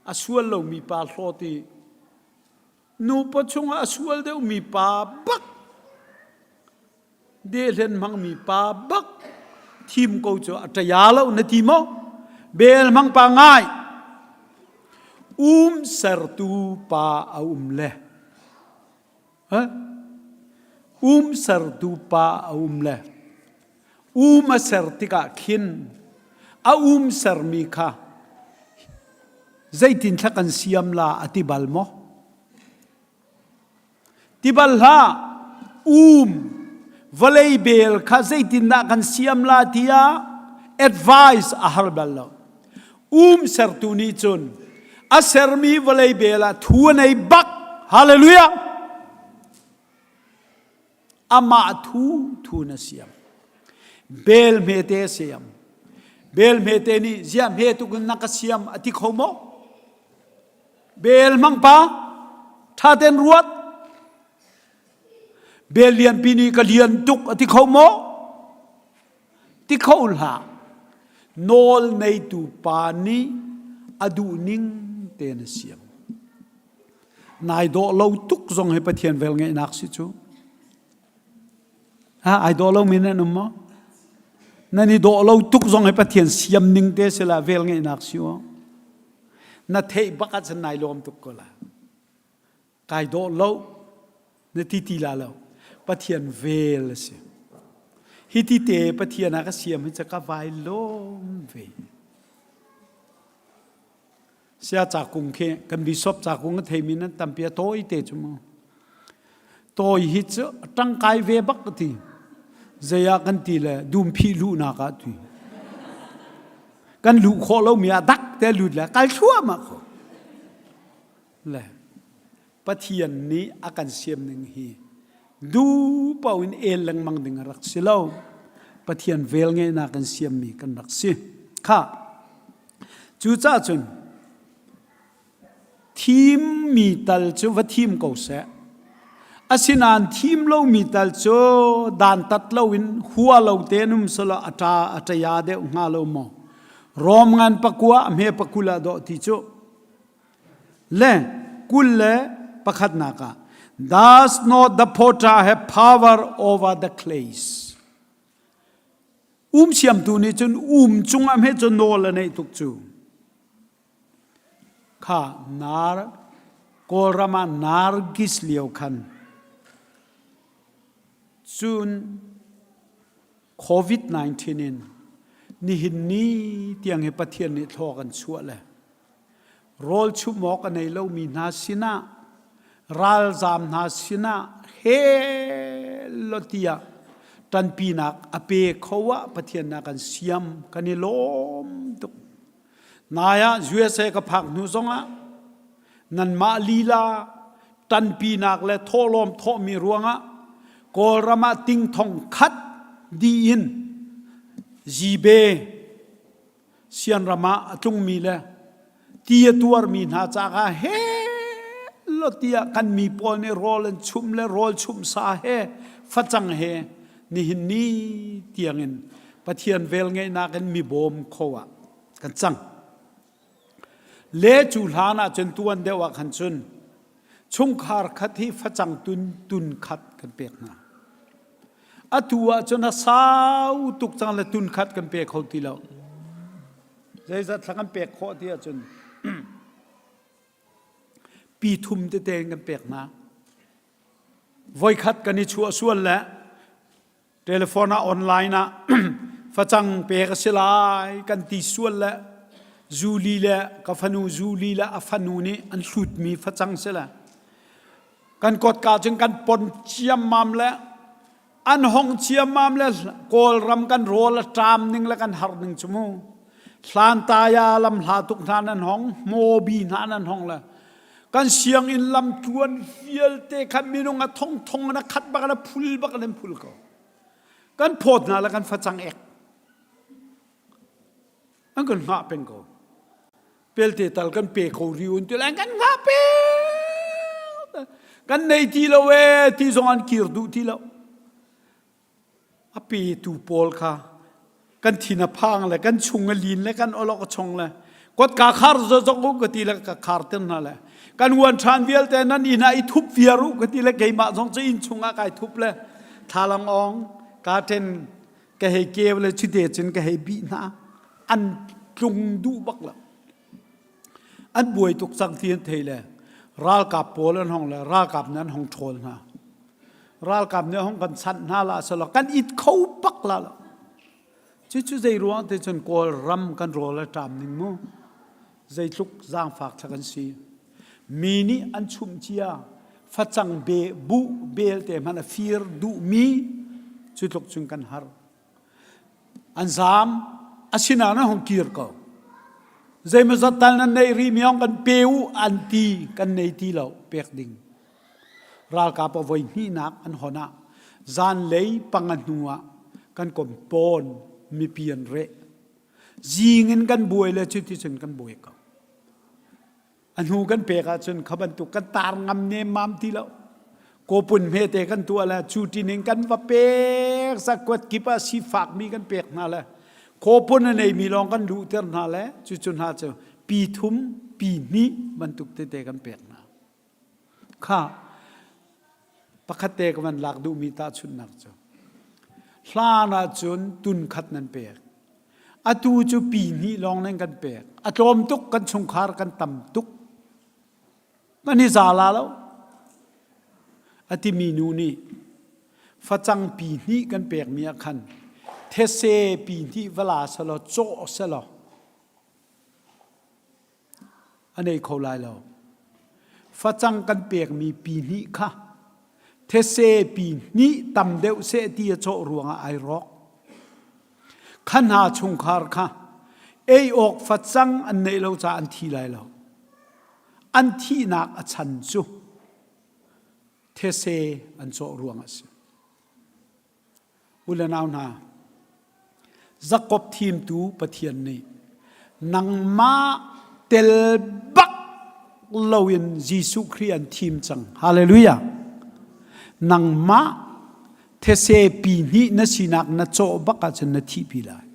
a sual lomi pa hlawt i Nupa chungah a sual deuhmi pa bak dehlen hmangmi pa bak thim ko cu a ṭaya lo na ti maw? Bel hmang pa ngai. Um sertu pa a um le. Um sertu pa a um le. Um a ser tikah khin a um sermi kha zeitin thla kan siam la a ti bal maw? Ti bal hlah. Um vawlei bel kha zeitindah kan siam la tiah advice a har bal lo. Um sertu nih cun a sermi vawlei bel ah thu a nei bak. Hallelujah! Amah thu thu na siam. Bel hmete siam. Bel hmete nih ziah hme tuk in na ka siam a ti kho maw? Bel hmang pa ṭha ten ruat. Bel lianpi nih ka lian tuk a ti kho maw? Ti kho hlah. Nawl neitu pa nih a duh ning te na siam. Nai dawh lo tuk zong hi Pathian velngeihnak si cu. Ha ai dawh lo mi nan um maw? Nan i dawh lo tuk zong hi Pathian siam ning te si la velngeihnak si o. Na theih bak ahcun nai lawm tuk ko la. Kai dawh lo na ti ti la lo. Pathian vel a si. Hi ti te Pathian a ka siam hi ca ka vai lawm ve. Sia cakung khi kan bishop cakung a theimi nan tampi a tawi te cu mu. Tawi hi cu tangkai ve bak ka ti. Zei ah kan ti le dum phih luhnak ah ti. Kan luh khawh lomi ah dak te lut le kal thluahmah kho. Le Pathian nih a kan siam ning hi du paoh in el lengmang ding a rak si lo. Pathian vel ngeihnak in siammi kan rak si. Kha cucaah cun thimmi tal cu va thim ko seh. Asinain thim lomi tal cu dantat loin hua lo tein um selaw a ṭa a ṭaya deuh hnga lo maw? Rom ngan pakua a hme pakul ah dawh ti cu Le 20 le pakhatnak ah Does not the potter have power over the clays? Um siamtu nih cun um cungah hme cu nawl a neih tuk cu. Kha nar Kawlram ah Nargis lio khan cun COVID-19 in nihin ni tiang hi Pathian nih thlaw kan chuah le rawl chumh awk a nei lomi hna sinah ralzaam hna sinah he lo tiah ṭanpinak a pe kho ah Pathian na kan siam kan i lawm tuk. Nai ah USA ka phak hnu zongah nanmah lila ṭanpinak le thawhlawm thawhmi ruangah Kawlram ah ting thong khat dih in zibe sianram ah a tlungmi le ti a tuarmi hna caah he law tiah kan mi pawl nih rawl an chumh le rawl chumh sa he facang he nihin ni tiangin Pathian velngeihnak in mi bawm kho ah kan cang. Le cu hlan ah cun tuan deuh ah khan cun chungkhar khat hi facang tun tun khat kan pek hna. Atu ah cun a sau tuk cang le tun khat kan pe kho ti lo. Zeizat thla kan pek khawh ti ahcun pi thum tete in kan pek hna. Voikhat kan i chuah sual le telephone ah online ah facang pek a si lai kan ti sual le Zuli le ka fanu Zuli le a fanu nih an hlutmi facang si le kan kotka cun kan pon ciammam le an hong ciammam le Kawlram kan rawl a ṭam ning le kan har ning cu mu hlantaya lam hla tuk hna nan hong hmobi hna nan hong le kan sianginn lam tluan vialte khan minung a thong thong in a khat bak in a phul bak in an phul ko kan phawt hna le kan facang ek an kan hngah peng ko pelte tal kan pe ko ri un ti an kan hngah peng kan nei ti lo e ti zong an kir duh ti lo a petu pawl kha kan thin a phang le kan chung a lin le kan olok a chong le kotka khar zok u ka ti le ka khar ter hna le kan uan ṭhan vialte nan inn ah i thup viar u ka ti le keimah zong cu inn chungah kai thup le thlalang ong ka ṭen ka hei keu le cite cun ka hei bih hna an tlung duh bak lo an buai tuk cang ti an thei le ralkap pawl an hong le ralkap nih an hong ṭhawl hna ralkap nih hong kan chanh hna la salo kan it kho bak la lo cucu zei ruang te cun kawl ram kan rawl a ṭam ning mu zeitluk zaangfak thla kan si mi nih an chumh cia facang be bu bel te hmanh a fir duh mi cu tluk cun kan har An zaam. Asinain an hung kir ko. Zeimawzat tal nan neih rih mi ong kan pe u an ti kan nei ti lo pek ding. Ralkap a voi hnihnak an hon ah zanlei panga hnu ah kan kom pawn mipi an reh. Zing in kan buai le cuticun kan buai ko. A hnu kan pek ahcun kha bantuk kan tar ngam nemmam ti lo. Kawpun hmete kan tuah le cu tining kan va pek zakuat kip ah sifakmi kan pek hna le kawpun a neimi lawng kan luhter hna le cucu hna cu pi thum pi hnih bantuk tete kan pek hna. Kha pakhat te ka van lak duhmi tahchunhnak cu hlan ahcun tun khat nan pek Atu cu pi hnih lawng nan kan pek. A tlawm tuk kan chungkhar kan tam tuk. Kan i za la lo. A timi nu nih facang pi hnih kan pekmi ah khan these pi hnih vala selaw cawh selaw a nei kho lai lo. Facang kan pekmi pi hnih kha these pi hnih tam deuh seh ti a cawh ruangah ai rawk. Kha hna chungkhar kha ei awk facang an neih lo caah an thi lai lo. An thihnak a chan cu these an cawh ruangah a si. U le nau hna, Jakob thimtu Pathian nih nangmah tel bak loin Jesuh Khrih an thim cang. Hallelujah. Nangmah these pi hnih na sinak na cawh bak ahcun na thihpi lai.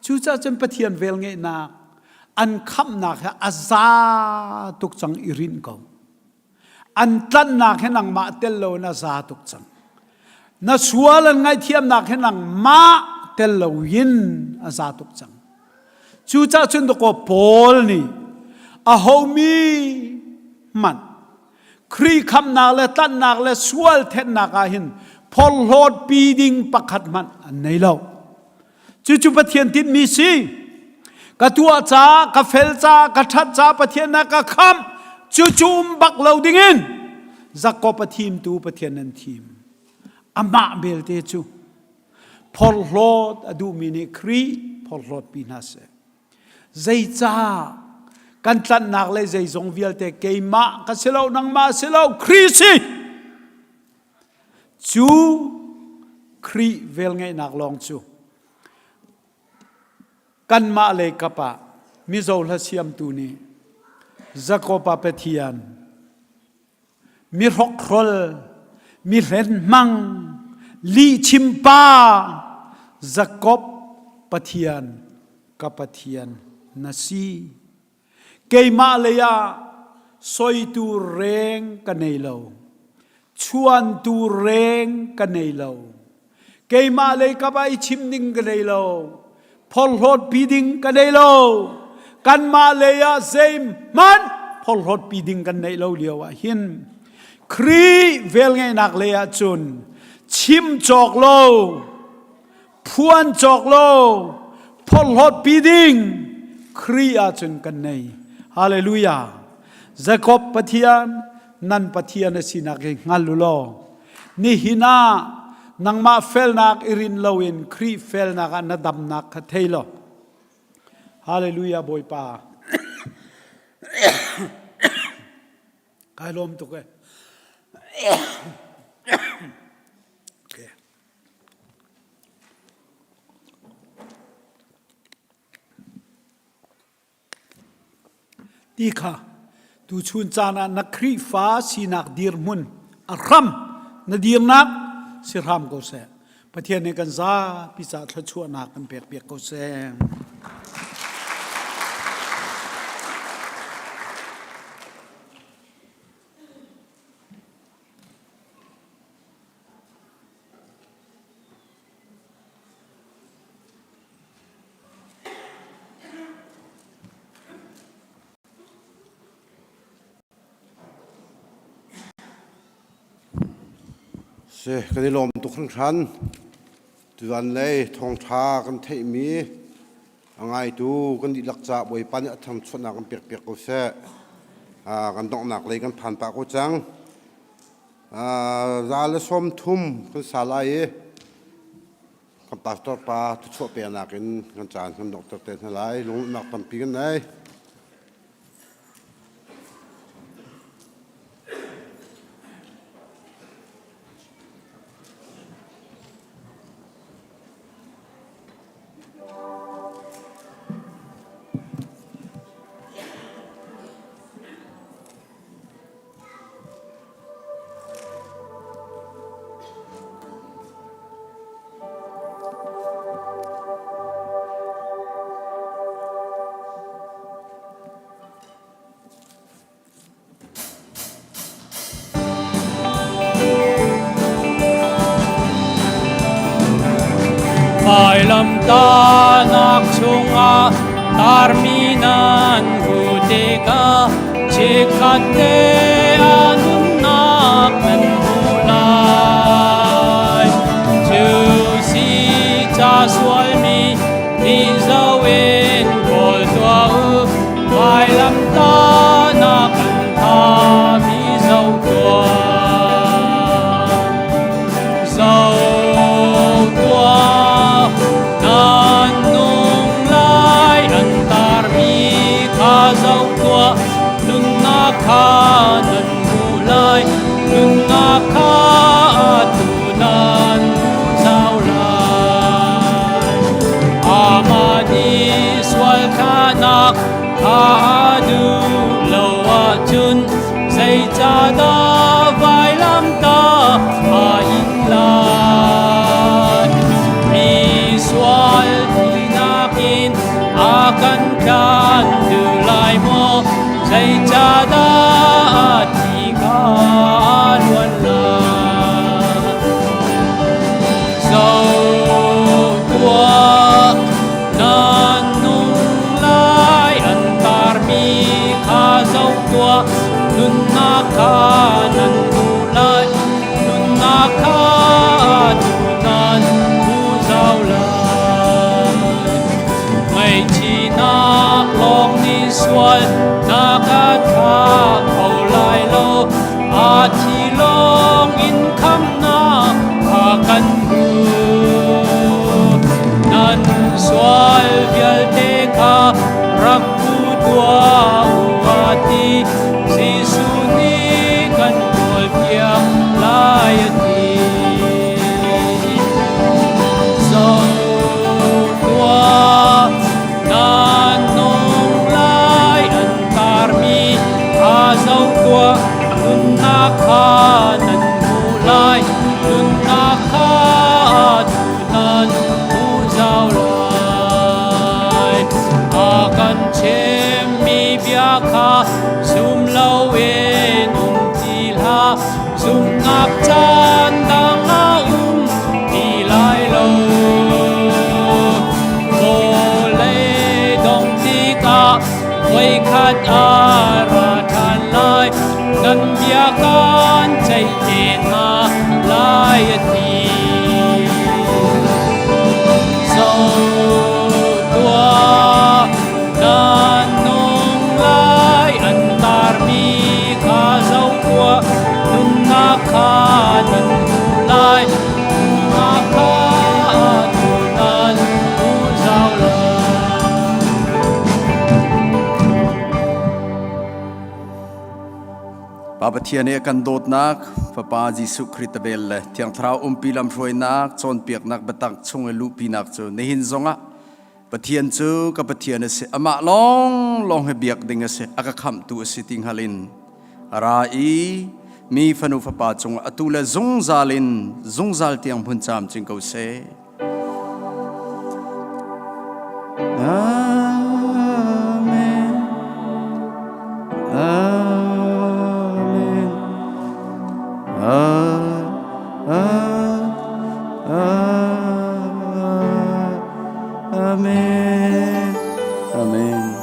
Cucaah cun Pathian velngeihnak an khamhnak he a za tuk cang i rinh ko. An tlanhnak he nangmah tel lo in a za tuk cang. Na sual an ngaihthiamnak he nangmah tel lo in a za tuk cang. Cucaah cun dakaw Paul nih a homi hmanh Khrih khamhnak le tlanhnak le sual thenhnak ah hin phorhlawtpi ding pakhat hmanh an nei lo. Cucu Pathian tinhmi si. Ka tuah ca, ka fel ca, ka ṭhat ca Pathian na ka khamh. Cucu um bak lo dingin Jakob a thimtu Pathian nan thim. Amah belte cu phorhlawt a duhmi nih Khrih phorhlawtpi hna seh. Zeicah kan tlanhnak le zeizong vialte keimah ka si lo nangmah si lo Khrih si. Cu Khrih velngeihnak lawng cu kanmah lei kap ah mizo hla siamtu nih. Jakob a Pathian, mi hrokhrol, mi hlenhmang, lihchim pa, Jakob Pathian, ka Pathian na si. Keimah lei ah soitu reng ka nei lo. Chuantu reng ka nei lo. Keimah lei kap ah i chim ding ka nei lo. Phorhlawt pi ding ka nei lo. Kanmah lei ah zeihmanh phorhlawt pi ding kan neih lo lio ah hin Khrih velngeihnak lei ah cun chim cawk lo phuan cawk lo phorhlawt pi ding Khrih ahcun kan nei. Hallelujah. Jacob Pathian nan Pathian a sinak hi hngal u law nihin ah nangmah felnak i rin loin Khrih felnak ah na damnak kha thei law. Hallelujah Bawipa. Kai lawm tuk e. Okay. Ti kha tuchun caan ah na Khrihfa sinak dirhmun a hram na dirnak si hram ko seh. Pathian nih kan zapi ca thluachuahnak kan pek piak ko seh. Si, kan i lawm tuk hringhran. Tuzan lei thawngṭha kan theihmi a ngaitu kan dihlak ca Bawipa nih a thangchuatnak kan pekpiak ko seh. Kan donghnak lei kan phan pah ko cang. 130 kan sa lai i kan pastor pa thuchuah peknak in kan caan kan donghter te hna lai. Lunglawmhnak tampi kan nei. Vailamtahnak chungah tarmi nan hmuh tikah chikkhat te a nunnak nan hmuh lai. Cu si ca sualmi nih zo in kawl tuah u, vailamtahnak an thami zoh tuah. Zoh tuah, nan nung lai an tarmi kha zoh tuah, nunnak kha nan hmuh lai, nunnak kha atu nan hmuh zau lai. Amah nih sual khahnak kha a duh lo ahcun zeicahdah vailamtah a in lai? Mi sual tinak in a kan tlan duh lai maw? Zeicahdah a thi kha a luan lai? Zoh tuah, nan nung lai an tarmi kha zoh tuah, nunnak kha nan hmuh lai, nunnak kha atu nan hmu zau lai. Ngaihchihnak lawng nih sual nak a thlah kho lai lo, a thi lawng in khamnak kha kan hmuh. Nan sual vialte kha rak pu tuah u a ti, Jesuh nih kan ṭawlpiak lai a ti. Zoh tuah, nan nung lai an. Caan dang a um ti lai lo. Vawlei dong tikah voikhat a ra ṭhan lai. Nan bia kan ceih te hna lai a ti. Zoh tuah, nan nung lai an tarmi kha zoh tuah, nunnak kha nan hmuh lai, nunnak kha atu nan hmuh zau lai. Pa Pathian i a kan dawtnak, Fapa Jesuh Khrih ta vel le Thiang Thlarau umpi lamhruainak, cawnpiaknak biatak chung i luhpinak cu nihin zongah Pathian cu ka Pathian a si, amah lawnglawng hi biak ding a si, a ka khamhtu a si ti hngal in a ra i mi fanu fapa cungah atu le zungzal in zungzal tiang hmun camcin ko seh. Amen. Amen. Amen. Amen.